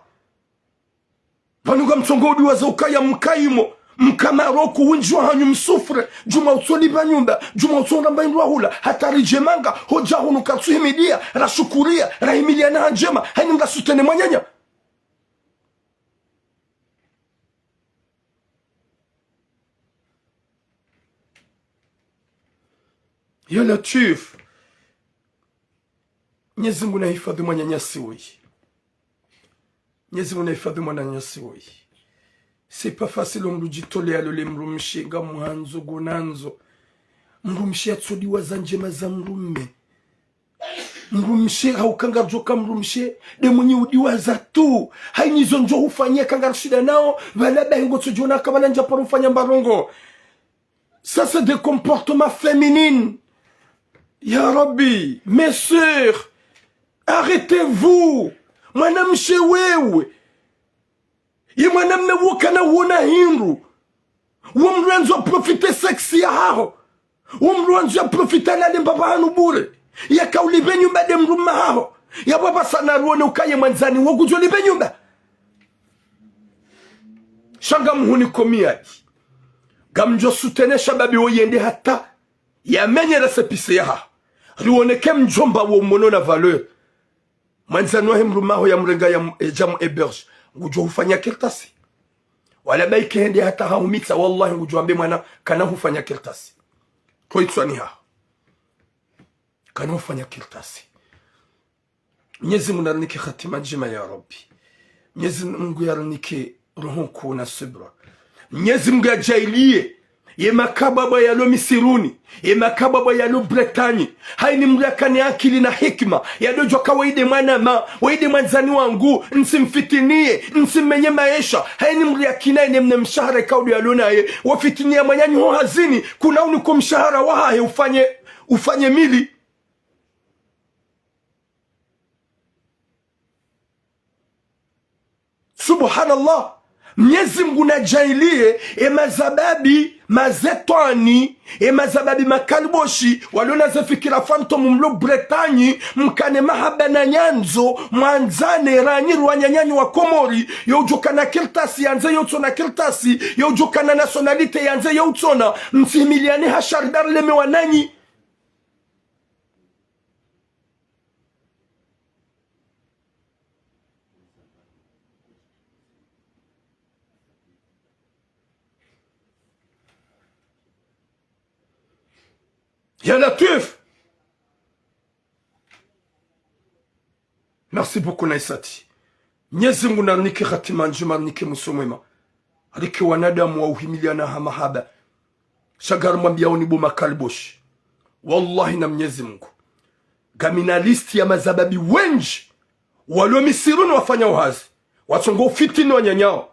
Pvanu ngamtsongo udiwaza ukaya mkaimo, mka Maroc wendji wahanyu msouffre, djumwa utsoliva nyumba, djumwa utsonda mba indru wahula, hata ridje manga, hodja hunu kartsuhimidiya, rashukuria, rahimiliana ha ndjema, haini mnga soutenir mwananya. Ya Latwif. Mnyezi Mngu nahifadhwi mwananyasi woyi. Mnyezi Mngu nahifadhwi mwananyasi woyi. C'est pas facile, mdru djitole yalole mdrumshe, ngamwandzo, ngonandzo. Mdrumshe yatsodiwaza ndjema za mdrume. Mdrumshe, hauka ngaridjoka mdrumshe, nde mwenye udiwaza tu. Haini zo ndjo hufanya ka ngarishinda nao, pvala bahi ngotsodjona ka pvala ndja paro ufanya mbarongo. Ça, c'est des comportements féminins. Ya Rabbi, mes sœurs, arrêtez-vous. Mwanamshe wewe. Ye mwanamme wo kana wona hindru. Wo mdru yandzo profiter sexe yahaho. Wo mdru yandzo ya profiter alale mbapvi hanu bure. Yaka ulive nyumba nde mdrumme haho. Yapvo pvasa na ruone ukaye mwandzani wo kudjo live nyumba. Sha ngamhuniko miadi. Ngamdjo soutenir shababi wo yende hata yamenye récépissé yahaho. Riwoneke mdjomba wo mono na valeur. Mwandzani wahe mrume waho yamrenga ya m-, e, yadja mu héberger. Ngudjo hufanya kartasi. Wala baike hende hata hahumitsa, wallahi ngudjo wambe mwana kana hufanya kartasi. Ko itswani haho. Kana hufanya kartasi. Mnyezi Mungu narinike hatima ndjema ya Rabbi. Mnyezi Mungu yarinike roho nkuu na subra. Mnyezi Mungu yadjaaliye ye makababa yalo Misiruni, ye makababa yalo Bretagne. Haini mdru yakane akili na hikima, yadodjuwa ka waye nde mwanama, waye nde mwandzani wangu, ntsimfitiniye, ntsimmenye maesha. Haini mdru yakina ene mne mshahara ikao ndo yalo naye, wafitiniya mwananyaho hazini, kuna unika mshahara wahahe ufanye, ufanye mili. Subhanallah. Mnyezi Mungu nadjaaliye, e mazababi, mazetwani, e mazababi makaliboshi, walona ze fikira fantôme mlo Bretagne, mkane mahaba na nyandzo, mwandzane, ranyi rwanyanyanyu wa Komori, yo udjokana kartasi, yandze yo utsona kartasi, yo udjokana nationalité, yandze yo utsona, mtsihimiliane ha shari darleme wananyi. Ya Latwif. Merci beaucoup, Naisati. Mnyezi Mungu narinike hatima ndjema, arinike mwiso mwema. Arike wanadamu wa uhimiliana ha mahaba. Sha ngarimwambiyaoni bo makaliboshi. Wallahi na Mnyezi Mungu. Ngamina liste ya mazababi wendji. Walo Misiruni wafanyao hazi. Watsongo ufitini wananyaho.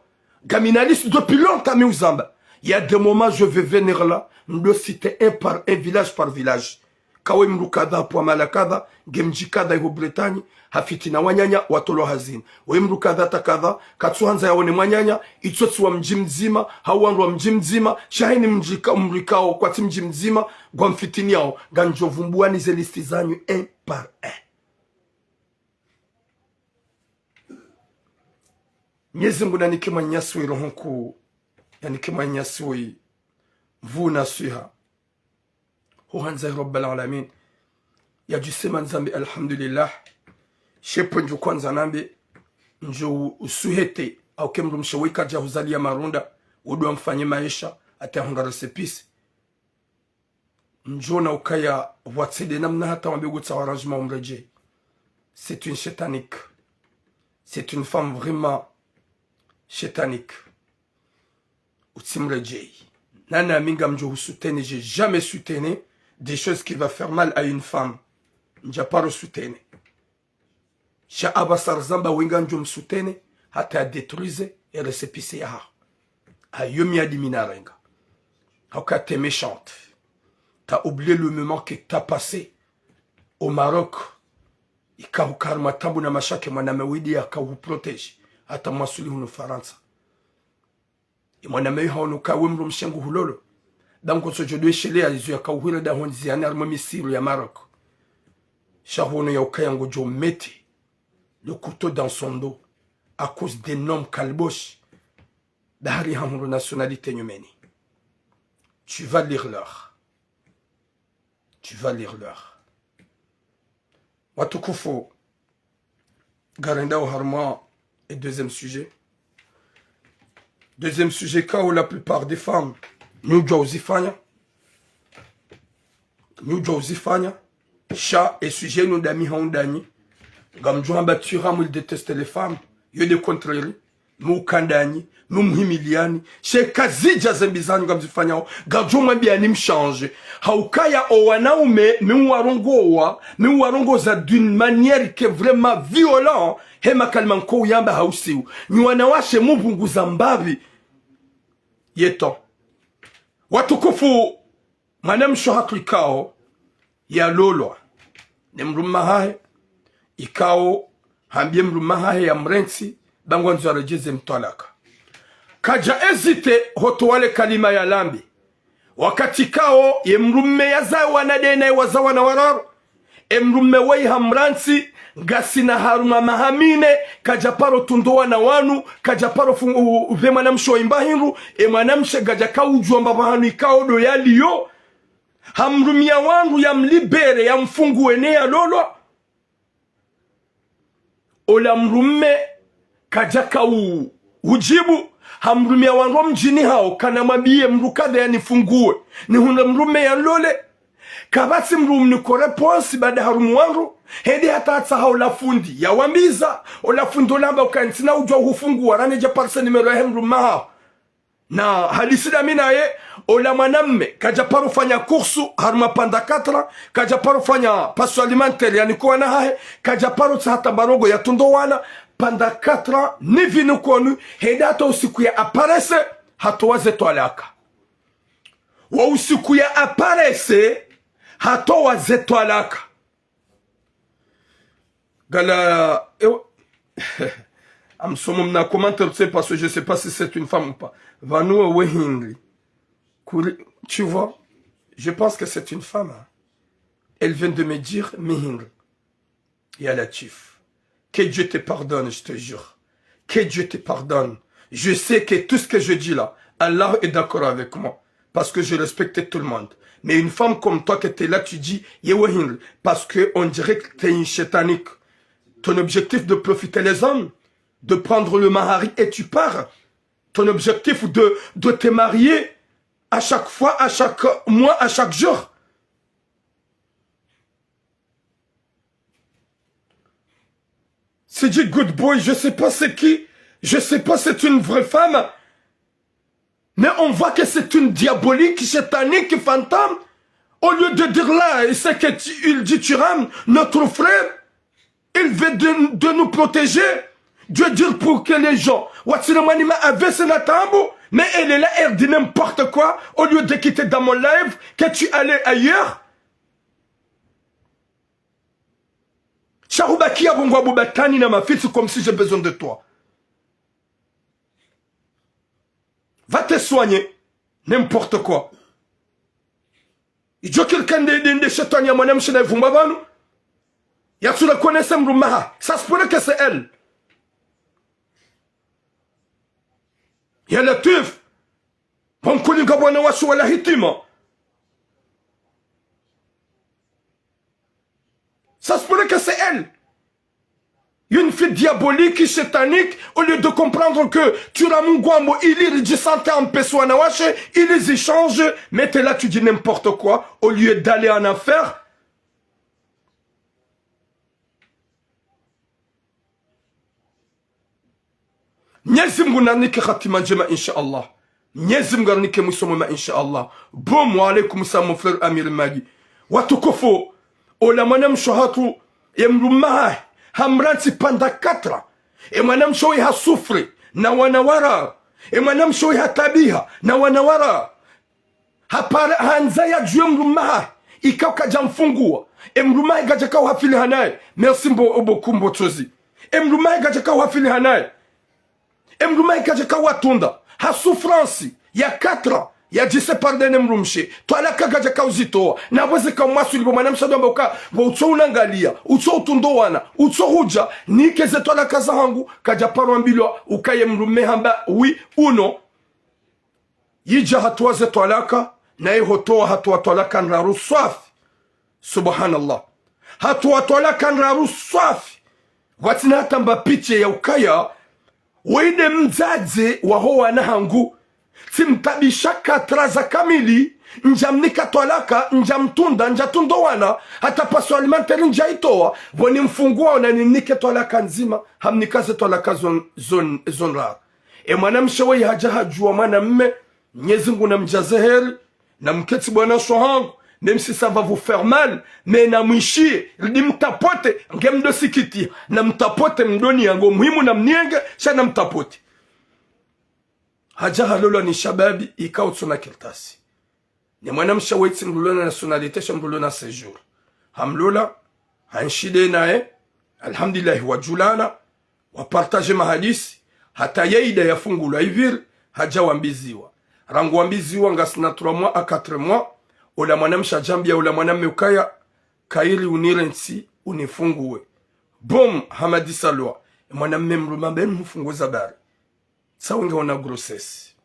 Ngamina liste depuis longtemps mi uzamba. Il y a des moments, je vais venir là. Ndo citer un par un, village par village. Ka we mdru kadha hapvwa mahala kadha, nge mdji kadha iho Bretagne, hafitini wananya, watolwa hazini. We mdru kadha hata kadha, katsuhandza yaone mwananya, itsotsi wa mdji mdzima, hau wandru wa mdji mdzima, sha haini mdji ka-, mdru ikao kwatsi mdji mdzima, ngwamfitiniyao, ngamdjo vumbuwani ze liste zanyu un par un. Mnyezi Mungu nanike mwananyasi woyi roho nkuu, yanike mwananyasi woyi nvuu na swiha. Huhandza Rabbal Alamin. Yadjusema ndzambe alhamdulillah. Shepvo ndjo kwandza nambe, ndjo u-, usuhete, au ke mdrumshe woyi kadja huzaliya marunda, wo ndo wamfanye maesha, hata yahundra récépissé. Ndjo ona ukaya pvwatsende namna hata wambe ngutsaho arrangement umredjeyi. C'est une shetanique. C'est une femme vraiment shetanique. Utsimredjeyi. Nami ngamdjo husoutenir, j'ai jamais soutenu des choses qui va faire mal à une femme. Ndja paro soutenir. Sha apvasa rizamba we ngamdjo msoutenir, hata ya détruise e récépissé yahaho. Ayo mi adi mi narenga. Hauka t'es méchante. T'as oublié le moment que t'as passé au Maroc. Ika huka harimwa taabu na mashaka, mwanamme widi yaka huprotégé. Hata mwasuli hunu Farantsa. Ye mwanamme yu haono uka we mdrumshe ngu hulolo. Nda ngu tsodjo dwesheleya izo yaka uhwira dahoni ziyani harimwa misiru ya Maroc. Sha huono ya ukaya ngodjo mettre le couteau dans son dos à cause d'un homme kalbosh. Dahari hahundru nationalité nyumeni. Tu vas lire l'heure. Tu vas lire l'heure. Watukufu, ngarendao harumwa e deuxième sujet. Deuxième sujet, ikao la plupart des femmes, nyi udjuwa uzifanya. Nyi udjuwa uzifanya. Sha, e sujet inu ndami hau ndanyi. Ngamdjuwa hamba Thuram il déteste les femmes. Yo nde contraire. Mi uka ndanyi, mi umhimiliyani, sha kazidja zembi zanyu ngamzifanyao, ngamdjo mwambiyani mshandje. Haukaya o wanaume, mi uwarongowa, mi uwarongoza d'une manière qui est vraiment violente, he makalima nko uyamba hausiu. Nyi wanawashe mupvunguza mbapvi. Yeto. Watukufu, mwanamshe hatru ikao yalolwa ne mdrume hahe, ikao hambiye mdrume hahe yamrentsi, ba ngwandzo yaredjeze mtwalaka. Kadja hésité hotowa le kalima yalambe. Wakati ikao ye mdrume yazaya wana ndena ye waza wana wararu, e mdrume woyi hamrantsi, ngasina harumwa maha mine, kadja paro tunda wana wanu, kadja paro fung-, u-, u-, upve mwanamshe wa imba hindru, e mwanamshe kadja kaudjuwa mba pvahanu ikao ndo yaliyo, hamrumiya wandru yamlibéré, yamfunguwe ne yalolwa. Ola mdrume kadjaka u-, udjibu, hamrumia wandru mdjini hawo, kana mwambiye mdru kadha yanifunguwe, nihundre mdrume yanilole. Kapvatsi mdru mniko réponse, baada harumwa wandru, hende hata hatsaha ola fundi, yawambiza, ola fundi ola hamba uka ntsina udjuwa uhufunguwa, rane dja parisa numéro yahe mdrume haho. Na hadisi dami naye, ola mwanamme, kadja paro fanya course, harumwa pendant quatre ans, kadja paro fanya passoire alimentaire, yanike wana hahe, kadja paro tsaha hata mbarongo ya tunde wana, pendant quatre ans, ni vinu konu, hende hata usiku ya aparece, hatowa ze twalaka. Wo usiku ya aparece, hatowa ze twalaka. Gala, eh, amsomo mna commentaire, tu sais, parce que je sais pas si c'est une femme ou pas. Pvanu we hindri. Kuri-, tu vois, je pense que c'est une femme, hein. Elle vient de me dire, mi hindri. Ya Latwif. Que Dieu te pardonne, je te jure. Que Dieu te pardonne. Je sais que tout ce que je dis là, Allah est d'accord avec moi. Parce que je respecte tout le monde. Mais une femme comme toi que t'es là, tu dis, ye we hindri. Parce que on dirait que t'es une shétanique. Ton objectif de profiter les hommes, de prendre le mahari et tu pars. Ton objectif de, de te marier à chaque fois, à chaque mois, à chaque jour. C'est du good boy, je sais pas c'est qui, je sais pas, c'est une vraie femme, mais on voit que c'est une diabolique, satanique, fantôme. Au lieu de dire là, et ce que tu- il dit, tu rames, notre frère, il veut de, de nous protéger. Dieu dire pour que les gens, watsile mwanima avese na taabu, mais elle est là, elle dit n'importe quoi, au lieu de quitter dans mon live, que tu allais ailleurs. Sha hubakia bo ngwa bubatani na mafitsi comme si j'ai besoin de toi. Va te soigner. N'importe quoi. Idjo kilika nde, nde, nde shetwani ya mwanamshe na ivumba pvanu. Yatsu reconnaître mdrume hahe. Ça se pourrait que c'est elle. Ya Latwif. Bon, kulinga bwana washe wala hitima. Ça se pourrait que c'est elle. Une fille diabolique, satanique, au lieu de comprendre que tu l'as mon guambo, il y dit santé en personne, il y change, mais t'es là, tu dis n'importe quoi, au lieu d'aller en affaire. Mnyezi Mngu narinike hatima ndjema, insha Allah. Mnyezi Mngu arinike mwiso mwema, insha Allah. Boum, wa alaykum salam, mon frère Amir Madi. Watukufu, ola mwanamshe hatru, ye mdrume hahe, hamrantsi pendant quatre ans. Ye mwanamshe woyi ha souffrir, na wana wararu. Ye mwanamshe woyi hatabiha, na wana wararu. Hapara, handza yadjuwe mdrume hahe, ikao kadja mfunguwa. Ye mdrume hahe kadjaka uhafili hanaye. Merci mbo, obo kumbo tsozi. Ye mdrume hahe kadjaka uhafili hanaye. Ye mdrume hahe kadjaka watunda. Ha souffrance ya quatre ans, yadji séparer ne mdrumshe. Twalaka kadjaka uzitowa. Na pvo zika mwasuli pvo mwanamshe ndo amba uka, pvo utso unangalia, utso utunda wana, utso hudja, nike ze twalaka zahangu, kadja paro ambilwa, uka ye mdrume hamba, oui ou non. Yidja hatowa ze twalaka, naye hotowa hatowa twalaka ndraru swafi. Subhanallah. Hatowa twalaka ndraru swafi. Watsina hata mba pitié ya ukaya, woyi nde mdzadze waho wana hangu. Tsimtabisha quatre ans za kamili, ndjamnika twalaka, ndjamtunda, ndjatunda wana, hata passoire alimentaire ndjaitowa, pvo nimfunguwa ona ninike twalaka ndzima, hamnika ze twalaka zon-, zon-, zondraru. Ye mwanamshe woyi hadja hadjuwa mwanamme, Mnyezi Mngu namdjaze heri, namketsi bwana sho hangu, même si ça va vous faire mal, mais namwishiye, ridi mtapote, nge mdo sikitiha, namtapote mdo niya ngo muhimu namnienge, sha namtapote. Hadja halolwa ni shababi, ikao utsona kartasi. Ne mwanamshe woyi tsi mdru lo na nationalité, sha mdru lo na séjour. Hamlola, hanshi nde naye, alhamdulillahi wadjulana, wapartager mahadisi, hata ye ida yafungulwa iviri, hadja wambiziwa. Rangu wambiziwa ngasina trois mois à quatre mois, ola mwanamshe hadja ambia ola mwanamme ukaya, kayiri unirantsi, unifunguwe. Boum, hamadisa lwa. Ye mwanamme mdrume amba, eni mfunguwe za bari. Sa wenge ona grossesse.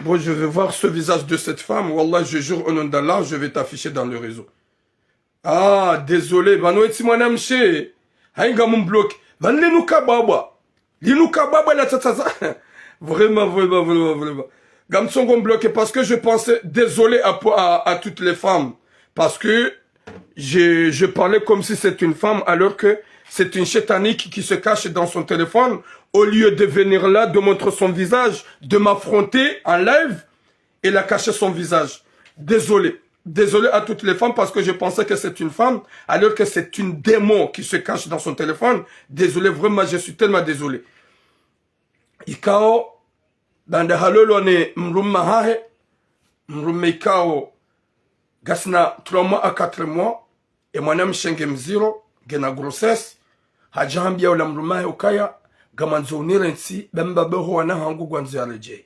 Bon, je vais voir ce visage de cette femme. Wallah, je jure au nom d'Allah, je vais t'afficher dans le réseau. Ah, désolé, pvanu etsi mwanamshe. Hayi ngamumbloqué. Pvanu linu kabwabwa. Linu kabwabwa la tsatsaza. Vraiment, vraiment, vraiment, vraiment. Ngamtsongo mbloqué parce que je pensais, désolé à, à, à toutes les femmes. Parce que je, je parlais comme si c'est une femme, alors que c'est une shétanique qui se cache dans son téléphone. Au lieu de venir là, de montrer son visage, de m'affronter en live, elle a caché son visage. Désolé. Désolé à toutes les femmes parce que je pensais que c'est une femme, alors que c'est une démon qui se cache dans son téléphone. Désolé, vraiment, je suis tellement désolé. Ikao, baanda halolwa ne mdrume hahe, mdrume ikao, ngasina trois mois à quatre mois, e mwanamshe nge mdziro, ngena grossesse, hadja hambia ola mdrume hahe ukaya, ngamwandzo unirentsi, ba mbaba ho wana hangu ngwandzo yaredjei.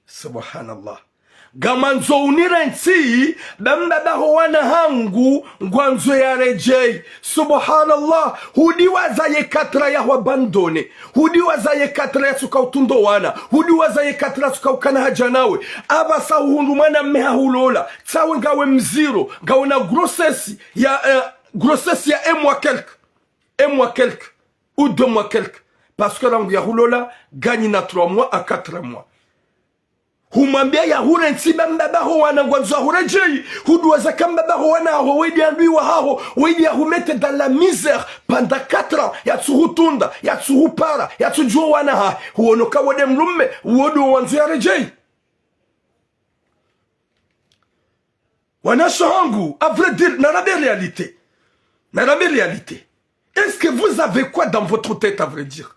Subhanallah. Ngamwandzo unirentsi, ba mbaba ho wana hangu ngwandzo yaredjei. Subhanallah. Hudiwaza ye quatre ans ya hu abandonné. Hudiwaza ye quatre ans yatsuka utundo wana. Hudiwaza ye quatre ans yatsuka ukana hadja nawe. Apvasa uhundru mwanamme hahulola. Tsawe ngawe mdziro. Ngawe na grossesse ya, eh, grossesse ya un mois quelque. Un mois quelque. Ou deux mois quelque. Parce que rangu yahulola, nganyina trois mois à quatre mois. Humwambia yahurentsi ba mbaba ho wana ngwandzo yahuredjei. Hudiwaza ka mbaba ho wana haho, weye nde adui wahaho, weye yahumettre dans la misère pendant quatre ans, yatsuhutunda, yatsuhupara, yatsudjuwa wana hahe. Huono ka wo nde mdrume, wo nde wandzo yaredjei. Wanashe hangu, à vrai dire, narambe réalité. Narambe réalité. Est-ce que vous avez quoi dans votre tête, à vrai dire?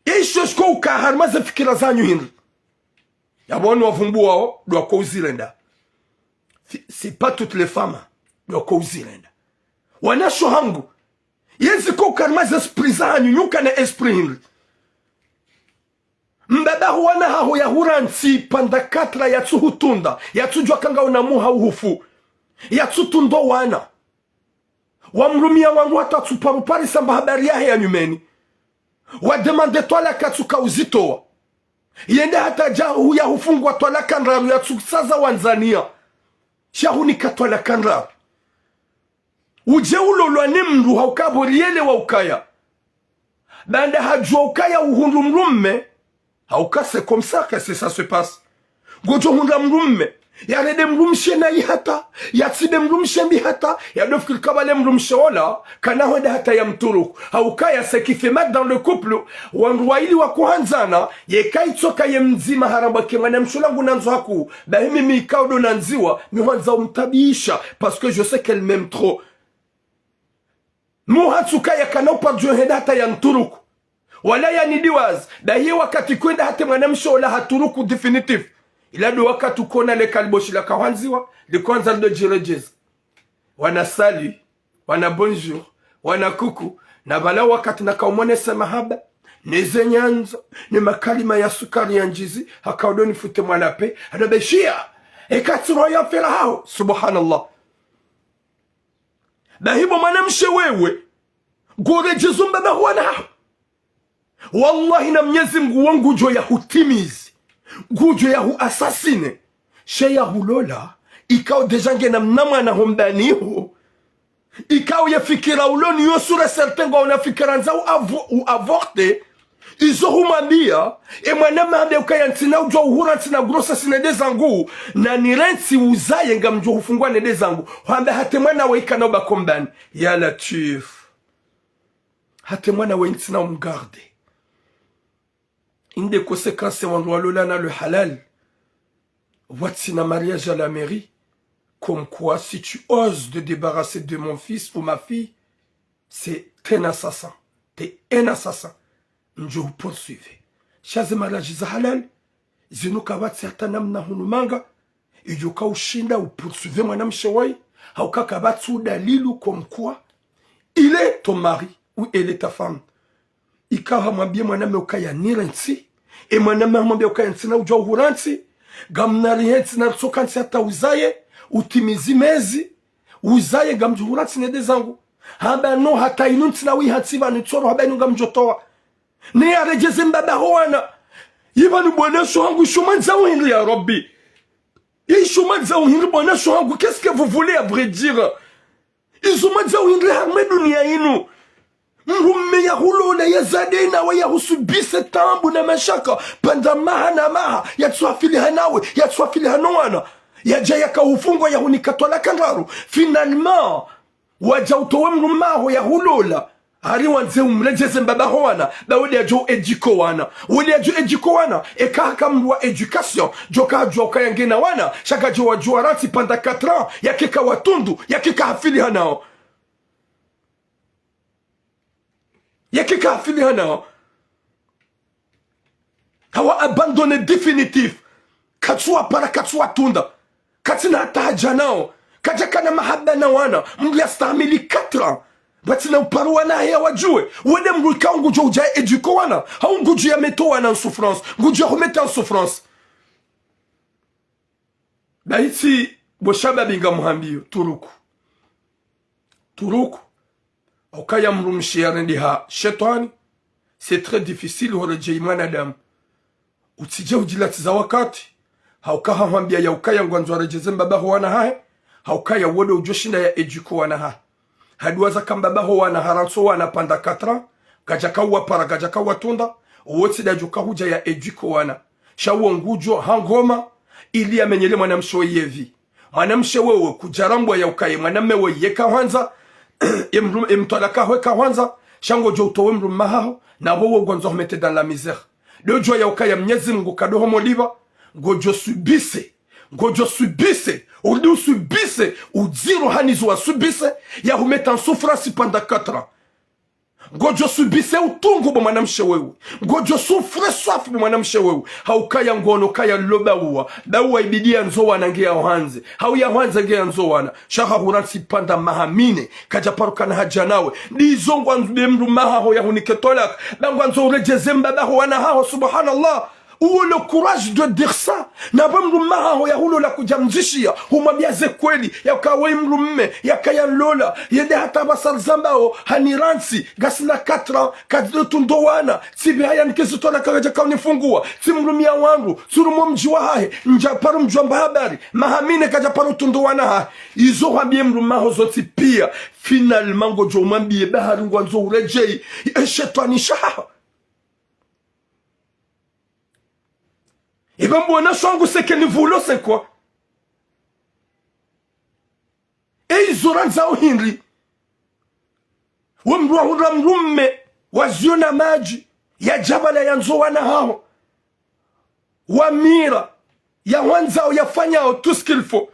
Isho shiko uka harumwa ze fikira zanyu hindri? Yapvo wanu wavumbuwao, ndo wako uzirenda. Fi-, c'est pas toutes les femmes, ndo wako uzirenda. Wanashe hangu, yezi ko uka harumwa ze esprit zanyu, nyi uka na esprit hindri? Mbaba ho wana haho yahurantsi pendant quatre ans yatsuhutunda, yatsudjuwa ka ngawe na muha uhufu, yatsutundo wana. Wamrumia wandru hata tsupvaruparisa mba habari yahe ya nyumeni. Wademande twalaka tsuka uzitowa. Yende hata dja hu-, yahufungwa twalaka ndraru yatsusaza wandzani ya. Sha hunika twalaka ndraru. Udje ulolwa ni mndru hauka pvo riyelewa ukaya. Baanda hadjuwa ukaya uhundru mdrume, hauka c'est comme ça que c'est, ça se passe. Ngodjo hundra mdrume, yarende mdrumshe nayi hata, yatsibe mdrumshe mbi hata, yadofikiri ka pvale mdrumshe ola, kana hwenda hata yamturuku. Hauka ya ce qui fait mal dans le couple, wandru wayili wakohandzana, yeka itsoka ye mdzima haramba ke mwanamshe ola ngunandzo haku, bahi mimi ikao ndo nandziwa, mi hwandza umtaabisha, parce que je sais qu'elle m'aime trop. Muha tsuka yakana upardjo henda hata yanturuku. Wala yanidiwaza, dahi wakati kwenda hata mwanamshe ola haturuku définitif. Ila ndo wakati ukona le kaliboshi la kahwandziwa, likwandza ndo djiredjeza. Wana salut, wana bonjour, wana coucou, na pvala wakati nakaumwonesa mahaba, ne ze nyandzo, ne makalima ya sukari ya ndjizi, haka udo nifute mwalape, hado beshiya, eka tsi roho ya mfera haho, subhanallah. Bahi bo mwanamshe wewe, ngoredjezo mbaba ho wana haho. Wallahi na Mnyezi Mngu wo ngudjo yahutimizi, ngudjo yahu assassiner. She yahulola, ikao déjà ngena mna mwana ho mbani ho. Ikao ye fikira ulo ni yo sûr et certain ngwaona fikira ndza u avo-, u avorter. Izo humwambia, e mwana mabe ukaya ntsina udjuwa uhura ntsina grossesse nende zangu, na nirentsi uzaye ngamdjo hufungwa nende zangu. Hwambe hata mwana we ikana uba ho mbani. Ya Latwif. Hata mwana we ntsina umgarder. Inde conséquence wandru walola na le halal. Watsina mariage à la mairie. Comme quoi, si tu oses te débarrasser de mon fils ou ma fille, c'est un assassin. T'es un assassin. Ndjo poursuivre. Sha ze mariage za halal, zinu kapvatsi hata namna hunu manga, idjo ka ushinda u poursuivre mwanamshe wayi, hauka kapvatsi udalilu comme quoi, il est ton mari ou elle est ta femme. Ikao hamwambie mwanamme ukaya nirentsi, e mwanamme hamwambia ukaya ntsina udjuwa uhurantsi, ngamnari hentsi na ritsoka ntsi hata uzaye, utimizi mezi, uzaye ngamdjo hurantsi nende zangu. Hamba no hata inu ntsina wihantsi pvanu tsoro hamba inu ngamdjo towa. Ne yaredjeze mbaba ho wana. Ipvanu bwana sho hangu sho mwandza uhindri ya Rabbi. Izo mwandza uhindri bo wanashe wangu, qu'est-ce que vous voulez à vrai dire? Izo mwandza uhindri harumwa dunia inu? Mdrume yahulola, yazade nawe, yahusubise taabu na mashaka, pvanda maha na maha, yatsuhafiliha nawe, yatsuhafiliha no wana. Yadja yakahufungua, yahunika twalaka ndraru. Finalement, wadja utowe mdrume waho yahulola. Hari wandze umredjeze mbaba ho wana, ba wende yadjo éduquer wana. Wende yadjo éduquer wana, eka haka mdru wa éducation, djo kahadjua ukaya ngena wana, sha kadjo wadjua rantsi pvanda quatre ans, yakeka watundu, yakeka hafiliha nao. Yakeka hafiliha nao. Hawa abandonné définitif. Katsuwapara, katsuwatunda. Katsina hata haja nao. Kadjakana mahaba na wana. Mdru yastahamili quatre ans. Batsina uparo wana hahe yawadjue. Wende mdru ikao ngudjo udja éduquer wana. Hau ngudjo yamettre wana en souffrance. Ngudjo yahumeta en souffrance. Bahi tsi bo shababi ngamhambiyo, turuku. Turuku. Haukaya mdrumshe yarendeha shetwani, c'est très difficile huredjei mwanadamu. Utsidje udjilatsiza wakati, hauka hahwambia yaukaya ngwandzo aredjeze mbaba ho wana hahe, haukaya wende udjo shinda ya éduquer wana hahe. Haduwaza ka mbaba ho wana harantsi o wana pvanda quatre ans, kadjaka uwapara, kadjaka uwatunda, uwo tsi dadjo kahudja ya éduquer wana. Sha uwo ngudjo ha ngoma, ili yamenyele mwanamshe we yevi. Mwanamshe wewe kudjarambwa yaukaye, mwanamme we yeka hwandza, emdru-, emtwalaka ho eka hwandza, sha ngodjo utowe mdrume haho, na wewe ngwandzo humete dans la misère. Dodjua yaukaya Mnyezi Mngu kadoho molipva, ngodjo subise, ngodjo subise, udi usubise, udziro hanizo wasubise, yahumeta en souffrance pvanda quatre ans. Ngodjo subise utungu bo mwanamshe wewe. Ngodjo souffre swafi bo mwanamshe wewe. Haukaya ngono kaya lo bauwa. Bauwa ibidi yandzo wana nge ya hwandze. Hau ya hwandze nge yandzo wana. Sha hahurantsi pvanda maha mine. Kadjaparo kana haja nawe. Ndizo ngwandzo be mdrume haho yahunike twalaka. Ba ngwandzo uredjeze mbaba ho wana haho, subhanallah. Uwo le courage de dire ça. Na pvo mdrume haho yahulola kudja mdzishiya, humwambia ze kweli, yauka we mdrume, yakaya nlola, yende hata pvasa rizambao, hanirantsi, ngasina quatre ans, katsido tunda wana, tsipvi haya nike zitwalaka kadjaka unifungua, tsi mdrume ya wandru, tsi rumo mdji wa hahe, ndjaparo mdjua mba habari, maha mine kadjaparo tunda wana hahe. Izo hwambie mdrume haho zontsi pia, finalement ngodjo umwambie bahari ngwandzo uredjei, e shetwani shaha. Eba mbona shangu seke ni vulo sekwa. E izo randza uhindri. We mdru wahundra mdrume, waziona madji, ya djabala yandzo wana haho. Wamira, ya hwandzao, ya fanyao, tout ce qu'il faut.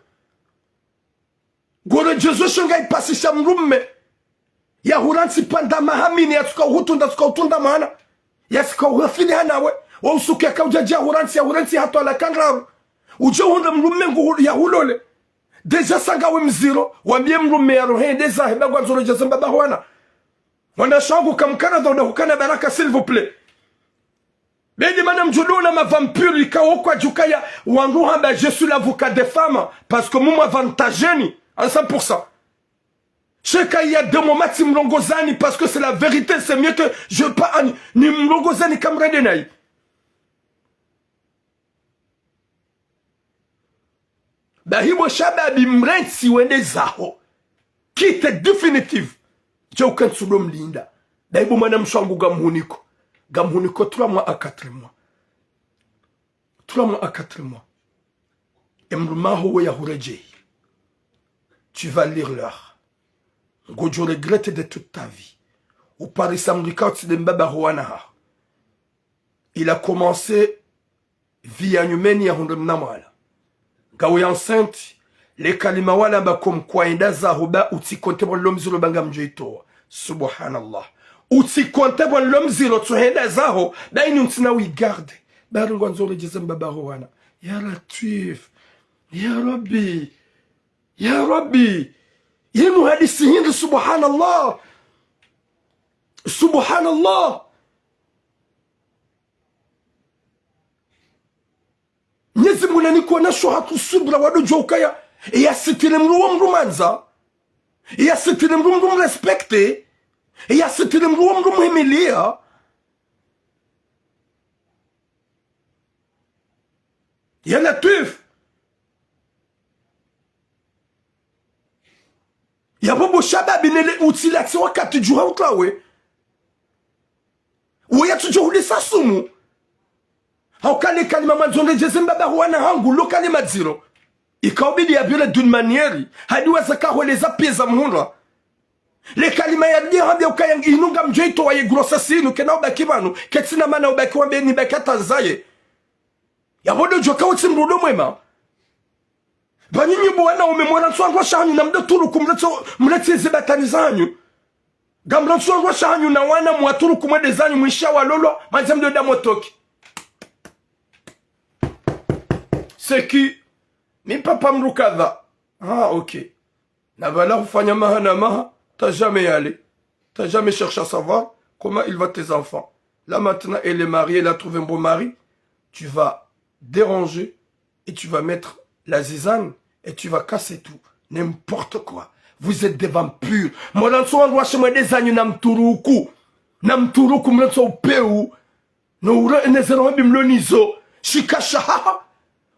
Ngoredjezo sho ngaipasisha mdrume. Yahurantsi pvanda maha mine yatsuka uhutunda, tsuka utunda mwana. Yatsuka uhafili hanawe. Wa usuku yakaudja dja hurantsi, yahurantsi ha twalaka ndraru. Udje uhundre mdrume ngu yahulole. Déjà sa ngawe mdziro, wambie mdrume yarohe yende zahe, ba ngwandzo uredjeze mbaba ho wana. Wanashe wangu kamkana dhoda hukana baraka, s'il vous plaît. Bedi mana mdjuduna ma vampire ikao kwadjukaya wandru hamba je suis l'avocat des femmes, parce que mumu avantageni en cent pour cent. Sheka ya demo matsi mlongozani, parce que c'est la vérité, c'est mieux que je pas ani, ni mlongozani kamrende nayi. Bahi bo shababi mrentsi wende zaho. Quitte définitive. Dje ukentsu do mlinda. Bahi bo mwanamshe wangu ngamhuniko. Ngamhuniko trois mois à quatre mois. Trois mois à quatre mois. Emdrume haho we yahuredjei. Tu vas lire l'heure. Ngodjo regretter de toute ta vie. Uparisa mdru ikao tsi nde mbaba ho wana haho. Il a commencé vie ya nyumeni yahundre mna mwana. Ngawe enceinte, le kalima wala mba comme quoi enda zaho ba utsi compter pvanu lo mdziro ba ngamdjo itowa. Subhanallah. Utsi compter pvanu lo mdziro tsu henda zaho, ba ini utsina wi garder. Bari ngwandzo uredjeze mbaba ho wana. Ya Latwif. Ya Rabbi. Ya Rabbi. Yinu hadisi hindri, subhanallah. Subhanallah. Mnyezi Mungu nanike wanashe hatru subira wado djua ukaya, yasitiri mdru wo mdru mwandza, yasitiri mdru mdru mrespecter, yasitiri mdru wo mdru mhimilia. Ya Latwif. Shababi nele utsi latsi wakati djuha utlawe. Woyi yatsudjo hulisa sumu. Hauka le kalima mwandzo ndedjeze mbaba ho wana hangu, lo kalima dziro. Ikaubidi ya viole d'une manière, hadi waza kaholeza piya za muhundra. Le kalima ya dia hambia ukaya inu ngamdjo itowa ye grossesse inu, kena ubaki pvanu, ketsina mana ubaki wambe nibaki hata nzaye. Yapvo ndo djo ka utsi mrudo mwema. Pvanyinyi bo wanaume mwarantswa ndrwa shanyu na mdo turuku mletso, mletse ze batani zanyu. Ngamrantswa ndrwa shanyu na wana mwaturuku mwende zanyu mwisha walolwa, madza mdo da motoki. C'est qui? Mi papa mrukadha. Ah, ok. Na pvala hufanya maha na maha, t'as jamais allé. T'as jamais cherché à savoir comment il va tes enfants. Là maintenant, elle est mariée, elle a trouvé un beau mari. Tu vas déranger et tu vas mettre la zizanie et tu vas casser tout. N'importe quoi. Vous êtes des vampires. Mwarantswa wandru washe mwende zanyu na mturuku. Na mturuku mlonso upeu. No uro enezero hambi mlo nizo. Shika shahaha.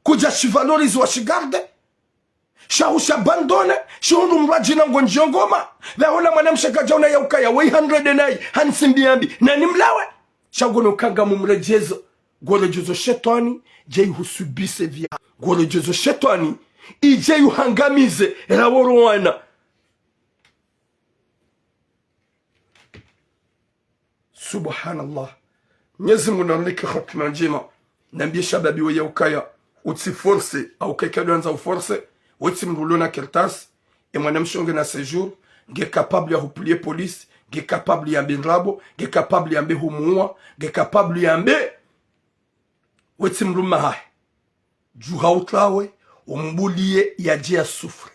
Kudja shivalorize wa shigarde. Shahu shabandone, shihundru mrwadji na ngonjongoma. Pvahola mwanamshe kadjaona ya ukaya, weyi handrede nayi, hansimbi yambi, nani mlawe? Shangono kanga mumredjezo, ngoredjezo shetwani, dje yuhusubise vya. Ngoredjezo shetwani, idje yuhangamize, raworo wana. Subhanallah. Mnyezi Mungu narinike hatima ndjema. Nambiye shababi we ya ukaya, utsi force, au keke ndo andza u force, wetsi mdru ulo na kartasi, e mwanamshe nge na séjour, nge capable ya huplier police, nge capable yambe ndrabo, nge capable yambe humuwa, nge capable yambe, wetsi mdru mma hahe. Djuha utlawe, umbuliye yadje ya souffre.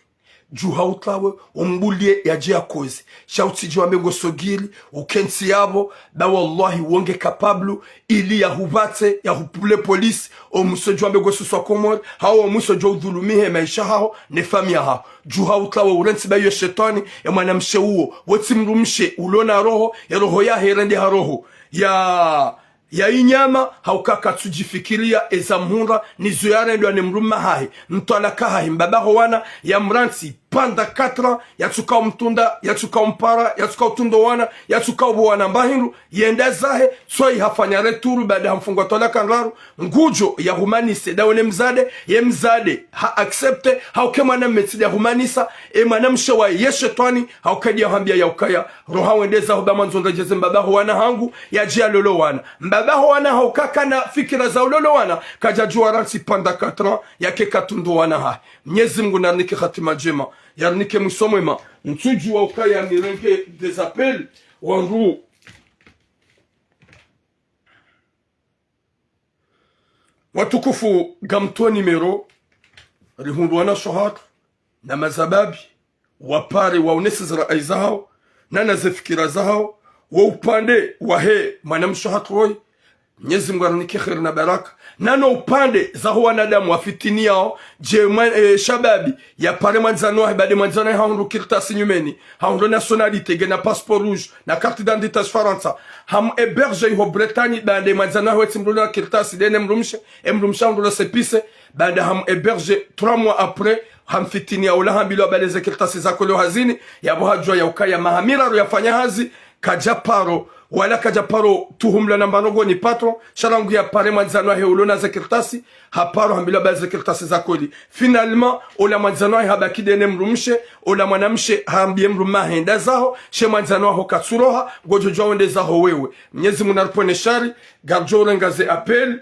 Djuha utlawe, umbuliye yadje ya koze. Sha utsidje wambe ngo sogiri, ukentsi yapvo, ba wallahi wo nge capable, ili ya hupvatse, ya huplier police, o mso dje wambe ngo suswa Komori, hau o mso dje udhulumihe maisha haho, ne famiyi yaho. Djuha utlawe, urentsi ba yo shetwani, e mwanamshe uwo, wetsi mdrumshe, ulo na roho, e roho yahe rende ha roho. Ya ya inyama, hauka katsudjifikiriya eza mhundra, nizo yarendwa ne mdru mma hahe, mtwalaka hahe, mbaba ho wana, ya mrantsi, pendant quatre ans, yatsuka umtunda, yatsuka umpara, yatsuka utunda o wana, yatsuka upvo wana mba hindru, yenda zahe, tsoyi hafanya retour, baada hamfungwa twalaka ndraru, ngudjo ya humanise, dawe ne mzade, ye mzade, ha accepte, hauke mwana mmetsi ya humanisa, e mwanamshe wa ye shetwani, hauka ndiya hambia ya ukaya, roha wende zaho ba mwandzo ndredjeze mbaba ho wana hangu, yadje ya lolo wana. Mbaba ho wana hauka kana fikira za ulolo wana, kadja djuwa rantsi pendant quatre ans, yake katunda o wana hahe. Mnyezi Mungu narinike hatima ndjema, yarinike mwiso mwema. Ntsudjuwa ukaya nirenge des appels, wandru. Watukufu, ngamtowa numéro, rihundru wanashe hatru, na mazababi, wapare, waonese ze rai zahao, na na ze fikira zahao, wo upande wahe mwanamshe hatru woyi, Mnyezi Mungu arinike kheri na baraka, na no upande zaho wanadamu wafitiniyao, dje mwa, eh, shababi, yapare mwandzani wahe, baada mwandzani wahe hahundru kartasi nyumeni, hahundru nationalité, nge na passeport rouge, na carte d'identité ya Farantsa. Ham héberge iho Bretagne, baada mwandzani wahe wetsi mdru ulo na kartasi, nde ne mdrumshe, e mdrumshe hahundru récépissé, baada ham héberge trois mois après, hamfitiniya ula hambilwa ba le ze kartasi za kweli hazini, yapvo hadjuwa ya ukaya maha miraru yafanya hazi, kadja paro, wala kadja paro tuhumlwa na mba ndrongo ni patron, sha rangu yapare mwandzani wahe ulo na ze kartasi, haparo hambilwa ba ze kartasi za kweli. Finalement, ola mwandzani wahe habaki nde ne mdrumshe, ola mwanamshe hambiye mdru mma hahe enda zaho, she mwandzani waho katsuroha, ngodjo djuwa wende zaho wewe. Mnyezi Mungu naripvonese shari, ngaridjo urenga ze appel.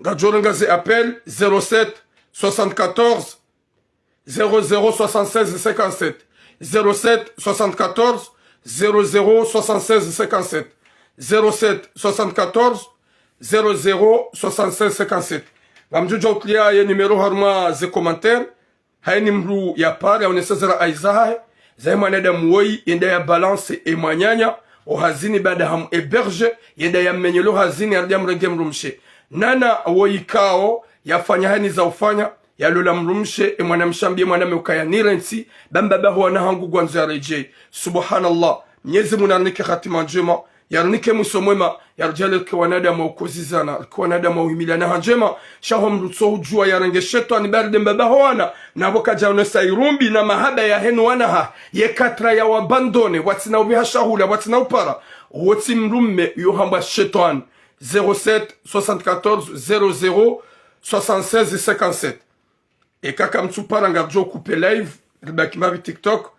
Ngaridjo urenga ze appel, zéro sept soixante-quatorze zéro zéro soixante-seize cinquante-sept. Zéro sept soixante-quatorze zéro zéro soixante-seize cinquante-sept. Zéro sept soixante-quatorze zéro zéro soixante-seize cinquante-sept. Ngamdjo djuwa utria ye numéro harumwa ze commentaire. Hayini mdru yapare, yaonese ze rai zahahe, zahe mwanadamu woyi, yenda ya balance e mwananya, o hazini baada ham héberge, yenda ya mmenyelo hazini, yarudi yamrenge mdrumshe. Nana woyi kao, yafanya hayini za ufanya, yalola mdrumshe, e mwanamshe hambiye mwanamme ukaya nirentsi, ba mbaba ho wana hangu ngwandzo yaredjeyi. Subhanallah. Mnyezi Mungu narinike hatima ndjema, Yarinike mwiso mwema, yaridjaanlie rike wanadamu wa ukozizana, rike wanadamu wa uhimiliana ha ndjema. Sha ho mdru tso udjuwa yarenge shetwani, bari nde mbaba ho wana, na pvo kadjaonesa irumbi na mahaba yahe no wana hahe, ye katra ya wabandone, pvwatsina upviha shahula, pvwatsina upara, wo tsi mdrume, uyo hambwa shetwani. Zéro sept, soixante-quatorze, zéro zéro, soixante-seize, cinquante-sept. Eka kamtsupara ngaridjo couper live, ribaki mbapvi TikTok.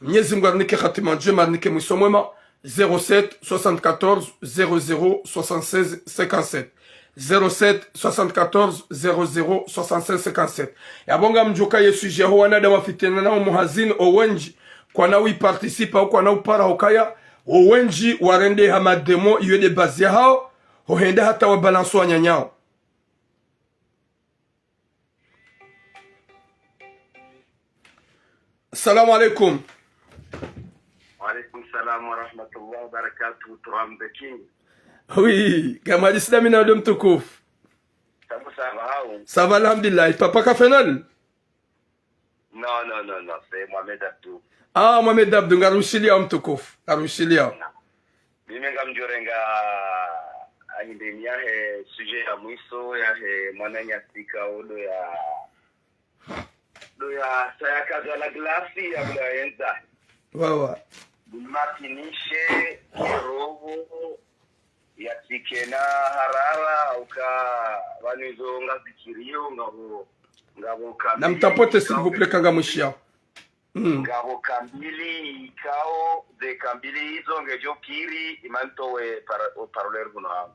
Mnyezi Mngu arinike hatima ndjema, arinike mwiso mwema. Zéro sept, soixante-quatorze, zéro zéro, soixante-seize, cinquante-sept. Zéro sept, soixante-quatorze, zéro zéro, soixante-seize, cinquante-sept. Yapvo ngamdjuwa ye sujet ho wanadamu wafitina nao muhazini, owendji kwana uiparticipa, kwana upara hukaya, owendji warendeha mademo, iyo nde base yahao, ho hwenda hata wabalanse wananyao. Assalamu alaikum. Wa alaikum salam wa rahmatullahi wa barakatuh, Turam the King. Oui, kama hadisi na mi na ndo mtukufu. Sabu ça va, hau? Ça va, alhamdulillah. Papa Kafenal? Non, non, non, non, c'est Mohamed Abdou. Ah, Mohamed Abdou, ngarishiliao mtukufu, ngarishiliao. Mimi ngamdjorenga ahindeni yahe sujet ya mwiso, yahe mwananyasi ikao ndo ya, ndo ya saya kaza la glasi ya mda yenza. Wawa. Makinishe, kiroho, yatsikena harara, uka pvanu izo ngazikirio, ngapvo, ngapvo kambi. Namtapote, s'il vous plaît, kangamwishiyao. Mm. Ngapvo kambili ikao, ze kambili izo ngedjo kiri, imanto we para-, we parler kuno hamu.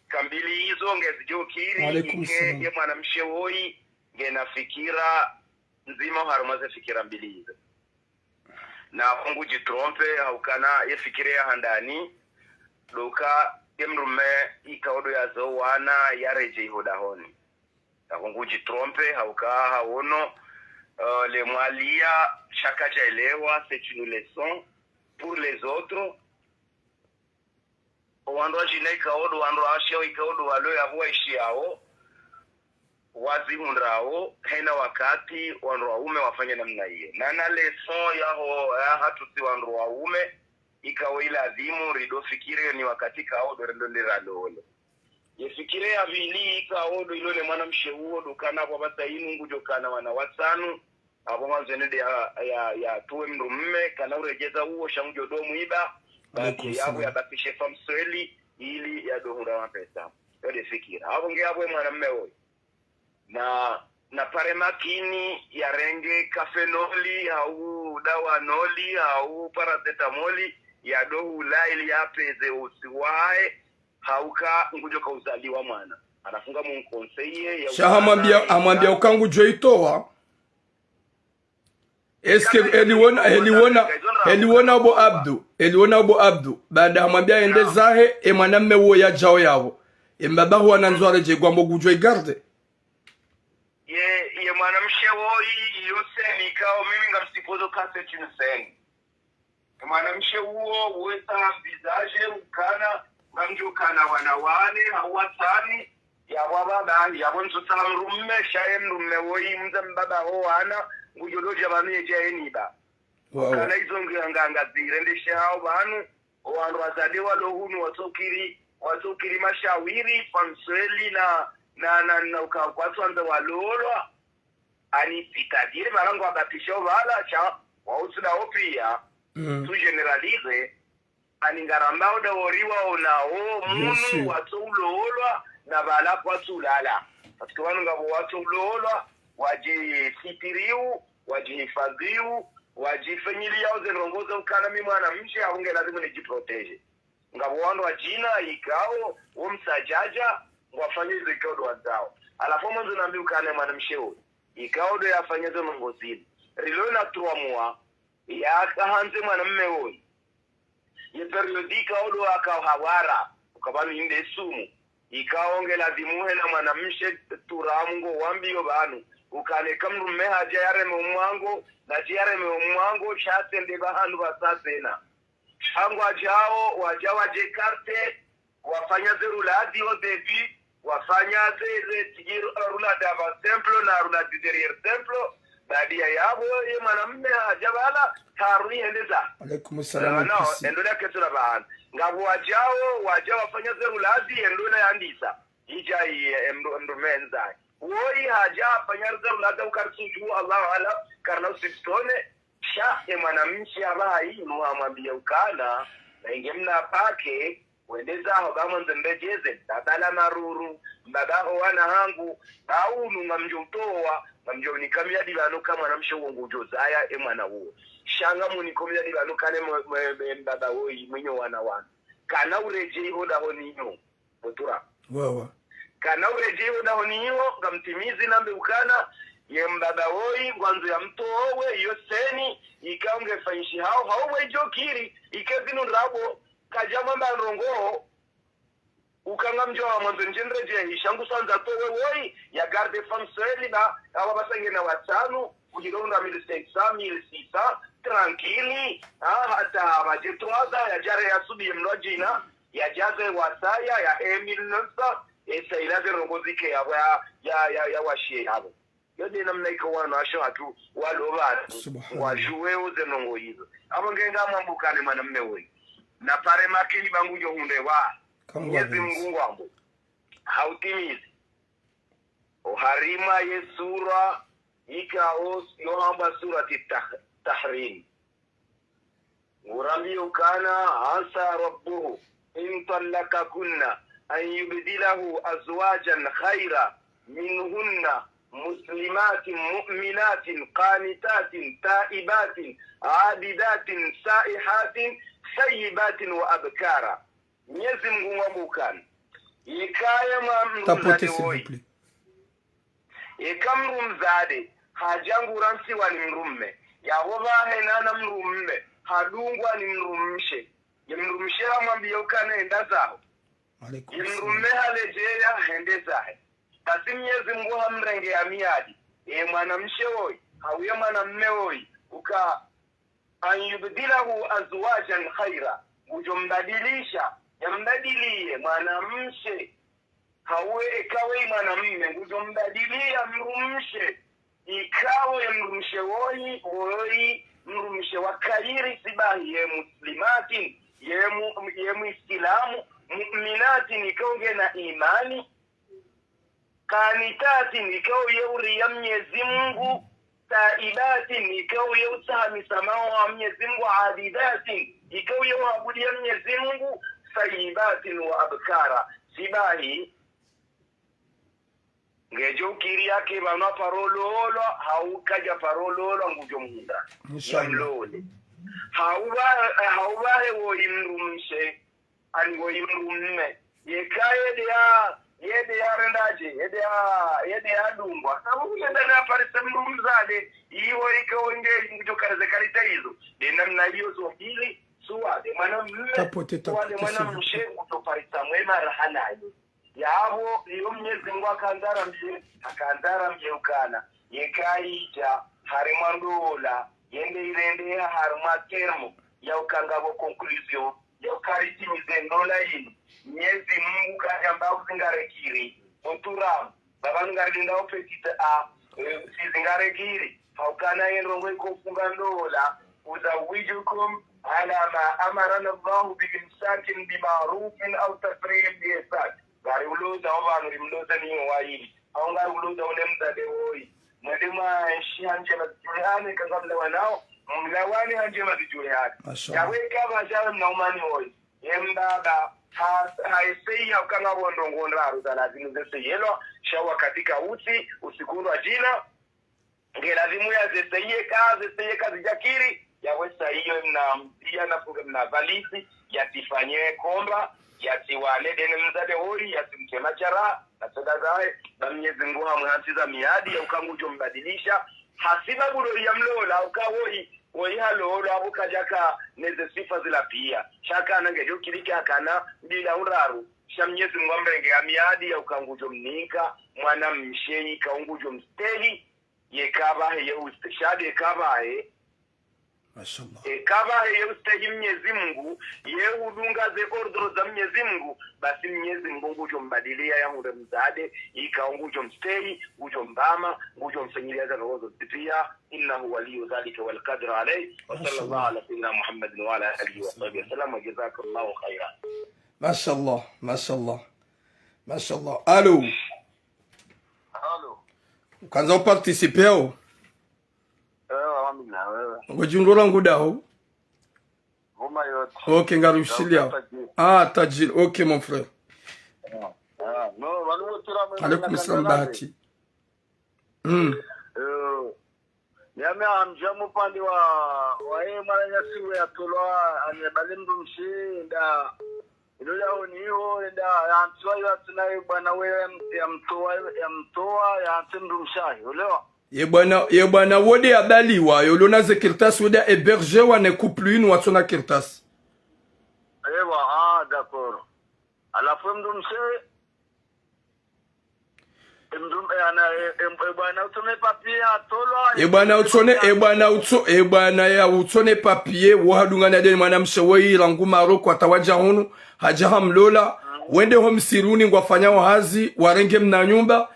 Kambili izo ngezidjo kiri, ike ye mwanamshe woyi, ngena fikira ndzima harumwa ze fikira mbili izo. Na ngudji tromper, haukana ye fikira ya handani, ndo uka ye mdrume ikao ndo yazao wana yaredjei ho dahoni. Na ngudji tromper, hauka hawono, euh, le mwalia, sha kadjaelewa, c'est une leçon pour les autres. Owandru wadjina ikao ndo wandru washe ikao ndo walo yapvo waishiyao, wazihundrao, hena wakati wandru waume wafanye namna iyo. Na na leçon yaho, yahatru si wandru waume, ikao ilazimu rido fikiri ni wakati ikao ndo rendo ndiralole. Ye fikira ya pvili ikao ndo ilo ne mwanamshe uwo ndo kana pvwa pvasa inu ngudjo kana wana watsanu, apvo mwandzeni nde ya, ya, ya tuwe mdrume, kana uredjeza uwo sha ngudjo ndo mwiba, basi yapvo yabakishe fa msweli, ili yado hundra mapesa. Yo nde fikira. Apvo nge apvo ye mwanamme woyi. Na, na pare makini, yarenge kafenoli, hau dawanoli, hau paracetamoli, yado hula ili yapveze usi wahe, hauka ngudjo ka uzaliwa mwana. Halafu ngamumkonseye ya sha hamwambia, hamwambia uka ngudjo itowa. Est-ce que, heliwona, heliwona, heliwona obo Abdu, heliwona obo Abdu, baada hamwambia yende zahe, e mwanamme uwo yadjao yapvo, e mbaba huwa nandzware dje ngwambo ngudjo igarde? Ye, ye mwanamshe woyi, iyo scène ikao mimi ngamsupposé ka c'est une scène. Mwanamshe uwo, uweza envisager ukana, ngamdjo kana wana wane, hau watsanu, yapvo apvapva, yapvo ntsutsaha mdrume, sha ye mdrume woyi, mze mbaba ho wana, ngudjo lodja pvanu yedja yeniba. Wawa. Kana izo ngi-, nga, ngazirendeshehao pvanu, owandru wazade walo hunu watsokiri, watsokiri mashawiri, fa msweli na, na, na, na uka kwatswandza walolwa, ani c'est-à-dire pvala ngwabakisha opvala, sha, wautsina opia, mm, tu généraliser, ani ngaramba oda wori waonao, bien sûr, munu watsoulolwa, na pvala kwatsulala. Parce que pvanu ngapvo watsoulolwa, wadjisitiriu, wadjihifadhiu, wadjifanyiliyao ze ndrongoo za ukana mi mwanamshe, apvo nge lazimu nidjiprotéger. Ngapvo wandru wadjina, ikao, wo msadjadja, ngwafanya izo ikao ndo wandzao. Halafu mwandzo nambi ukana mwanamshe woyi, ikao ndo yafanya zo ndrongoo zinu, rilo na trois mois, yaka handze mwanamme woyi. Ye période ikao ndo aka hawara, uka pvanu inde sumu. Ikao nge lazimu hena mwanamshe Turamu ngowambiyo pvanu, ukana eka mdrume hadja yareme omwango, nadje yareme omwango, sha tsende pvahanu pvasa tsena. Sha ngwadjao, wadja wadje écarter, wafanya ze roulade au début, wafanya ze, ze tigi, euh, roulade avant simple na roulade derrière simple, Baada ya yapvo, ye mwanamme hadja pvala, harudi hende zahe. Alaikum salam, Bwana, Alkisi. Endo la ketula pvahanu. Ngapvo wadjao, wadja wafanya ze rulazi, endo la yandisa. Idja iye, emdru, emdru mendza. Woyi hadja afanya ze rulazi, uka ritsudjuwa, Allahu aalam, karina usipsone. Sha, e mwanamshe apvaha inu hamwambiya ukana, na inge mna pake, wende zaho ba mwandzo mbedjeze, babala maruru, mbaba ho wana hangu, ba unu ngamdjo utowa, ngamdjo unika miyadi pvanu ka mwanamshe wo ngudjo zaya e mwana wo. Sha ngamuniko miyadi pvanu kane mwe, mwe, mwe, mbaba woyi, mwinyi o wana wanu. Kana uredjeyi ho dahoni inyo, Botura. Wawa. Kana uredjeyi ho dahoni inyo, ngamtimizi nambe ukana, ye mbaba woyi, ngwandzo yamtowe, iyo seni, ika unge fanyishi hao, hao wedjo kiri, ike zinu ndrabo, kadja mwamba ndrongo, uka ngamdjo wa mwandzo ndje ndredjeyi, sha ngu swandza towe woyi, ya garde femme seule ba, awa basa ngena watsanu, udjiro unda mille cinq cents, mille six cents, tranquille, ha, hata madje trois ans, ya djare ya subi ye mlwa djina, ya djaze wasaya, ya un mille neuf cents, esa ila ze ndrongo zike yapvo ya, ya, ya, ya washiye yapvo. Yo nde namna ika wanawashe hatru walo pvanu, Subhanallah. Ngwadjuweo ze ndrongo izo. Apvo nge ngamwambo ukana e mwanamme woyi. Na pare makini ba ngudjo hundre wa. Kangwa Mwenyezi benzi. Mungu ngwambo. Hautimizi. Oharimwa ye sura, ikao, yo hambwa surati Tah-, Tahrim. Ngurambiyo ukana, عسى ربه إن طلقكن أن يبدله أزواجا خيرا منهن مسلمات مؤمنات قانتات تائبات عابدات سائحات ثيبات وأبكارا. Mwenyezi Mungu ngwambo ukana, ikaye mwa mdru Tapoter, mzade s'il vous woyi. Plaît. Eka mdru mzade, hadja ngu rantsiwa ni mdrumme, yapvo pvahe nana mdrumme, hadungwa ni mdrumshe. Ye mdrumshe hamwambiya ukana enda zaho. Alaikum Ye salam. mdrumme haledjeya hende zahe. Basi Mwenyezi Mungu hamrengeya miyadi. Ye mwanamshe woyi, hau ye mwanamme woyi, uka أن يبدله أزواجا خيرا. Ngudjo mbadilisha, yambadiliye mwanamshe. Hau eka woyi mwanamme, ngudjo mbadiliya mdrumshe. Ikao ye mdrumshe woyi, woyi mdrumshe wa kheri, sibahi ye muslimatin, ye mu-, ye muislamu, mu'minatin, ikao ngena imani, qanitatin, ikao ye uriya Mwenyezi Mungu, taibatin, ikao ye utsaha misamaha wa Mwenyezi Mungu, abidatin, ikao ye uabudiya Mwenyezi Mungu, sayibatin wa abkara. Sibahi, ngedjo ukiri yake pvanu paro lolwa, hau kadja paro lolwa ngudjo mhundra. Inshallah. Yamlole. Hau pva-, hau pvahe woyi mdrumshe, ani woyi mdrumme. Yeka yede ya, yede ya rendadje, yede ya, yede ya dungwa. Sabu yende na parise mdru mzade, iwo ike wonge ngudjo karize karita izo. De namna iyo zo hili, suwa de mwanamme, Tapoter, suwa de tapoter, s'il vous mwanamshe, ngudjo parisa mwema raha nayo. Yapvo, iyo Mwenyezi Mungu hakandza rambiye, hakandza rambiye ukana, yeka idja, harimwa ndola, yende irende ya harimwa terme, ya uka ngapvo conclusion, ya uka ritimize ndola inu. Mwenyezi Mungu kayamba uzingarekiri, Botura, baba ngarilindao petit a, eh, sizingarekiri, hau kana ye ndrongo iko ufunga ndola, أزوجكم على ما أمرنا الله بإمساك بمعروف أو تسريح بإحسان. Ngari uloza o pvanu rimloza ni yo wayili. Hau ngari uloza o ne mzade woyi. Mwende mwaenshi ha ndjema zidjulihane, eka ngamlawanao, mlawane ha ndjema zidjulihane. Mashallah. Yapvo eka pvadja mna umani woyi. Ye mbaba, ha, ha eseyi ya uka ngapvo ndrongo ndraru za lazimu zeseyelwa, sha wakati kautsi, usiku ndwadjina, nge lazimu ya zeseye ka, zeseye ka zidjakiri, yapvo sa iyo mna mbiya na funge mna valisi, yatsifanye komba, yatsiwane de ne mzade woyi, yatsimtema shara, na soda zahe, ba Mwenyezi Mungu hamwe hantsiza miyadi, ya uka ngudjo mbadilisha, hasibabu ndo ya mlola, uka woyi, woyi halolwa, apvo kadjaka neze sifa zila piya. Sha kana ngedjo ukiri ke hakana, mbili hau ndraru, sha Mwenyezi Mungu hamrengeya miyadi, ya uka ngudjo mnika, mwanamshe, ika ngudjo mstehi, yeka pvahe ye uste-, sha de eka pvahe, Mashallah. Eka pvahe ye ustehi Mnyezi Mungu, ye udunga ze ordre za Mnyezi Mungu, basi Mnyezi Mungu ngudjo mbadiliya ya hundre mzade, ikao ngudjo mstehi, ngudjo mbama, ngudjo mfanyiliya za roho zontsi piya, إنه ولي ذلك والقادر عليه. وصلى الله على سيدنا محمد وعلى آله وصحبه وسلم، وجزاكم الله خيرا. Mashallah, mashallah. Mashallah. Allô? Allô? Kandza uparticiper o? Eh, alhamdulillah, wewe. Ngodjundro la ngudaho? Ngoma yote. Ok, ngarushilia. Tajiri. Ah, tajiri. Ok, mon frère. Ah, ah, no, wanu wote la mwe Alaikum salam, mwana Bahati. Mm. Eh, yame amdja mupande wa, wa ye mwananyasi we yatolwa, ane bale mdrumshe, nda, ilo yaoniho, nda, yantsiwa yo atsina ye bwana we yam-, yamtowa, yamtowa, yantsi mdrumshe ahe, olewa? Ye bwana, ye bwana wo nde yabaliwa, yo lona ze kartasi wo nde ya héberger wa ne couple inu watsona kartasi. Ewa, ah, d'accord. Halafu mdrumshe, mdrum-, eh, ana, eh, eh, eh, bwana utsone papier atolwa. E bwana utsone, e bwana utso, e bwana ya utsone papier, wo hadungana nde ni mwanamshe wo yi rangu Maroko hata wadja hunu, hadja hamlola, wende ho msiruni ngwafanyao hazi, warenge mna nyumba,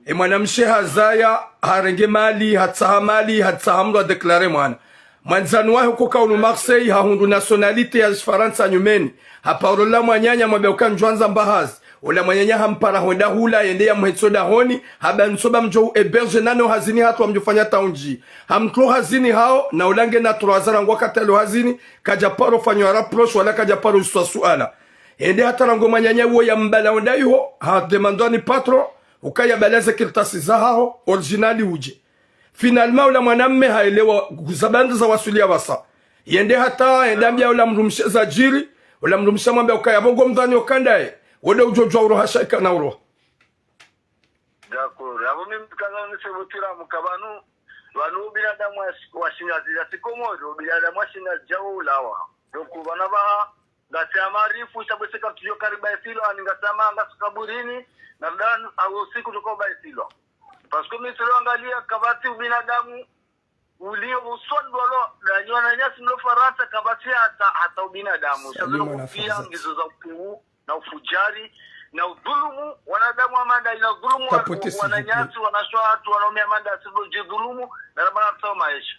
e mwanamshe hazaya, harenge mali, hatsaha mali, hatsaha mdru adéclarer mwana. Mwandzani wahe uko kaunu Marseille, hahundru nationalité ya Farantsa nyumeni. Haparo la mwananya mwambe uka ndjwandza mba hazi. Ola mwananya hampara hwenda hula, yende yamhetso dahoni, hamba ntso ba mdjo u héberger nane o hazini hatru wa mdjo fanya taundji. Hamtro hazini hao, na ola ngena trois ans rangu wakati yalo hazini, kadja paro fanywa rapproche, wala kadja paro uziswa suala. Yende hata rangu mwananya wo yambala onda iho, ha demandwa ni patron, uka yabala ze kartasi zahaho, original udje. Finalement, ola mwanamme haelewa, kuzabandza za wasulia wasa. Yende hata, yende ambia ola mdrumshe zadjiri, ola mdrumshe hamwambia ukaya pvo ngo mdhani okandaye, wo nde udjo djuwa uroha sha ika na uroha. D'accord. Apvo mimi kanga nise botira muka pvanu, pvanu ubinadamu wa, wa Shingazi ya Sikomori, ubinadamu wa Shingazi djawo ulawa. Donc, pvana pvaha, ngasi amarifu, isabwe seka tuyo kariba ifilo, ani ngasi ama, ngasi kaburini, na dan, awo siku tuko ba ifilo. Parce que mi tsilo angalia kapvatsi ubinadamu, ulio usondolo, na nyi wananyasi mlo Farantsa, kapvatsi hata, hata ubinadamu. Salut, mon Sababu pia Farantsa. Ngizo za upewu, na ufujari, na udhulumu, wanadamu wa manda, ina udhulumu wa, Tapoter, s'il vous plaît. Wananyasi, wanasho watu, wanaume wa manda, asilo jidhulumu, na ramana tsa maisha.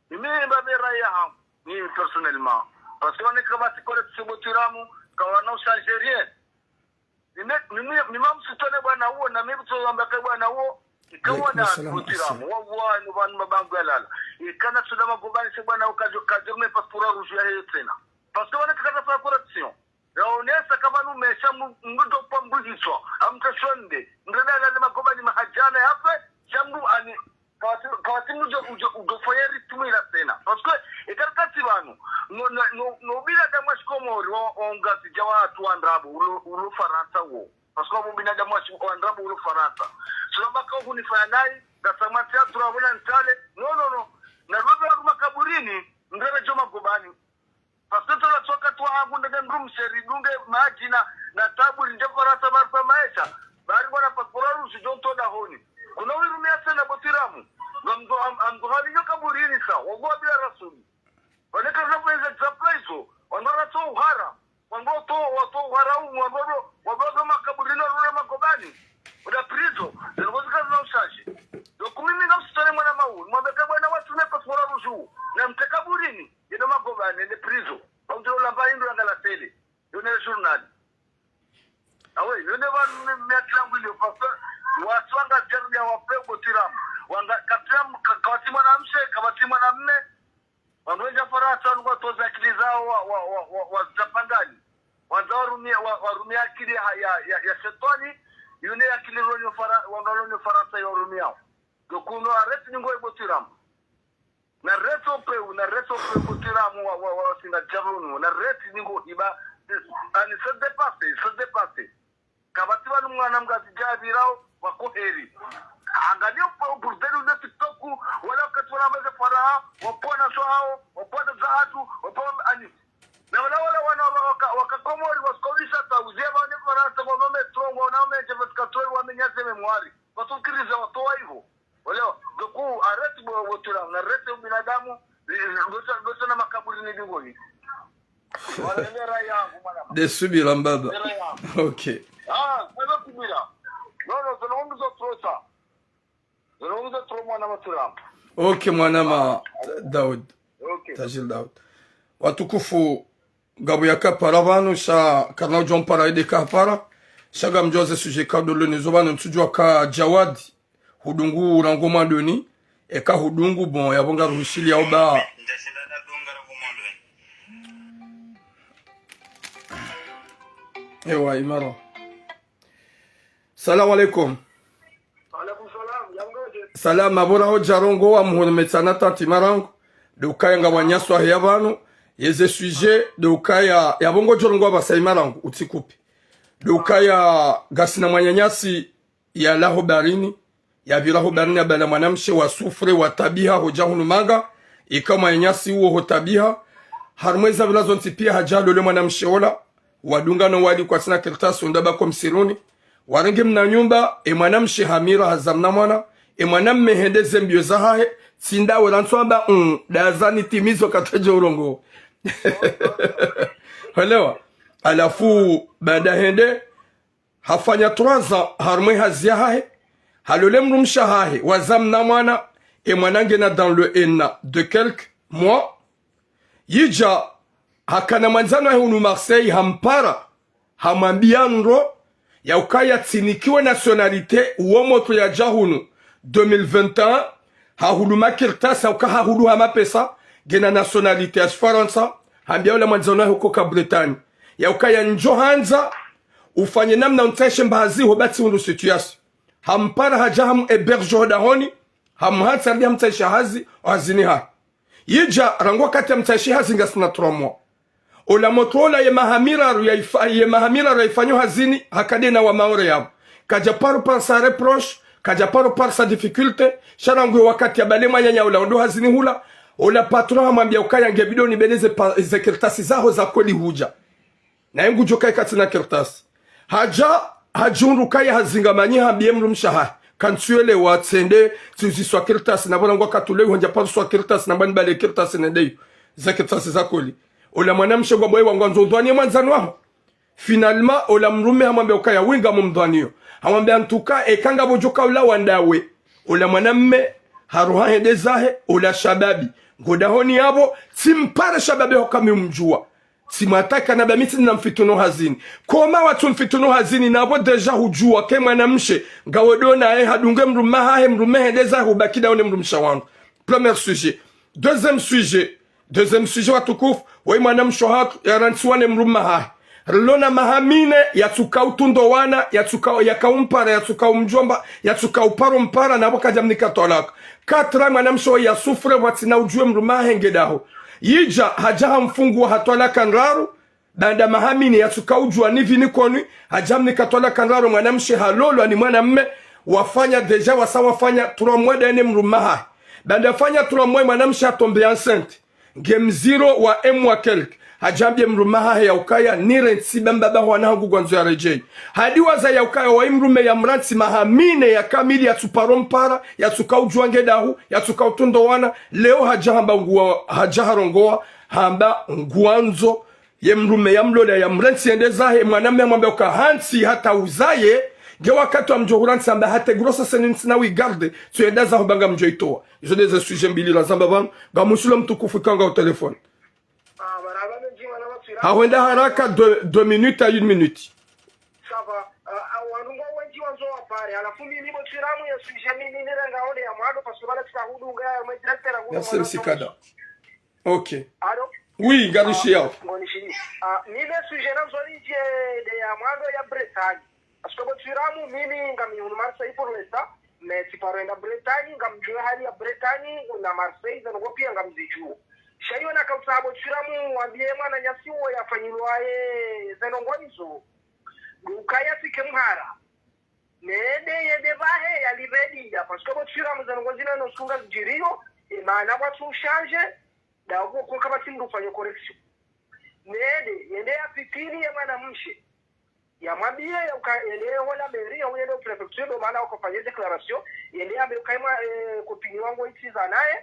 Mimi, mbabe raya hamu, mimi personnellement. Parce que wane kapvatsi kore tsibo tiramu, kawana uchanger rien. Mimi, mimi, mimi msitone bwana uwo, na mimi tso wamba ke bwana uwo, ikawa Alaikum na salam, kutiramu, wa, wa, ni wanu mabangu ya lala. Ikana tsuda magobani se bwana ukajo, kajo me paspora rouge ya hiyo tsena. Parce que wane kakata sa correction. Yaonesa kama numesha mu, mdo kwa mbuhiswa, amtashonde, mdada lale magobani mahajana yafe, shambu ani, kapvatsi, kapvatsi mudjo, udjo, udjo fanya ritmu ila tsena. Parce que, ikarakati pvanu, no, no, no, no binadamu wa Shikomori, wa, wa Ngazidja wa hatu wa ndrabo, ulo, ulo Farantsa wo. Parce que wa binadamu wa shi-, wa ndrabo ulo Farantsa. Sulamba ka uhunifanya nayi, ngasamati ya tura wena ntale, no, no, no. Na lwebe wa ruma kaburini, mdada djo magobani. Parce que tola tsoka twa hangu ndege ndrum seri dunge madjina na tabu rinde Farantsa barfa maesha. Bari ngwana paspora rouge djo nto dahoni. Kuna wirumia tsena botiramu. Ngamdo am-, amdo hali nyo kaburini sa, wago bila rasuli. Wane ka zafo eze example izo, wandora to uhara. Wandora to, wato uhara u, wandora, wandora makaburini, wandora magobani. Uda prison, zilikuwa zika zina ushashi. Yo kumimi ngamsitone mwana mawu, mwambeke bwana watsume paspora rouge. Na mte kaburini. Yeno magobani, yende prison. Pamdjiro lamba hindru yanga la télé. Yone journal. Awe, yone ba mi, mi akilangu ilio parce que waswanga djerni ya wape botiramu. Wanga, kapvatsi mwana, ka-, kapvatsi mwanamshe, kapvatsi mwanamme. Wanu wendja Farantsa, wanu watoza akili zao, wa, wa, wa, wa, wa zapangani. Wandza warumia, wa, warumia akili ya, ya, ya, ya shetwani, yone akili lonyo Fara-, wanu lonyo Farantsa ya warumiao. Donc, uno arrête ningo e botiramu. Na reto peu, na reto peu kutiramu wa, wa, wa, singa djarunu, na reti ningo hiba, ani se dépasser, se dépasser. Kapvatsi pvanu mwana Mngazidja apvirao, wako heri. Angalia upo, burdeli ude TikTok, wala wakati wana meze faraha, wapona sho hao, wapona za hatu, wapona ani. Na wala, wala wana wa, waka, waka Komori, wasikaudisha ta, uziya wane Farantsa, kwa mame trongo, wana wame jefe tikatori, wame nyaze memwari. Watufikiriza watowa hivyo. Olewa, donc, arrête bo, botiramu, na reti ubinadamu, eh, botiramu, Nde subira mbaba. Ok. Ok, mwanama Daud. Tajil Daud. Watukufu, ngapvo yakapara pvanu, sha karina udjo mpara ede kapara. Sha ngamdjuwa ze sujet kadolo nizo pvanu ntsudjuwa ka Jawad hudungu rangu mwandoni, eka hudungu bon, yapvo ngaruhishiliya uba. Ewa, imara. Salamu alaikum. Alaikum salam, yamngoje. Salama, bora hodja rongowa, muhurumetsana tanti marangu. Nde ukaya ngapvo wananyasi wahe ya pvanu, yeze sujet, nde ukaya, yapvo ngodjo rongowa pvasa imarangu, utsikupi. Nde ukaya ngasina mwananyasi yalawa ho baharini, yapvira ho baharini, yabala mwanamshe wa souffre, wa tabiha, hodja hunu manga, ika mwananyasi uwo ho tabiha, harumwa eza pvira zontsi piya hadja halole mwanamshe ola, wadungana wali kwatsina kartasi, wenda pvako msiruni, warenge mna nyumba, e mwanamshe hamira haza mna mwana, e mwanamme hende ze mbio zahahe, tsi ndawe rantsu amba, mm, ndazani timizo katedjo urongowa. Halewa. Halafu, baada hende, hafanya trois ans harumwa e hazi yahahe, halole mdrumshe wahahe, waza mna mwana, e mwana ngena dans le un an de quelques mois. Yidja, hakana mwandzani wahe hunu Marseille, hampara, hamwambiya ndro, ya ukaya tsinikiwe nationalité, uwo motro yadja hunu deux mille vingt et un, hahulu makartasi, ha uka hahulu ha mapesa, ngena nationalité ya Farantsa, hambiya ola mwandzani wahe uka Bretagne, ya ukaya ndjo handza, ufanye namna untsahishe mba hazi ho ba tsi hundru situation. Hampara hadja hamu héberge ho dahoni, hamuhantsi aridi hamtsahisha hazi, o hazini hahe. Yidja, rangu wakati hamtsahishi hazi ngasina trois mois. Ola motro ola ye maha miraru ya ifa-, ye maha miraru ya ifanyo hazini, hakade na wa Maore yapvo. Kadja paro parisa reproche, kadja paro parisa difficulté, sha rangu yo wakati yabale mwananya ola ondo hazini hula, ola patron hamwambiya ukaya nge bidi unibeleze pa-, ze kartasi zaho za kweli hudja. Naye ngudjo kaya katsina kartasi. Hadja, hadjihundru kaya hazinga manyi hambiye mdrumshe wahahe. Kantsu yelewa tsende, tsiuziswa kartasi, na pvo rangu wakati ule yu handja paruswa kartasi, na mbani bale kartasi nende yo. Ze kartasi za kweli. Ola mwanamshe ngwambo ewa ngwandzo undrwaniye mwandzani waho. Finalement, ola mdrume hamwambiya ukaya winga mumdrwaniyo. Hamwambiya en tout cas, eka ngapvo djo ka ula wandawe. Ola mwanamme, haruha hende zahe, ola shababi. Ngo dahoni yapvo, tsimpare shababi ho kami umdjuwa. Tsimwataka na ba mi tsi na mfitunu hazini. Koma watsu mfitunu hazini, na pvo déjà hudjuwa ke mwanamshe, ngawe ndo naye hadunge mdrume wahahe, mdrume hende zahe, hubaki ndawe ne mdrumshe wangu. Premier sujet. Deuxième sujet. Deuxième sujet watukufu, woyi mwanamshe wahatru, yarantsiwa ne mdrume wahahe. Rilo na maha mine, yatsuka utrundro wana, yatsuka, yaka umpara, yatsuka umdjomba, yatsuka uparo mpara, na pvo kadja mnika twalaka. Quatre ans mwanamshe woyi ya souffre, pvwatsina udjuwe mdrume wahahe nge daho. Yidja, hadja hamfunguwa ha twalaka ndraru, baanda maha mine yatsuka udjuwa ni pvi ni konwi, hadja mnika twalaka ndraru mwanamshe halolwa ni mwanamme, wafanya déjà wasa wafanya trois mois ndaye ne mdrume wahahe. Baanda fanya trois mois mwanamshe hatombe enceinte. Nge mziro wa un mois quelque. Hadja hambiye mdrume wahahe ya ukaya nirantsi ba mbaba ho wana hangu ngwandzo yaredjeyi. Hadi waza ya ukaya woyi mdrume yamrantsi maha mine ya kamili yatsuparo mpara, yatsuka udjuwa nge daho, yatsuka utrundro wana. Leo hadja hamba nguwa, hadja harongowa, hamba ngwandzo ye mdrume yamlola yamrantsi yende zahe, mwanamme hamwambiya uka hantsi hata uzaye, nge wakati wa mdjo hurantsi hamba hata grossesse nini ntsina wi garde, tso yenda zaho ba ngamdjo itowa. Izo nde ze sujet mbili razamba pvanu, ngamushilo mtukufu ika nga ho téléphone. Ah, marahaba mendji mwana wa Tswiramu. Hahwenda haraka de, deux minutes à une minute. Ça va. Ah, ah, wandru ngwao wendji wandzo wapare. Halafu mimi bo Tswiramu ye sujet mimi nirenga onde ya mwando, parce que bala tsika hudunga ya mwe directeur ya hudunga. Merci, msikada. Ok. Allô? Oui, ngarishiyao. Ah, ngonishiliye. Ah, mi le sujet nandzo nidje nde ya mwando ya Bretagne. Parce que bo Tswiramu, mimi ngami hunu Marseille pour l'instant, mais tsiparo enda Bretagne, ngamdjuwa hali ya Bretagne, na Marseille, zendrongoo piya ngamzidjuwa. Sha iyo nakautsaha bo Tswiramu, wambiye mwananyasi uwo yafanyilwa ye zendrongoo izo. Ukaya tsike mhara. Nende yende pvahe yalirediya, parce que bo Tswiramu zendrongoo zinu no suku ngazidjiriyo, e maana kwatsu change, nda uko kwa kapvatsi mndru ufanya correction. Nende, yende yapvitini ye mwanamshe. Yamwambiye, ya uka, yende ho la mairie, ya uyende ho préfecture, ndo maana wakofanya déclaration, yende yambe uka imwa, eh, copine wangu itsiza naye,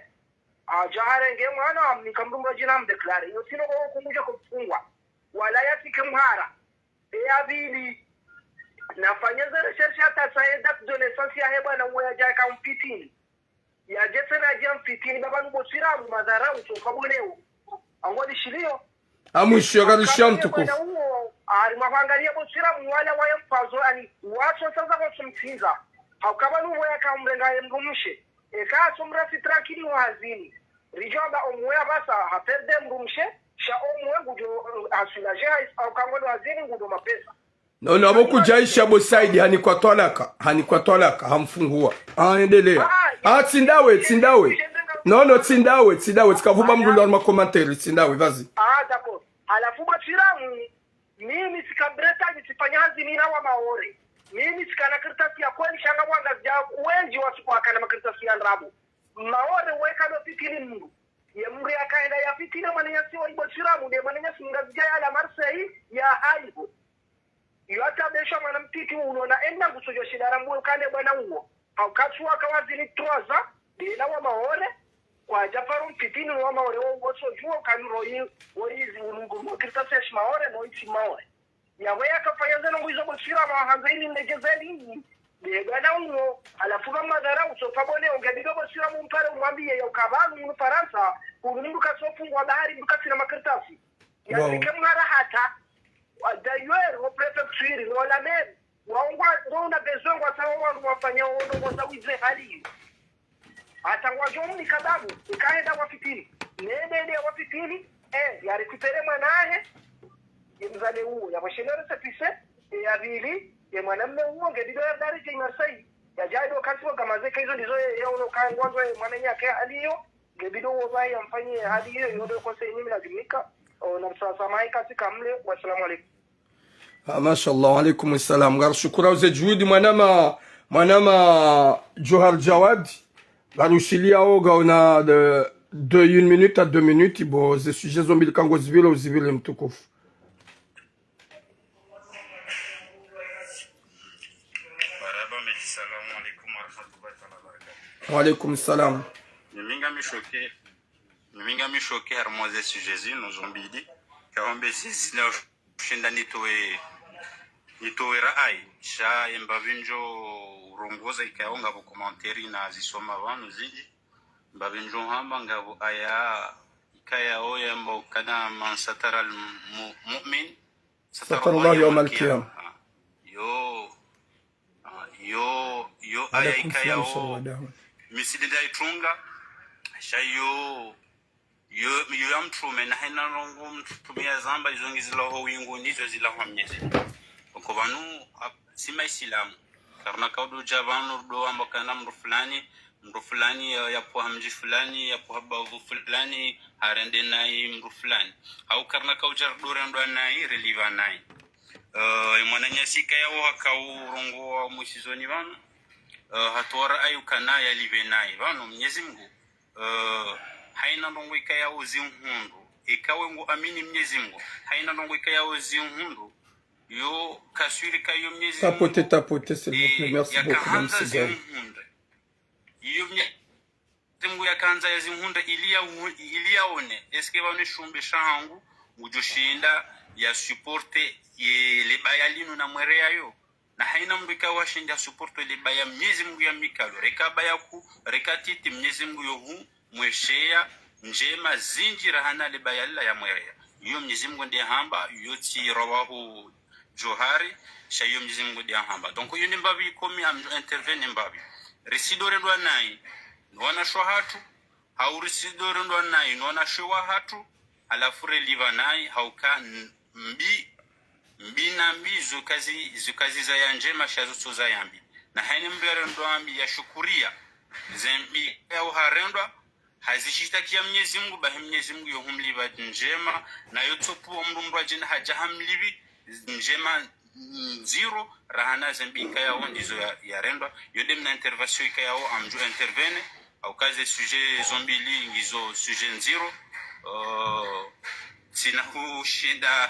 Adja harenge mwana, amnika mdru mdzima, amdéclaré. Iyo tsi no ko kumdja kumfungwa. Wala yasike mhara. Eya pvili, nafanye ze recherche hata tsahe date de naissance yahe bwana uwo yadja yaka mfitini. Yadje tsena yadje mfitini, baba nu bo Swiramu, madhara utsoka boneo. Ango lishiliyo. Amwishiyo karisha mtukufu. Bwana uwo, ari mwa hwangaliya bo Swiramu wala waye mpazo, ani, watso sasa kwa sumtsinza. Hauka baba nu uwo yaka mrenga ye mdrumshe. Eka asomra si tranquille wa hazini. Ridjo amba omwe apvasa, ha perdre mdrumshe, sha omwe ngudjo, eh, asoulager haisi, hauka ngwendo hazini ngudjo mapesa. Non, non, abo kudjaisha bo Saidi, hanikwa twalaka, hanikwa twalaka, hamfunguwa. Ah, endelea. Ah, tsi ndawe, tsi ndawe. Non, non, tsi ndawe, tsi ndawe, tsika pvuba mdru ndo harumwa commentaire, tsi ndawe, vas-y. Ah, d'accord. Halafu bo Swiramu, mimi tsika Bretagne, tsifanya hazi mina wa Maore. Mimi tsikana kartasi ya kweli, sha nga wangazidja wendji wasuku wakana makartasi ya ndrabo. Maore weka lo fitini mdru. Ye mdru yakaenda yafitini mwananyasi wa ibo Swiramu, nde mwananyasi Mngazidja yalawa Marseille, yahaibu. Iyo hata besha mwana mtiti unoona enda ngutsodjo shinda rambuwe ukande bwana uwo. Hauka tsi waka wazini trois ans, nde na wa Maore, kwadja paro mfitini wa Maore wo, wo tsodjuwa ukani royi, wo izi ulungu, mo kartasi ya shi Maore, no itsi Maore. Yawe yakafanya zeno ngwizo bo Swiramu, handza ili ndejezeli. Nde bwana uwo, halafu ba madhara utsoka boneo, ngebidi bo Swiramu mpare umwambiye ya uka pvanu munu Farantsa, unu mdru katsofungwa bahari, mdru katsina makartasi. Wow. Yasike mhara hata. Wa d'ailleurs, o préfecture, no la mairie. Wa ungwa, ndo una besoin ngwatsaho wandru wafanya ondrongo za wize hali iyo. Hata ngwadjo mnika babu, ikaenda wafitini. Nende nde wafitini, eh, ya récupérer mwanahe, ye mdzadze uwo, ya mweshelea récépissé, eh, ya pvili, ye mwanamme uwo, ngebidi ya dari je Marseille. Yadja ido kasi wa kamaze ka izo ndizo ye, ye ono ka ngwandzo ye mwananya ke aliyo, ngebidi uwo ba yamfanye hali iyo, iyo ndo conseil mimi nadjumnika, o, na msasamaha ikati kamle, wassalamu alaikum. Ah, mashallah, wa alaikum salam. Ngarishukuru ze juhudi mwanama, mwanama Johar Jawad. Ngarushiliya wo ngauna de, de une minute à deux minutes, bo ze sujet zo mbili ka ngozipvile, uzipvile mtukufu. Marahaba, medi, salamu alaikum warahmatullahi taala wabarakatuh. Wa alaikum salam. Mimi ngami choqué, mimi ngami choqué harumwa ze sujet zinu zo mbili. Kaombe si zina ushinda nitowe, nitowe ra'ayi. Sha yembapvi ndjo urongoza ikao ngapvo commentaire nazisoma pvanu zindji. Mbapvi ndjo hamba ngapvo aya ikayao yamba ukana man satara al mu-, mu'min, satara Allahu yawma al-qiyamah. Yo, ah, yo, yo aya ikayao. Alaikum salam, shalom, wadau. Mi tsi nde ndaitunga, sha yo, yo, yo ya mtrume, na haina ndrongo mtrume yazamba, izo ngizilaho wingu, nizo zilaho Mnyezi Mungu. Oko pvanu, ap-, si maisilamu. Karina kaudja pvanu rudo wamba kana mdru fulani, mdru fulani ya, yapvo ha mdji fulani, yapvo ha bavu fulani, harende nayi mdru fulani. Hau karina kaudja rudo rendwa nayi, relipva nayi. Eh, mwananyasi ikayao hakaurongowa mwisizoni pvanu, eh, hatowa ra'ayi ukana yalipve nayi. Pvanu, Mnyezi Mungu, eh, haina ndrongo ikayao zinhundru. Ikawe ngu amini Mnyezi Mungu, haina ndrongo ikayao zinhundru. Yo, kaswiri ka yo Mnyezi Mungu, tapoter, tapoter, s'il vous plaît. Eh, merci beaucoup, yakahandza même si zinhundre. Iyo Mnyezi Mungu yakandza yazinhundre ili ya u-, ili yaone, est-ce que pvanu shumbe shahangu, ngudjo shinda ya supporter ye lebaya linu namwereyayo. Na haina mdru ikao washinda supporter lebaya Mnyezi Mungu yamnikalo. Reka baya kuu, reka titi Mnyezi Mungu yo hu mwesheya ndjema zindji rahana lebaya lila yamwereya. Iyo Mnyezi Mungu nde hamba, yo tsi rawahu Johari, sha iyo Mnyezi Mungu nde hamba. Donc, iyo ni mbapvi ikomi amdjo intervenir mbapvi. Risido rendwa nayi, no wanashe wahatru, hau risido rendwa nayi, no wanashe wahatru, halafu relipva nayi, hauka n-, mbi, mbi na mbi, zo kazi, zo kazi zaya ndjema, sha zo tso zaya mbi. Na haina mdru yarendwa mbi yashukuriya ze mbi yao harendwa, hazishitakiya Mnyezi Mungu, bahi Mnyezi Mungu yo humlipva ndjema, na yo tsopu wa mdru mdru adjina hadja hamlipvi ndjema ndziro, rahana ze mbi ikayao ndizo ya, yarendwa. Yo nde mna intervention ikayao amdjo intervenir, hauka ze sujet zo mbili ngizo sujet ndziro, eh, tsina hushinda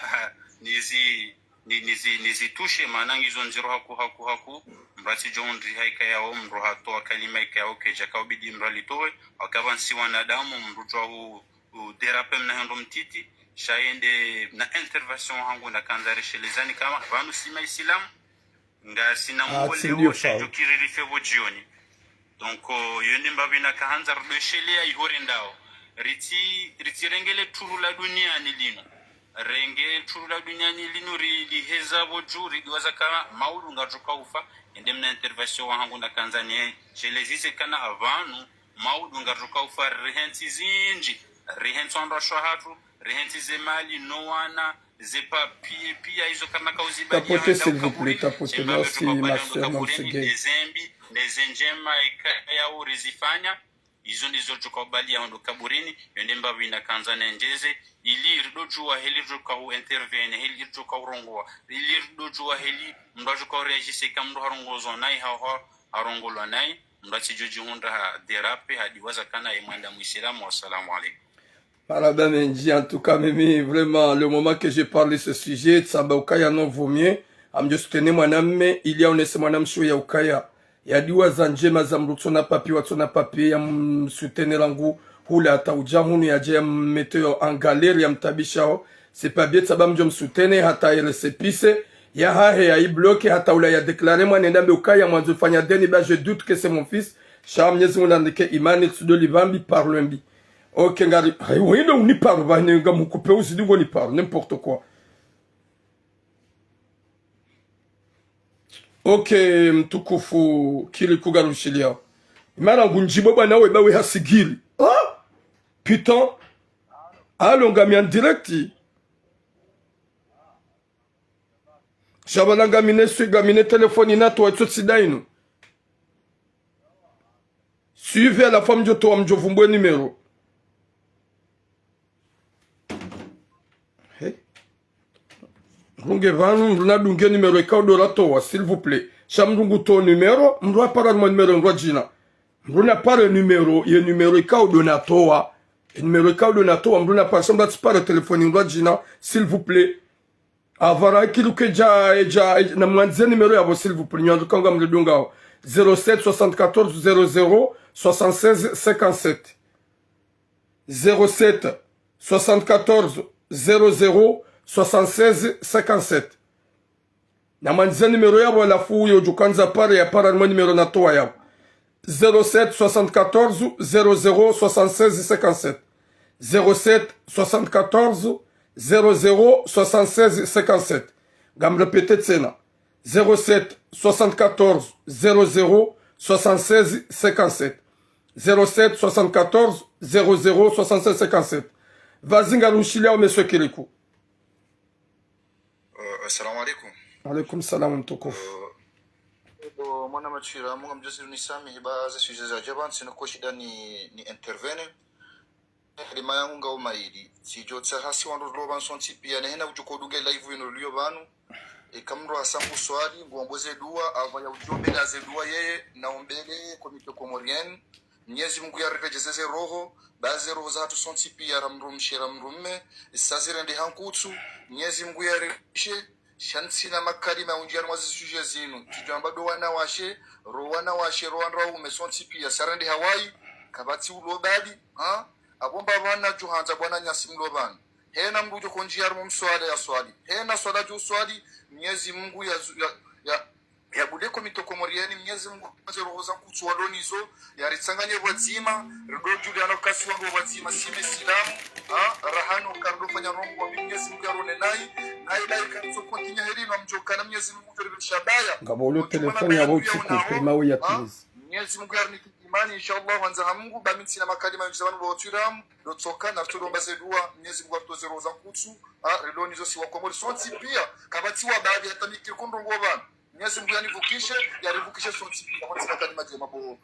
nizi ni, nizi, nizitrushe, mana ngizo ndziro haku, haku, haku, mdru atsidjo undri ha ikayao, mdru hatowa kalima ikayao, kedjaka ubidi mdru alitowe, wakapvwa nsi wanadamu, mdru djuwa hu, hu déraper mna hendo mtiti, sha yende na intervention hangu nakandza rishelezani kama, pvanu si maisilamu, ngasina mungole wo sha idjo kiri rife pvo djioni. Donc, euh, yo nde mbapvi nakahandza ridoshelea iho rendao. Ritsi, ritsirenge le turu la duniani linu. Renge turu la duniani linu ri, riheza pvo dju, ridiwaza kana maudu ngadjoka ufa, ende mna intervention wahangu nakandza nishelezise kana apvanu, maudu ngadjoka ufa, rihentsi zindji, rihentsi wandru washe wahatru, rihentsi ze mali, no wana, ze papier, pia izo karina kauzibali. Tapoter, s'il vous plaît, tapoter, merci, ma sœur, mon segay. Ne zembi, ne zendjema, ikayao rizifanya, izo ndizo djoka ubali ya hondo kaburini, yo nde mbapvi nakandza nendjeze, ili ridodjuwa heli ridjoka u intervenir, heli ridjoka urongowa, ili ridodjuwa heli mdru adjoka uréagir eka mdru harongozwa nayi, ha, ha, harongolwa nayi, mdru atsidjo djihundra ha déraper, hadiwaza kana ye mwanda muisilamu. Wassalamu alaikum. Marahaba mendji, en tout cas, mimi, vraiment, le moment que je parle de ce sujet, tsamba ukaya non vaut mieux, amdjo soutenir mwanamme, ili aonese mwanamshe ya ukaya. Yadiwaza ndjema za mdru tsona papier, watsona papier, ya msoutenir rangu hule hata udja hunu yadje ya mmettre en galère, ya mtabishao. C'est pas bien, tsamba mdjo msoutenir, hata récépissé yahahe ya ibloqué, hata ula ya déclaré mwana, nende ambe ukaya mwandzo fanya deni, ba je doute que c'est mon fils. Sha Mnyezi Mungu nanike imani, tsidoli pvambi, parole mbi. Ok, ngari, hey, wende uniparo, ba ne ngamukupe uzidi ngo niparo, n'importe quoi. Ok, mtukufu, kiri kugarushiliao. Imara ngundjibo bwana we bawe hasigiri. Ah? Putain. Allô, ngami en direct. Sha pvala ngamine swi, ngamine telefoni natowa, itso tsi dainu. Suivez à la fois, mdjo towa, mdjo vumbwe numéro. Hey. Mdru nge pvanu, mdru nadunge numéro ikao ndo ratowa, s'il vous plaît. Sha mdru ngutowa numéro, mdru hapara harumwa numéro ndrwadjina. Mdru napare numéro, ye numéro ikao ndo natowa. Ye numéro ikao ndo natowa, mdru napare, sha mdru atsipare telefoni ndrwadjina, s'il vous plaît. Avara ikilu kedja, edja, edja, namwandzize numéro yapvo, s'il vous plaît. Nyandzo kanga mridungao. Zéro sept soixante-quatorze zéro zéro soixante-seize cinquante-sept. Zéro sept soixante-quatorze zéro zéro soixante-seize cinquante-sept. Namwandzize numéro yapvo, halafu uyo djukandza pare yapara harumwa numéro natowa yapvo. Zéro sept soixante-quatorze zéro zéro soixante-seize cinquante-sept. Zéro sept soixante-quatorze zéro zéro soixante-seize cinquante-sept. Ngam répéter tsena. Zéro sept soixante-quatorze zéro zéro soixante-seize cinquante-sept. Zéro sept soixante-quatorze zéro zéro soixante-seize cinquante-sept. Vas-y, ngarushiliao, monsieur Kiriku. Euh, assalamu alaikum. Alaikum salam, mtukufu. Euh, euh, mwana matswira, Mungu amdjozi unisamihi, ba ze sujet zadja pvanu, tsina ko shida ni, ni intervenir. Kalima yangu ngao mayili. Tsidjo tsaha si wandru rilo pvanu sontsi pia, ne hena udjo ko dunge live inu riliyo pvanu. Eka mdru hasa ngu swali, ngombo ze dua, apvo ya udjo mbele ze dua yeye, na umbele communauté comorienne. Mnyezi Mungu yarirejeze ze roho, ba ze roho zahatru sontsi pia, ra mdrumshe, ra mdrumme, sa zirendeha nkutsu, Mnyezi Mungu yarirejeze, sha ntsina makalima undji harumwa ze sujet zinu, tsidjwamba ndo wanawashe, ro wanawashe, ro wandruwaume, sontsi pia, sa rendeha wayi, kapvatsi ulo badi, ha? Apvo mba pvanu djuhandza bwana nyasi mlo pvanu. Hena mdru djo kondji harumwa mswala ya swali. Hena swala djo swali, Mnyezi Mungu ya, ya, ya, ya bude communauté comorienne, Mnyezi Mungu aze roho za nkutsu walo nizo, yaritsanganye pvwadzima, rido djuli ano kasi wangu pvwadzima, si maisilamu, ha, rahano karido fanya rongo wa Mnyezi Mungu yarone nayi, nayi layi karitso kontinya heri na mdjokana Mnyezi Mungu djo ribisha baya. Ngapvo ulo telefoni yapvo utsiku, pema we ya please. Mnyezi Mungu yarinike imani, inshallah, wandza ha Mungu, ba mi ntsina makalima yondjiza pvanu pvo tswiramu, ndo tsoka, na ritudo mba ze dua, Mnyezi Mungu aritoze roho za nkutsu, ha, rido nizo si wa Komori, sontsi pia, kapvatsi wa badi, hata mi kiri kundrongo pvanu. Mnyezi Mungu yanivukishe, yarivukishe sontsi pia, kapvatsi makalima djema pvo.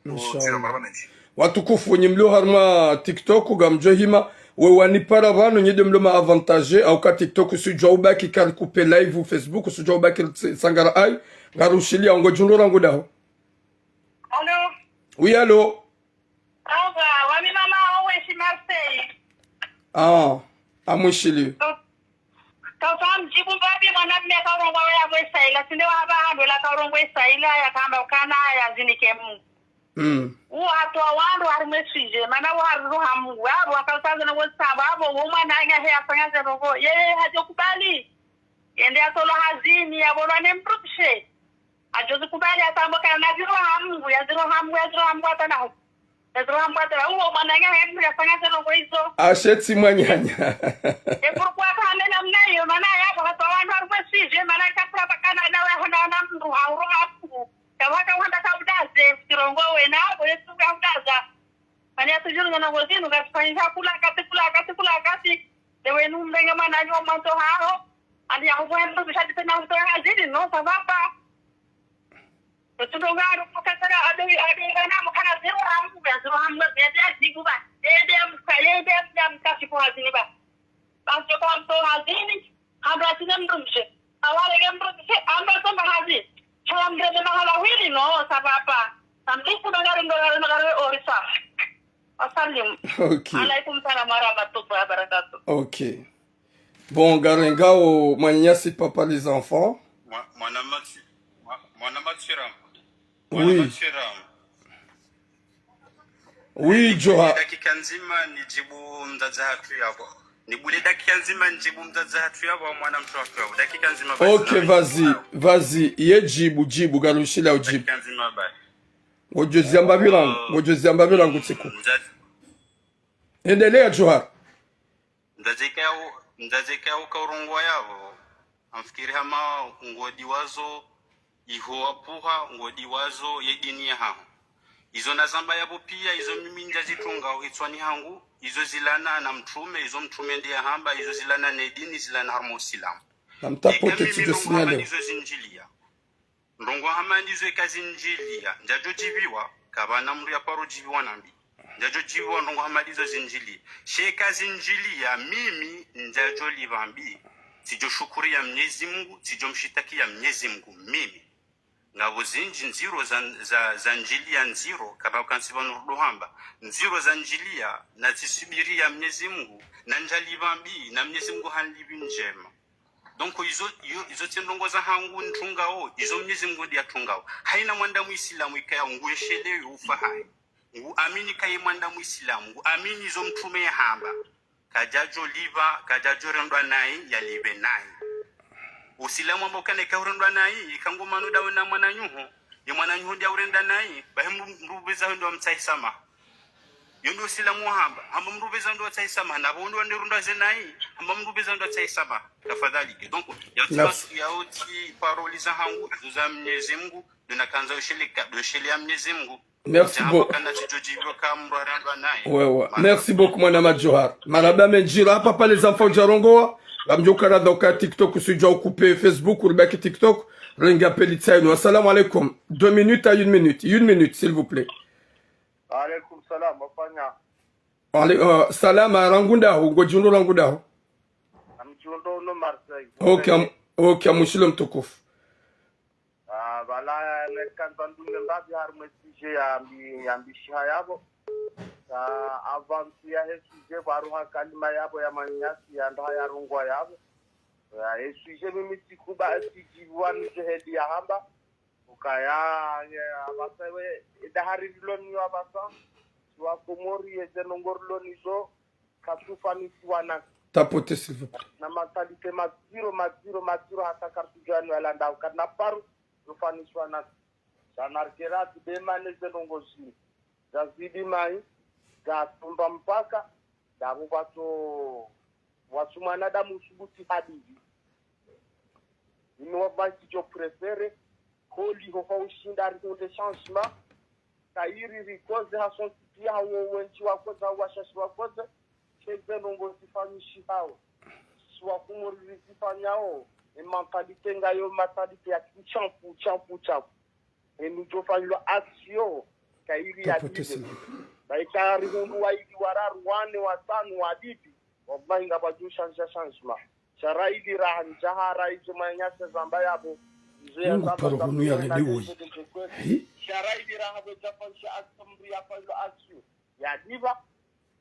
Inshallah. Watukufu, nyi mlio harumwa TikTok, ngamdjo hima, we wanipara pvanu, nyi nde mlio ma avantage, au ka TikTok, usudjwa ubaki kari kupe live, Facebook, usudjwa ubaki sangara ayi, ngarushiliao, ngodjo undro rangu daho. Allô ? Oui, allô ? Au revoir. Wami mama, owe shi Marseille. Ah, amwishili. Oh. Kautsaha mdjibu mbapvi mwanamme kaurongoa yapvo Isaila, tsi nde wahamba hando la kaurongoa Isaila yakamba ukana yazinike Mungu. Mm. Uwo hatowa wandru harimwa e sujet, mana uwo hariruha Mungu. Yapvo wakautsaha zinu ngozisamba, yapvo uwo mwananya he yafanya ze ndrongoo, yeye hadjokubali. Yende yatolwa hazini, yapvolwa ne mdrumshe. Hadjozikubali, yatsambe ukana naziroha Mungu, yaziroha Mungu, yaziroha Mungu hata nahu. Yaziroha Mungu hata nahu. Uwo mwananya he mdru yafanya ze ndrongoo izo. Ashe tsi mwananya. E pourquoi hamba namna iyo, mana yapvo hatowa wandru harimwa e sujet, mana kapvura pvakana nawe hana na mdru hauroha Mungu. Kapvaka uhanda kaudaze, tsirongowe na, pvo yesu kaudaza. Mana yatujuru na ndrongoo zinu, katsifanyisha kula, kati kula, kati kula, kati. Ewe numlenge mwananyu wa mwandzo haho. Ani ya hukuwa mdru bishadi pena hutowa hazini, non, ça va pas. Tsi ndrongoo aro, kukatara, ado, ado, wana, mkana ziroha Mungu, ziroha Mungu, yende yazibu ba. Yende yamka, yende yamka, yamka siku hazini ba. Basi kwa mtowa hazini, hamba tsi ne mdrumshe. Awale nge mdrumshe, hamba tsi mba hazi. Shala mdrumshe mahala hwili, non, ça va pas. Samliku magari ndo, magari orisa. Wasalim. Ok. Alaikum salam wa rahmatullahi wa barakatuh. Ok. Bon, ngarengao mwananyasi papa les enfants. Mwa-, mwana matsi-, mwa-, mwana matsiram. Mwana Oui. matsiram. Oui, Johar. Dakika ndzima nidjibu mdzadze hatru yapvo. Nibule dakika ndzima nidjibu mdzadze hatru yapvo, mwana mshe hatru yapvo. Dakika ndzima basi. Ok, vas-y, vas-y. Ye djibu, djibu, galushila udjibu. Dakika ndzima basi. Ngodjo ziamba pvilangu, ngodjo ziamba pvilangu tsiku. Mdzadze. Endelea, Johar. Mdzadze ikao, mdzadze ikao kaurongoa yapvo, ngamfikiri hama ngodiwazo iho wapvuha, ngodiwazo ye dini yahaho. Izo nazamba yapvo pia, izo mimi ndjazitungao hitswani hangu, izo zilana na mtrume, izo mtrume nde yahamba, izo zilana ne dini, zilana harimwa usilamu. Namtapote. Eka mimi tsidjo ndrongoo hama signalé. Ndizo zindjilia. Ndrongoo hama ndizo eka zindjilia, ndjadjo djibiwa, kapvana mdru yaparo djibiwa nambi. Ndjadjo djibiwa ndrongoo hama ndizo zindjilia. She eka zindjilia, mimi ndjadjo lipva mbi. Tsidjo shukuriya Mnyezi Mungu, tsidjo mshitakiya Mnyezi Mungu, mimi. Ngapvo zindji ndziro za, za, zandjilia ndziro, kapvaka ntsi pvanu rudo hamba. Ndziro zandjilia, natsisubiriya Mnyezi Mungu, na ndjalipva mbi, na Mnyezi Mungu hanlipvi ndjema. Donc, izo, iyo, izo tsi ndrongoo zahangu ntungao, izo Mnyezi Mungu nde yatungao. Haina mwanadamu Isilamu ikaya nguesheleyo ufa hahe. Nguamini kaye mwanadamu Isilamu, nguamini izo mtrume yahamba. Kadjadjo lipva, kadjadjo rendwa nayi, yalipve nayi. Usilamu amba ukana eka urendwa nayi, ika ngomano dawe na mwananyaho, ye mwananyaho nde yaurenda nayi, bahi mdru, mdru pveza wende wamtsahe samaha. Yo ndo Usilamu wahamba, hamba mdru pveza ndo watsahe samaha, na pvo ndo wande rundwa ze nayi, hamba mdru pveza ndo watsahe samaha. Tafadhali. Donc, yao tsi Merci. pas-, yao tsi paroli zahangu, izo za Mnyezi Mungu, ndo nakandza ushele ka, ndo ushele ya Mnyezi Mungu. Merci Djambo beaucoup. Kana tsidjo djibiwa ka mdru arendwa nayi. Ouais, ouais. Merci beaucoup, mwana Madjohar. Marahaba mendji, la papa les enfants djarongoa. Ngamdjo ukana donc TikTok, usidjua ukupe Facebook, uribaki TikTok. Renga peli tsainu. Assalamu alaikum. Deux minutes à une minute. Une minute, s'il vous plaît. Alaikum salam, wafanya. Ale-, euh, salama, rangu ndahu, ngodjiundo rangu ndahu. Namdjiundo uno Marseille. Ok, am-, ok, amushilo mtukufu. Ah, pvala, nekandza ndunge mbapvi harimwa e sujet yambi-, yambishiha yapvo. Ah, avant yahe sujet, pvaruha kalima yapvo ya mwananyasi, ya ndaha yarongoa yapvo. Ah, e sujet mimi tsikuba, tsidjibiwa ni jehedi yahamba. Ukaya, ye, apvasa we, e dahari rilo nayo apvasa, si wa Komori, eze ndrongoo rilo nazo, katsufanisiwa na. Tapoter, s'il vous plaît. Na mentalité madziro, madziro, madziro, hata karitsudjuwa no yalandao, karina paro, tsufanisiwa na. Sha narikera tsi be mana eze ndrongoo zinu. Zazidi mayi, zatsumba mpaka, ndapvo pvatso, watsu mwanadamu usubuti hadisi. Inu wallahi tsidjo préférer, holiho hwaushinda rihundre changement, kayiri rikoze ha sentsi piya, hawo wendji wakoze, hawo washashi wakoze, she ze ndrongoo zifanyishihao. Si wa Komori rizifanyao, e mentalité ngayo, mentalité ya kishampu, shampu, shampu. Enu djofanyilwa action, kayiri ya dibe. Ba ika rihundru wayili, wararu, wane, watsanu, wadibi. Wallahi ngapvadjo shandza changement. Sha ra ili raha ndjahara idje mwananyasi zamba yapvo. Mungu paro hunu ya lele woyi. Sha ra ili raha pvo djafanyisha action, mdru yafanyilwa action. Ya diba,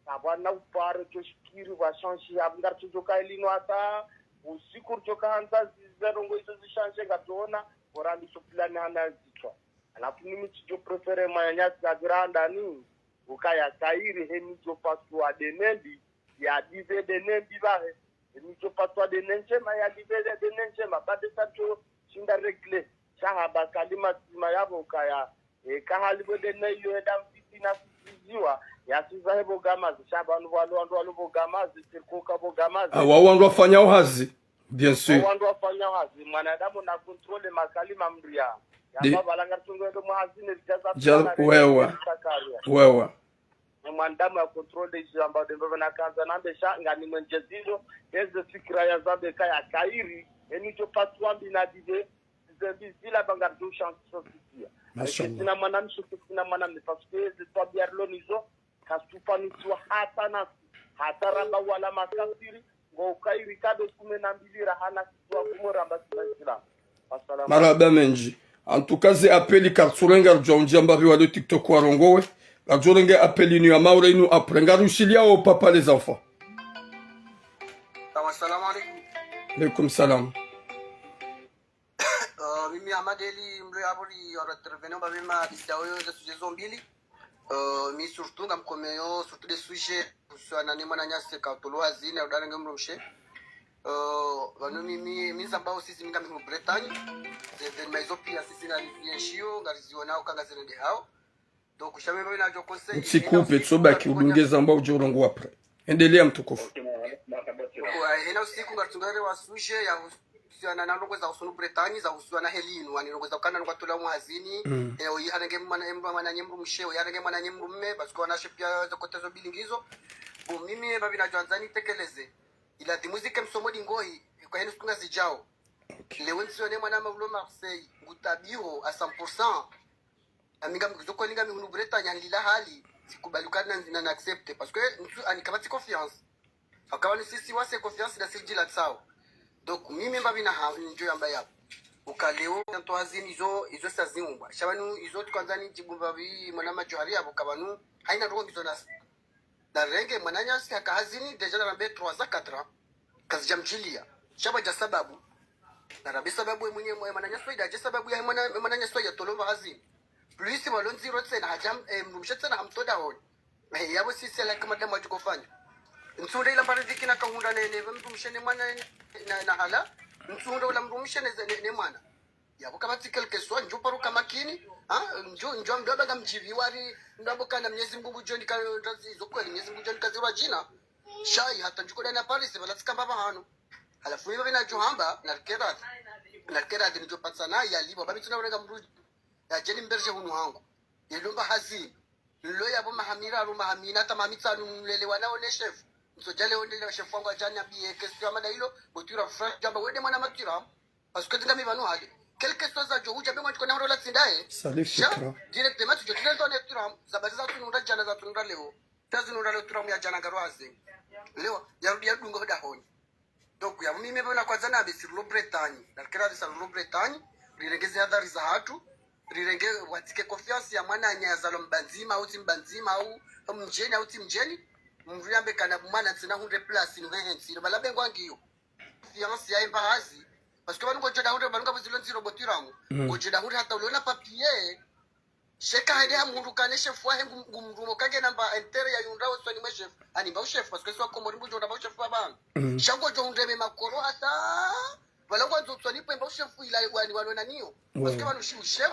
kapvana uparo djo shikiri pvwa changé yapvo, ngaritso djoka ilinu hata, Usiku ridjo kahandza zi-, ze ndrongoo izo zishanje, ngatsoona, bora ndiso plan hana zitswa. Halafu mimi tsidjo préférer mwananyasi apvira handani, ukaya kayiri heni djo paswa de ne mbi, ya dive de ne mbi pvahe, heni djo paswa de ne ndjema, ya dive de ne ndjema, bade sa djo shinda régler. Sha hamba kalima ndzima yapvo ukaya, e, kahali pvo de ne iyo enda mfiti na kufiziwa, ya siza he pvo gamazi, sha pvanu pvalo wandru walo pvo gamazi, sirko ka pvo gamazi. Awa wandru wafanyao hazi, bien sûr. Wandru wafanyao hazi, mwanadamu na contrôler makalima mria. Ya Di- baba langa tungo ndo mwa hazi ne jaza ja-, wewa. Wewa. Ne mwanadamu ya contrôler izo amba de mbaba na kanza nambe sha, ngani mwenje zizo, eze fikira ya zambe kaya kayiri, heni djo paswa mbi na dive, ze mbi zila banga djo chance so sikia. Mashallah. Sina mwanamshe, sina mwanamme, parce que ze twabia rilo nizo, kazitsufanisiwa hata nasi, hata ramba wala makafiri, ngo ukayiri kado kume na mbili raha nasi twa kumo ramba sina Islam. Wasalamu. Marahaba mendji. En tout cas, ze appel karitsurenga, ridjo undjia mbapvi wale TikTok warongowe. Karidjo renge appel inu ya maure inu après. Ngarushiliao papa les enfants. Sawa, salamu alaikum. Alaikum salam. Euh, mimi Ahmad Eli, mlo ya bori, ora intervenant ba mema, disi ya oyo, ze sujet zo mbili. Euh, mi surtout, ngamkomeyo, surtout des sujets, kuhusiana ne mwananyasi ka utolwa hazini, au dara nge mrumshe. Euh, pvanu mimi, mi zamba usisi mi ngami hunu Bretagne. Ze événement izo pia sisi ngarizienshio, ngariziona ukanga zirende hao. Donc, sha mi pvapvi nadjo conseil, utsikupe, tsobaki udunge zamba udjo urongowa après. Endelea mtukufu. Kwa hena usiku ngaritsunga relewa sujet ya husiana na ndrongoo za husunu Bretagne, za husiana heli inu, wani ndrongoo za ukana ndrongoo tola mwa hazini, eh, oyi hanenge mwana, mwananye mrumshe, oyi hanenge mwananye mrume, parce que wanawashe pia ze kote zo mbili ngizo. Bon, mimi pvapvi nadjo andza nitekeleze. Ila dimuzike msomo dingohi, kwa henu siku ngazidjao. Ok. Leo ntsione mwana maulo Marseille, ngutabiho à cent pour cent. Ami ngam-, zo kweli ngami hunu Bretagne, nilila hali, tsikubali ukana na, na accepter. Parce que, ntsu, ani kapvatsi confiance. Haka pvanu sisi wase confiance na sijila tsao. Donc, mimi pvapvi na ha, ndjo yamba yapvo. Uka leo, nto hazini izo, izo sa ziumbwa. Sha pvanu izo tsikandza nidjibu pvapvi mwana madjuhari yapvo ka pvanu, haina ndrongoo ngizo nasi. Narenge mwananyasi haka hazini, déjà narambe trois à quatre ans. Kazidjamdjilia. Sha pvadja sababu. Narambe sababu ye mwenye, mwe mwananyasi waida, dje sababu ya mwana, mwananyasi waida tolomba hazini. Plus pvalo ndziro tsena, hadja, eh, mrumshe tsena hamtoda honi. Eh, yapvo sisi ala kama damu adjukofanya. Ntsuhundra ila mbari dhiki na kahundra ne, ne, mrumshe ne mwana, na, na hala. Ntsuhundra ula mrumshe ne, ne, ne mwana. Yapvo kapvatsi quelque soit, ndjo paruka makini, ha? Ndjo, ndjo mdo banga mdjivi wari, ndapvo kana Mnyezi Mungu ngudjo nika, ndazi, zo kweli Mnyezi Mungu ngudjo nika zirwa djina. Sha yi hata ndjuko dana Paris, pvala tsikamba pvahanu. Halafu mi pvapvi nadjo hamba, narike radhi. Narike radhi nidjo patsana, ya libo, pvapvi tsina urenga mdru, ya djeni mberje hunu hangu. Yelomba hazini. Nlo yapvo maha miraru, maha mine, hata maha mitsanu, nlelewa nao ne chef. Ntsodja leo nlelewa chef wangu adja nambiye, question ya mada ilo, botwira French, djamba, wende mwana matwira. Parce que tingami pvanu hali. Quelque chose zadjo hudja be mwa tsikona horo la tsinda, eh. Salut, sha, Fikra. Directement, tu jotile ndo ne turam, za bari za tununda djana za tununda leo. Za tununda leo turam ya djana ngaro haze. Leo, yarudi yadunga hodahoni. Donc, ya mimi pvona kwanza na be sur lo Bretagne. Narike radhi sa lo Bretagne. Rirenge ze hadhari za hatru. Rirenge watsike confiance ya mwananya yazalwa mbandzima, au tsi mbandzima, au mdjeni, au tsi mdjeni. Mdru yambe kana mwana tsina hundre place, ni hehe ntsi. Lo bala bengwa ngiyo. Fiancé ya emba hazi. Parce que pvanu ngodjo dahundre, pvanu ngapvo zilo ndziro botwira hangu. Mm. Ngodjo dahundre hata ulona papier. Sheka hende hamhundru kane chef wahe ngu-, ngumrumo kangena mba intérêt ya yundra osoni mwe chef. Ani mba u chef, parce que swa Komori mdru djo unda mba u chef wa pvanu. Mm. Sha ngodjo hundre me makoro hata. Pvala ngwandzo tsoni pwe mba u chef ila wani wano na niyo. Parce que pvanu shi u chef.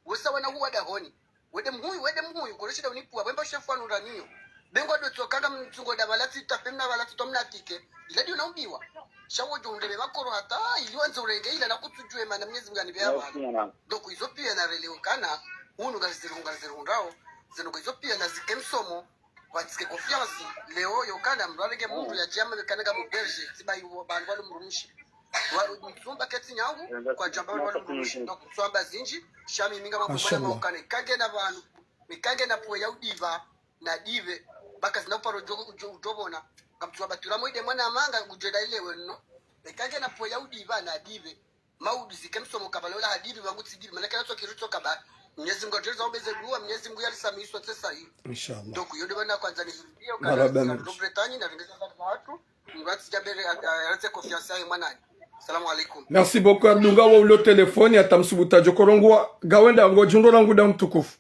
Wesa wana huwa dahoni. Wende mhuyu, wende mhuyu, kolo shida unipua, wemba chef wanu raniyo. Bengwa do tsoka nga mtsungo da pvala tsi tape mna pvala tsi tomna tike. Ila diyo na umbiwa. Sha wodjo undebe makoro hata, ili wandze urenge, ila na kutsudjuwe mana Mnyezi Mungu anibe ya pvala. Donc, izo piya na relewo kana, unu ngazizirihundrawo, zinu izo piya na zike msomo, watsike confiance, leo yo kana mdru arenge mdru ya djama, kana nga mu berger, tsiba iwo, bandu walo mrumishi. Wa, mtsumba ketsi nyangu, kwa djamba walo mrumishi. Donc, mtsumba zinji, sha mi minga mabwana maukane, kangena pvanu. Mikange na pwe ya udiva, na dive. Baka zina uparo djo, djo, djobona. Kamtsuwa batura mwide mwana manga, ngudjo da ilewe no. Mikange na pwe ya udiva, na dive. Maudu zike msomo kabalola hadivi, wangu tsidivi. Mana kena tsoki ritso kaba. Mnyezi Mungu atreza ombeze duwa, Mnyezi Mungu yalisami iso tsesa yi. Inshallah. Donc, yo de bana kwanza ni hiyo, kana Bretagne, na ringeza za watu. Ngati jabere, a-, a-, arete confiance yahe mwananya. Salamu alaikum. Merci beaucoup, Abdunga, wa ulo telefoni, hata msubuta djo korongoa, ngawenda ngodjihundro rangu nda mtukufu.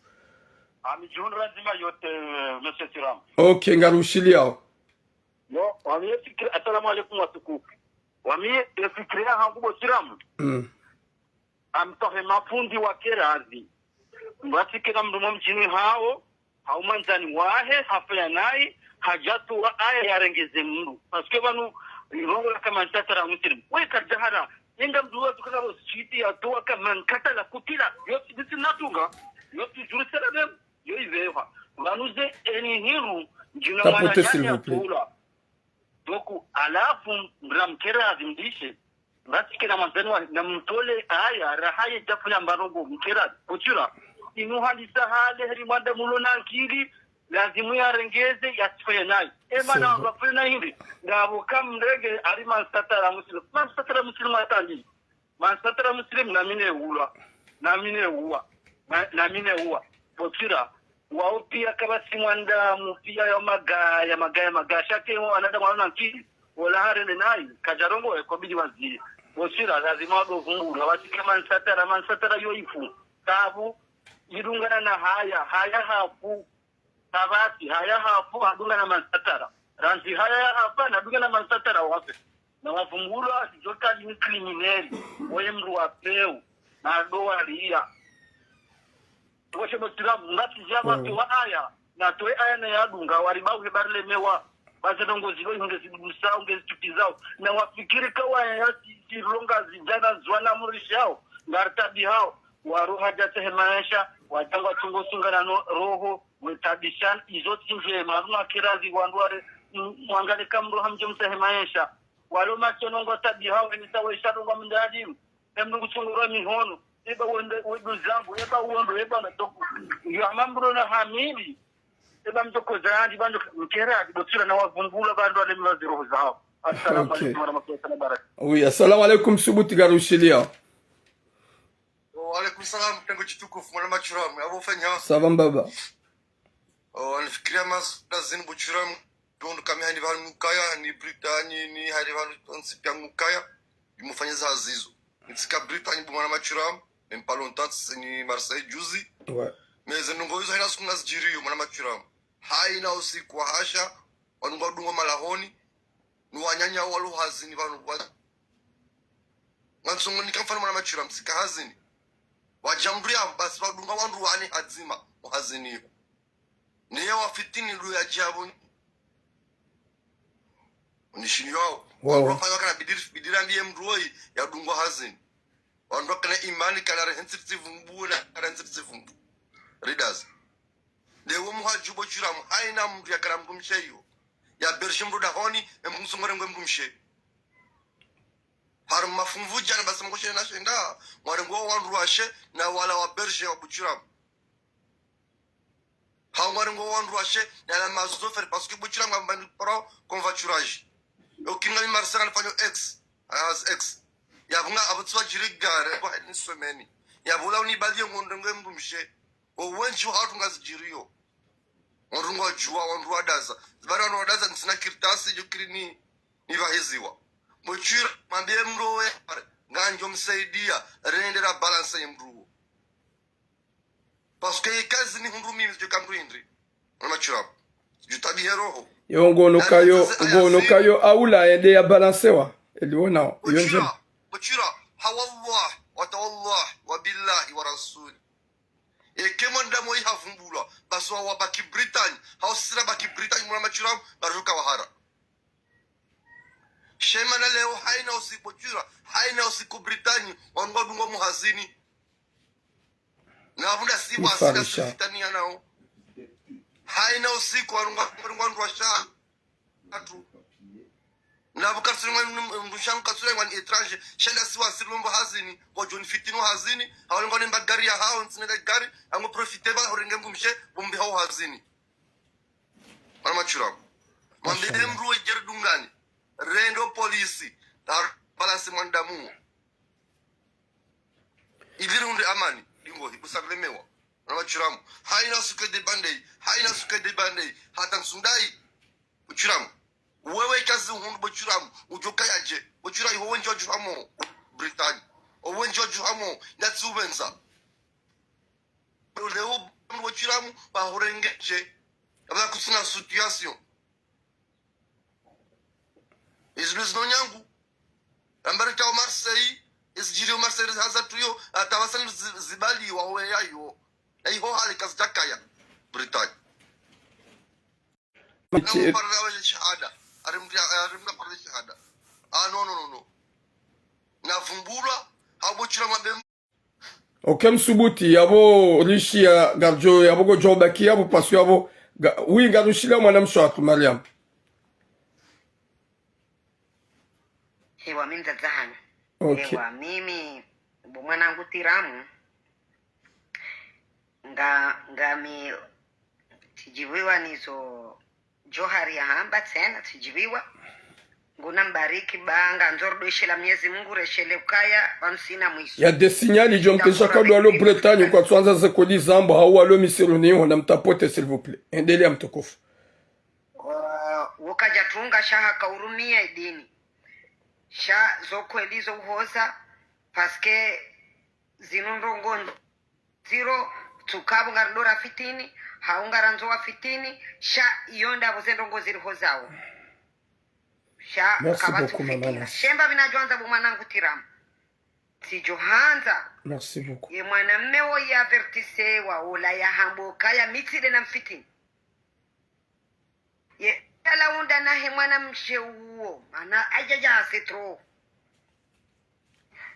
Ami djihundro ndzima yote, eh, Monsieur Siram. Ok, ngarushiliao. Yo, wami ye fikira, assalamu alaikum watukufu. Wami ye fikira yahangu bo Siram. Mm. Amtsahe mafundi wa kerazi. Mbasikira mndru mo mdjini hawo, hau mwandzani wahe, hafanya nayi, hadjatuwa aya yarengeze mndru. Parce que pvanu, irongowa ka man satara muslim. We kadjahara, inga mndru wa tukana ro siti yatuwa ka man katala kutila. Yo tsi, tsi natunga, yo tsi Jérusalem, yo ivehwa. Pvanu ze eni hiru, djina mwananyani yatula. Donc, halafu, mndru mkerazi mdishe, mbasikira mwandzani wa, na mtole aya, raha ye djafanya mbarongo, mkerazi, kutula. Inu halisa hale, heri mwanda mulo na akili, lazimu yarengeze, yatsifanye nayi. Ema na wafanye na hindri, na abo kamrenge, ari man satara muslim. Man satara muslim atandi. Man satara muslim na mi ne ulwa. Na mi ne uwa. Na, na mi ne uwa. Bo Siram, wao pia kabasi mwanadamu, pia yo magaya, magaya, magaya. Shake wo wanadamu wana akili, wola harende nayi, kadjarongoa, e, kobidi waziye. Bo Siram, lazima wado vumbula, wasike man satara, man satara yo ifu. Tabu, idungana na haya, haya hafu. Tabati, haya hafu, hadungana man satara. Randzi haya ya hafa, nadungana man satara wafe. Na wavumbulwa, djoka ni criminel, woye mndru wa peu, na ado waliya. Washe bo Siram, ngati djaba towa aya, na towe aya na yadunga, wariba uhe barilemewa, baze ndrongo zilo ihunge zidudusa, unge zitukizao. Na wafikiri ka waya ya si, si longa zidjana zwana murishao, ngaritabi hao, waroha djatsehe maesha, wadjangwa tungo sungana no roho, wetabishana, izo tsi ndjema, harumwa kerazi wandru ware, m-, mwangale ka mndru hamdjo mtsahe maesha. Walo matsono ngo tabi hawo, eni tawe shalo ngo mndalimu. Emndru kutsungurwa mihono, eba wende, wedu zambu, eba wondo, eba na toku. Yo hama mndru na hamili. Eba mtoko zandi, bandro mkerazi, bo Siram na wavumbula, bandro wale mwa ziroho zao. Assalamu alaikum warahmatullahi wabarakatuh. Oui, assalamu alaikum, subuti ngarushiliao. Wa alaikum salam, tengo chitukufu, mwana Matsuram, abo fanya. Ça va, mbaba? Oh, anifikiria mas, da zini bo Matsuram, donc kami hani pvanu mkaya, ni Brittany, ni hani pvanu onsi pia mkaya, imufanya za zizo. Nitsika Brittany bo mwana Matsuram, même pas longtemps, c'est ni Marseille juzi. Ouais. Mais ze ndrongo izo haina siku ngazidjiriyo, mwana Matsuram. Haina usiku wa hasha, wanu ngwadungwa malahoni, ni wananya walo hazini pvanu kwa. Ngantsongo nika mfano mwana Matsuram, tsika hazini. Wadja mndru ya basi wadunga wandru wane hadzima, mu hazini yo. Niye wafitini ndo ya djabo ni. Unishini wao. Wao. Wandru wafanya kana bidiri, bidiri ambiye mndru woyi yadungwa hazini. Wandru kana imani kana rehensi tsivumbu na kana rehensi tsivumbu. Readers. Ndewo muhadju bo Matsuram, haina mndru yakana mndru mshe yo. Ya berger mndru dahoni, emndru msongore ngwe mndru mshe. Hari mafumvu djana basi mkoshe na shenda, ngware ngo wandru washe, na wala wa berger wa bo Matsuram. Ha ngware ngo wandru washe, na la mazoferi, parce que bo Matsuram ngamba ni pro convoiturage. Yo kinga mi Marseille nifanya ex, as ex. Ya bunga abutswa djiri gare, bo heni semeni. Ya bula uni bali yo ngondo ngwe mndru mshe. O wendji hatru ngazidjiriyo. Wandru ngwadjuwa, wandru wadaza. Zibara wandru wadaza, ntsina kartasi, djukiri ni, ni pvahiziwa. Bo Matsuram, mwambiye mndru we, ngandjo msaidia, rende ra balance ye mndru wo. Parce que ye kazi ni hundru mimi, djo ka mndru hindri. Mwana Matsuram. Djutabihe roho. Yo ngono kayo, ngono kayo, aula ende ya balancewa. Eliona, yo ndjema. Bo Matsuram, ha wallah, wa tawallah, wa billahi, wa rasuli. Eke mwanadamu ihavumbulwa, basi wa, wabaki Brittany, hau sira baki Brittany, mwana Matsuram, baruka wahara. Shema na leo, haina usiku bo Matsuram, haina usiku Brittany, wanu ngwadungwa muhazini. Na abunda si wasila sitani ya nao. Haina usiku, wanu ngwa, wanu ngwa ndrwa sha. Atu. Na abu katsuri ngwa mndru shangu katsuri ngwa ni étranger. Shenda si wasiri lombo hazini. Kwa djoni fitini hazini. Hawali ngwa nemba gari ya hao, ntsine gari. Ango profite ba, horenge mndru mshe, bombi hao hazini. Mwana Matsuram. Mwambiye mndru we djeri dungani. Rendo polisi. Tar balance mwanadamu. Ibiri unde amani, dingo, ibusa lemewa. Mwana Matsuram. Haina suke de bandei, haina suke de bandei, hata nsundai. Bo Matsuram. Wewe kazi hunu bo Chiramu, udjo kaya dje? Bo Chiramu, iho wendji wadjuhamo Britani. O wendji wadjuhamo, ndatsi upvendza. Leo, bo Chiramu, pvahurenge dje? Apva kutsina situation. Izi luzino nyangu. Ramba rika o Marseille, izi djiri o Marseille haza tuyo, hata wasani zi-, zibali wa howe yayo. Na iho hali kazidjakaya. Britani. Miti- Namuparira we shahada. Arimdi-, arimda parira shahada. Ah, non, non, non, non. Navumbulwa, habo Chiramu abe- Ok, Msubuti, yapvo rishiya ngaridjo, yapvo ngodjo baki, yapvo pasu yapvo, nga-, oui, ngarushiliya mwanamshe watru, Mariam. Ewa, mi mdzadze hanyu. Ok. Ewa, mimi, bo mwanangu Tiramu, nga, ngami, tsidjiviwa nizo Johari yahamba tsena, tsidjiviwa. Nguna mbariki ba, ngandzo ridweshela Mwenyezi Mungu, reshele ukaya, pvanu sina mwiso. Ya de signal, djo mtesha kadwa lo Bretagne, kwatsuandza ze kodi zambo, hau walo Misiri ni ho na mtapote, s'il vous plaît. Endelea mtukufu. Wa-, wukadja tunga sha haka urumia idini. Sha zo kweli zo uhoza, parce que zinu ndrongo ndo- ziro, tsukapvo ngaridora fitini, hau ngarandzo wa fitini, sha iyo ndapvo ze ndrongo ziriho zawo. Sha Merci kapvatsi beaucoup, Mama kufikira. Nas. Shemba pvina djo handza bo mwanangu Tiramu. Tsidjo handza. Merci beaucoup. Ye mwanamme woyi avertisewa, ola yahambo kaya mi tsi de na mfitini. Ye, yala unda nahe mwanamshe uwo, mana ajaja c'est trop.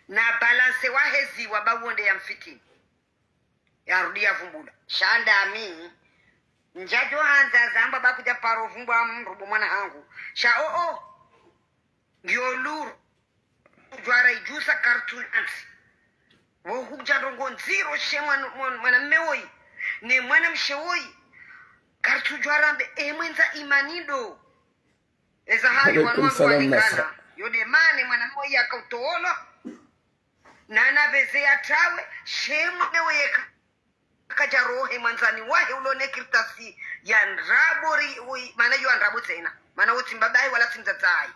Na balance waheziwa ba wonde ya mfitini. Yarudi yavumbula. Sha ndami, ndjadjo handza zamba ba kudja paro vumbwa mdru bo mwana hangu. Sha o, o. Ngiyo luru. Djwara idjusa kartu antsi. Wo hudja ndrongo ndziro she mwana, mwana, mwanamme woyi. Ne mwanamshe woyi. Kartu djwara mbe, e mwendza imani ndo. Eza hali wanu wanu walingana. Yo de mane mwanamme woyi yaka utowolo. Nana pveze ya tawe, she mwanamme woyi yeka. Kadja rohe mwandzani wahe ulo ne kartasi ya ndrabo ri, ui, mana yo ndrabo tsena. Mana wo tsi mbaba hahe wala tsi mdzadze hahe.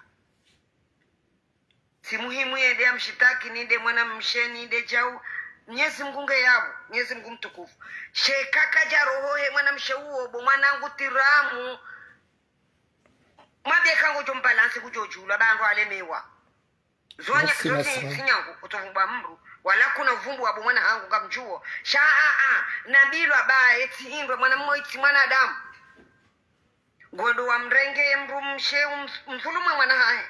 Tsi muhimu yende ya mshitaki, ni nde mwanamshe, ni nde djau. Mwenyezi Mungu nge yapvo, Mwenyezi Mungu mtukufu. She kakadja roho he mwanamshe uwo, bo mwanangu Tiramu. Mwambie ka ngodjo mbalansi kudjo djulwa, ba ndo alemewa. Zonya, Merci, zo Nasra. Tsi nyangu, utovumbwa mdru. Wala kuna uvumbu wa bo mwana hangu ngamdjuo. Sha, a, a, nabilwa ba, etsi hindwe, mwana mmo itsi mwanadamu. Ngodo wa mrenge ye mdru mshe um-, umdhulumu mwana hahe.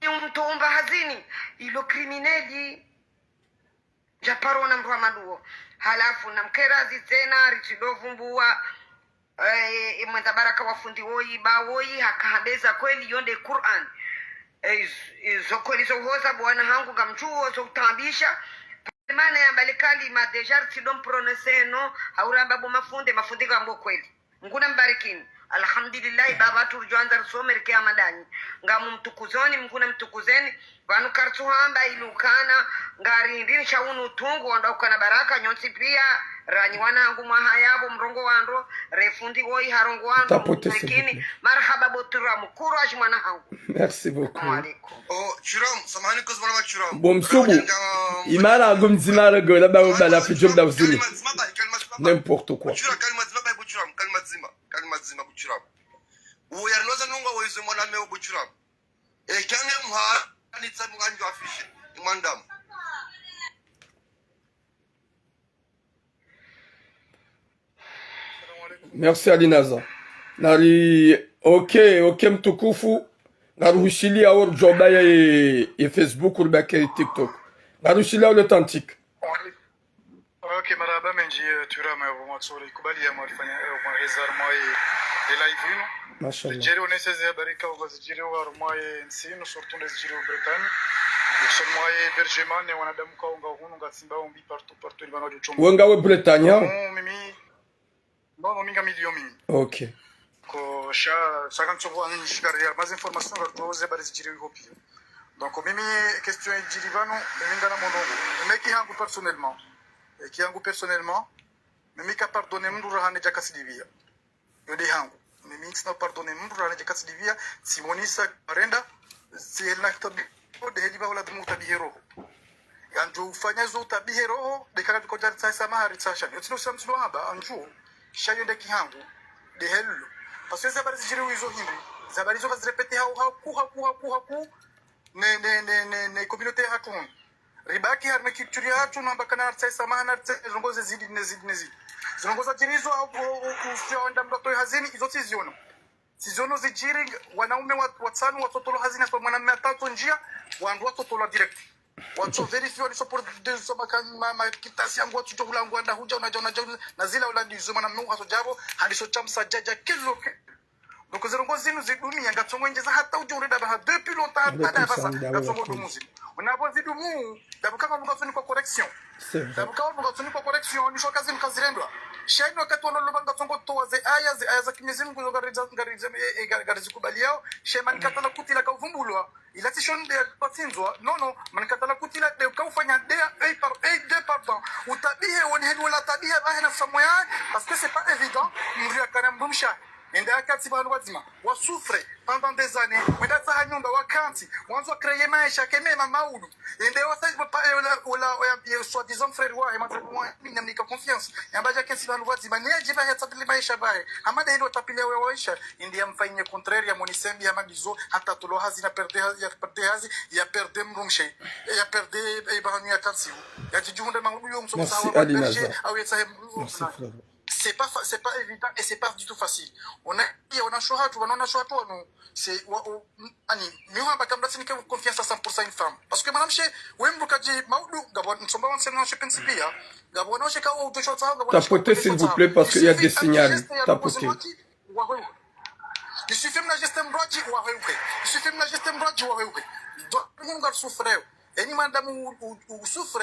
Umtomba hazini, ilo criminel. Djaparo na mdru wa maduo. Halafu na mkerazi tsena, ritsido vumbuwa, eh, e mwendza baraka wa fundi woyi, ba woyi, haka hambeza kweli yo nde Qur'an. Eh, iz-, izo kweli zo uhoza bo wana hangu ngamdjuo, zo utambisha. Mana yamba le kalima déjà ritsido mprononcer no, hauramba bo mafundi, mafundi ngambo kweli. Mngu nambarikini. Alhamdulillahi, baba, turdjo andza risome rike hama ndanyi. Ngamumtukuzoni, Mngu namtukuzeni. Pvanu kartsu hamba ilukana, ngari ndini sha unu utungu, wandru ukana baraka, nyontsi pia, ranyi wana hangu mwahaya bo mrongoo wandru, re fundi woyi harongoo wandru, Tapote, s'il vous plaît. Mbarikini. Marahaba bo Tiramu, courage mwana hangu. Merci beaucoup. Assalamu alaikum. Oh, Tiramu, samahani, kozi mwana wa Tiramu. Bo Msubu, imara agum zimara gola ba, ba la fidjo mda uzini. Kalima ndzima ba, kalima ndzima ba. N'importe quoi. Bo Tiramu, kalima ndzima ba, bo Tiramu, kalima ndzima. Kalima ndzima bo Tiramu. Uwo yariloza nunga wo izo mwana me bo Tiramu. E, kange mha, kanitsa mnganjo affiche. Imwandamu. Merci, Alinaza. Nari, ok, ok, mtukufu. Ngaruhushiliya wo ridjo baya ye, ye Facebook, ribaki ye TikTok. Ngaruhushiliya wo l'authentique. Ok, marahaba mendji, eh, Tiramu ya bo mwatsole, kubali ya mwalifanya, eh, mwaheza harumwa ye, ye live inu. Mashallah. Zidjiri oneseze habari ka uga zidjiri harumwa ye ntsi inu, surtout nde zidjiri o Bretagne. Usoni mwa ye hébergement, ne wanadamu ka unga hunu, nga tsimba umbi partout, partout, ni bana wadjo chombo. Wenga we Bretagne, ha? Non, mimi, non, non, mi nga milioni mimi. Ok. Ko sha, sha kantsovo ani nishikari ya, ma information nga toze habari zidjiri iho pia. Donc, mimi, question idjiri pvanu, mimi ngana mono, mimi ki hangu personnellement. E ki hangu personnellement, mimi ka pardonner mndru raha ne djaka sidibia. Yo de hangu. Mimi Mi ntsina pardonner mndru, rana djeka tsidivia, tsimonisa, renda, si elina kitabi, de heli ba wala dumu utabihe roho. Yandjo ufanya zo utabihe roho, de kaka djiko djari tsaisa mahari tsasha. Yo tsilo sa mtsilo hamba, andjo, sha yo nde kihangu, de helo. Parce que zabari zidjiri wizo hindri, zabari zo kazirepete hau, haku, haku, haku, haku, ne, ne, ne, ne, ne communauté hatru hunu. Ribaki harumwa culture yahatru, no amba kana artsaisa mahana, artsaisa, zilongozi zidi, ne zidi, ne zidi. Zilongozi zidjiri zo, au, au, au, usiya wenda mndru atowe hazini, izo tsiziono. Tsiziono zidjiri, wanaume wa-, watsanu, watsotolwa hazini, hata mwanamme atatu ndjia, wandru watsotolwa direct. Watso vérifier, waliso pour de, so maka-, ma-, ma-, kitasi yangu, watsu djo hula ngu anda hudja, unadja, unadja, na zila ula ndizo mwanamme uhaso djabo, haliso chamsa djadja, kelo ke. Donc, zilongozi zinu zidumia, ngatsongo ndjeza hata udjo urida baha depuis longtemps, hata da basa, ngatsongo dumu zinu. Unabo zidumu, dabu kama nunga tsoni kwa correction. Dabu kama nunga tsoni kwa correction, nisho kazi nunga zirendwa. Sha inu wakati wano loba ngatsongo towa ze aya, ze aya za kimezi Mungu zo ngari za, ngari za, e, e, ngari, ngari zikubaliao. Sha manikatala kutila kauvumbulwa. Ila tsi shonde ya patsinzwa, non, non, manikatala kutila de kaufanya de, e, par, e, de, pardon. Utabihe, woni heli wala tabihe, bahe na samoya, parce que c'est pas évident, mndru yakana mndru mshe. Ende akantsi pvanu pvadzima, wa souffre pendant des années, wenda tsaha nyumba, wakantsi, wandzo créer maesha ke mema maudu. Ende wasa, pa, pa, ola, ola, oya, ye, soi-disant frère wahe, mwandzo mwa, mi namnika confiance. Yamba dja kentsi pvanu pvadzima, ni adji bahe tsapili maesha bahe. Hama de hilo tapili we waisha, ende yamfanye contraire, yamonise mbi, hama ndizo, hata tolwa hazi, na perde hazi, ya perde hazi, ya perde mndru mshe, ya perde, e, bahanu yakantsiwo. Yadjidjihundre maudu yo msomo sawa, au yetsahe mndru. C'est pas fa-, c'est pas évident et c'est pas du tout facile. On a, on a choix tout, on a choix tout, non. C'est, wa, o, m-, ani, mi hamba kamda tsinike confiance à cent pour cent une femme. Parce que madame, chez, oui, mbuka dji, maudu, ngabo, nsomba wanse na chez Pensi pia. Ngabo, non, chez ka, o, deux choses, ngabo, tapoter, s'il vous plaît, parce qu'il y a des signaux. Tapoter. Il suffit de la gestion droite, wa, ouais, ouais. Il suffit de la gestion droite, wa, ouais, ouais. Donc, nous, on souffre. Eni madame u, u, u souffre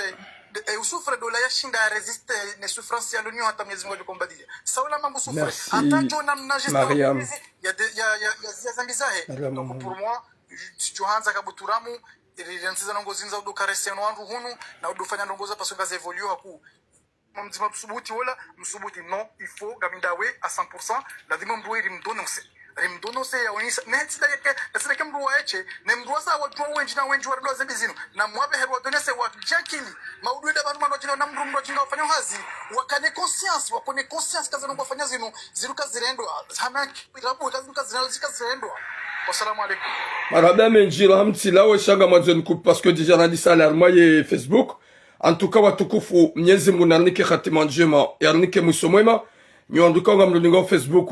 de, e, u souffre de la yashinda ya résister ne souffrance ya l'union hata Mwenyezi Mungu adjo kumbadilia. Saula mambu souffre. Merci, hata djo namna juste Mariam. Ya de, ya, ya, ya, ya zambi zahe. Mariam. Donc pour moi, je, je hanza kabuturamu, iri rensiza ndrongo zindza udo karese no wandru hunu, na udo fanya ndrongo za parce que ngazi évoluer haku. Mdzima msubuti wola, msubuti non, il faut, ngami ndawe à cent pour cent, lazima mndru eri mdonose. Eri mdonose ya onisa, ne tsi da yeke, ne tsi da ke mndru wa eche, ne mndru wasa wadjuwa wendji na wendji wa rido zembi zinu, na mwabe heru wadonese wa djakili, maudu eda pvanu mndru wadjina na mndru mndru wadjina wafanya hazi, wakane conscience, wakone conscience kaza nungu wafanya zinu, ziruka zirendwa, hama ki, rabu, kazi nuka zirendwa, zika zirendwa. Wassalamu alaikum. Marahaba mendji, rahamtsi lawe sha ngamwandzo nikupe, parce que déjà nadi sala harumwa ye Facebook. En tout cas, watukufu, Mnyezi Mungu narinike hatima ndjema, yarinike mwiso mwema. Nyi wandru ikao ngamrilingao Facebook,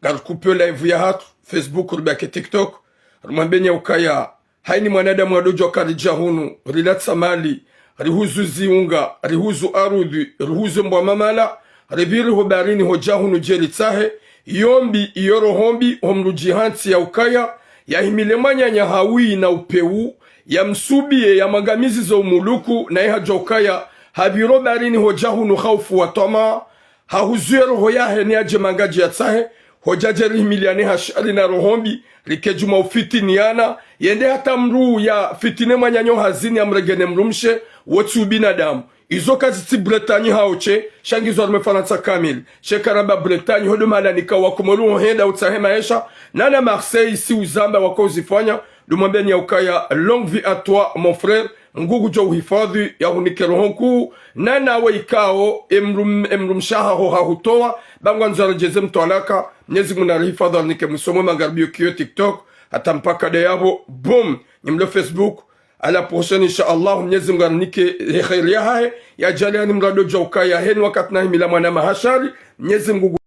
ngarikupe live yahatru, Facebook, ribaki TikTok. Rimwambeni ya ukaya, haini mwanadamu adodjwa karidja hunu, rilatsa mali, rihuzu ziunga, rihuzu arudhi, rihuzu mbwa mamala, ripviri ho baharini hodja hunu dje ritsahe, iyo mbi, iyo roho mbi, ho mrudji hantsi ya ukaya, yahimile mwananya hawi na upeu, yamsubiye, yamwangamizize umuluku, naye hadja ukaya, hapviro baharini hodja hunu haufu wa twamaa, hahuzuye roho yahe ni yadje mangadji yatsahe, hodja dje rihimiliane ha shari na roho mbi, rike djuma ufitiniana, yende hata mndru yafitine mwananyaho hazini yamrenge ne mdrumshe, wo tsi ubinadamu. Izo kazitsi Bretagne hawo she, sha ngizo harumwa Farantsa kamili. She karamba Bretagne, hodo mahala nika wakomori wo henda utsahe maesha, nana Marseille si uzamba wako uzifanya, ndo mwambeni ya ukaya longue vie à toi, mon frère, Mngu ngudjo uhifadhi, yahunike roho nkuu, nana we ikao, emdrum-, emdrumshe haho hahutowa, ba ngwandzo yaredjeze mtwalaka, Mnyezi Mungu narihifadhi, yarinike mwiso mwema, ngaribiyo kiyo TikTok, hata mpaka de yapvo, boom, nyi mlo Facebook, à la prochaine, insha Allah, Mnyezi Mungu yarinike he kheri yahahe, yadjaliani mrado djauka yaheni wakati nahimila mwana mahashari, Mnyezi Mungu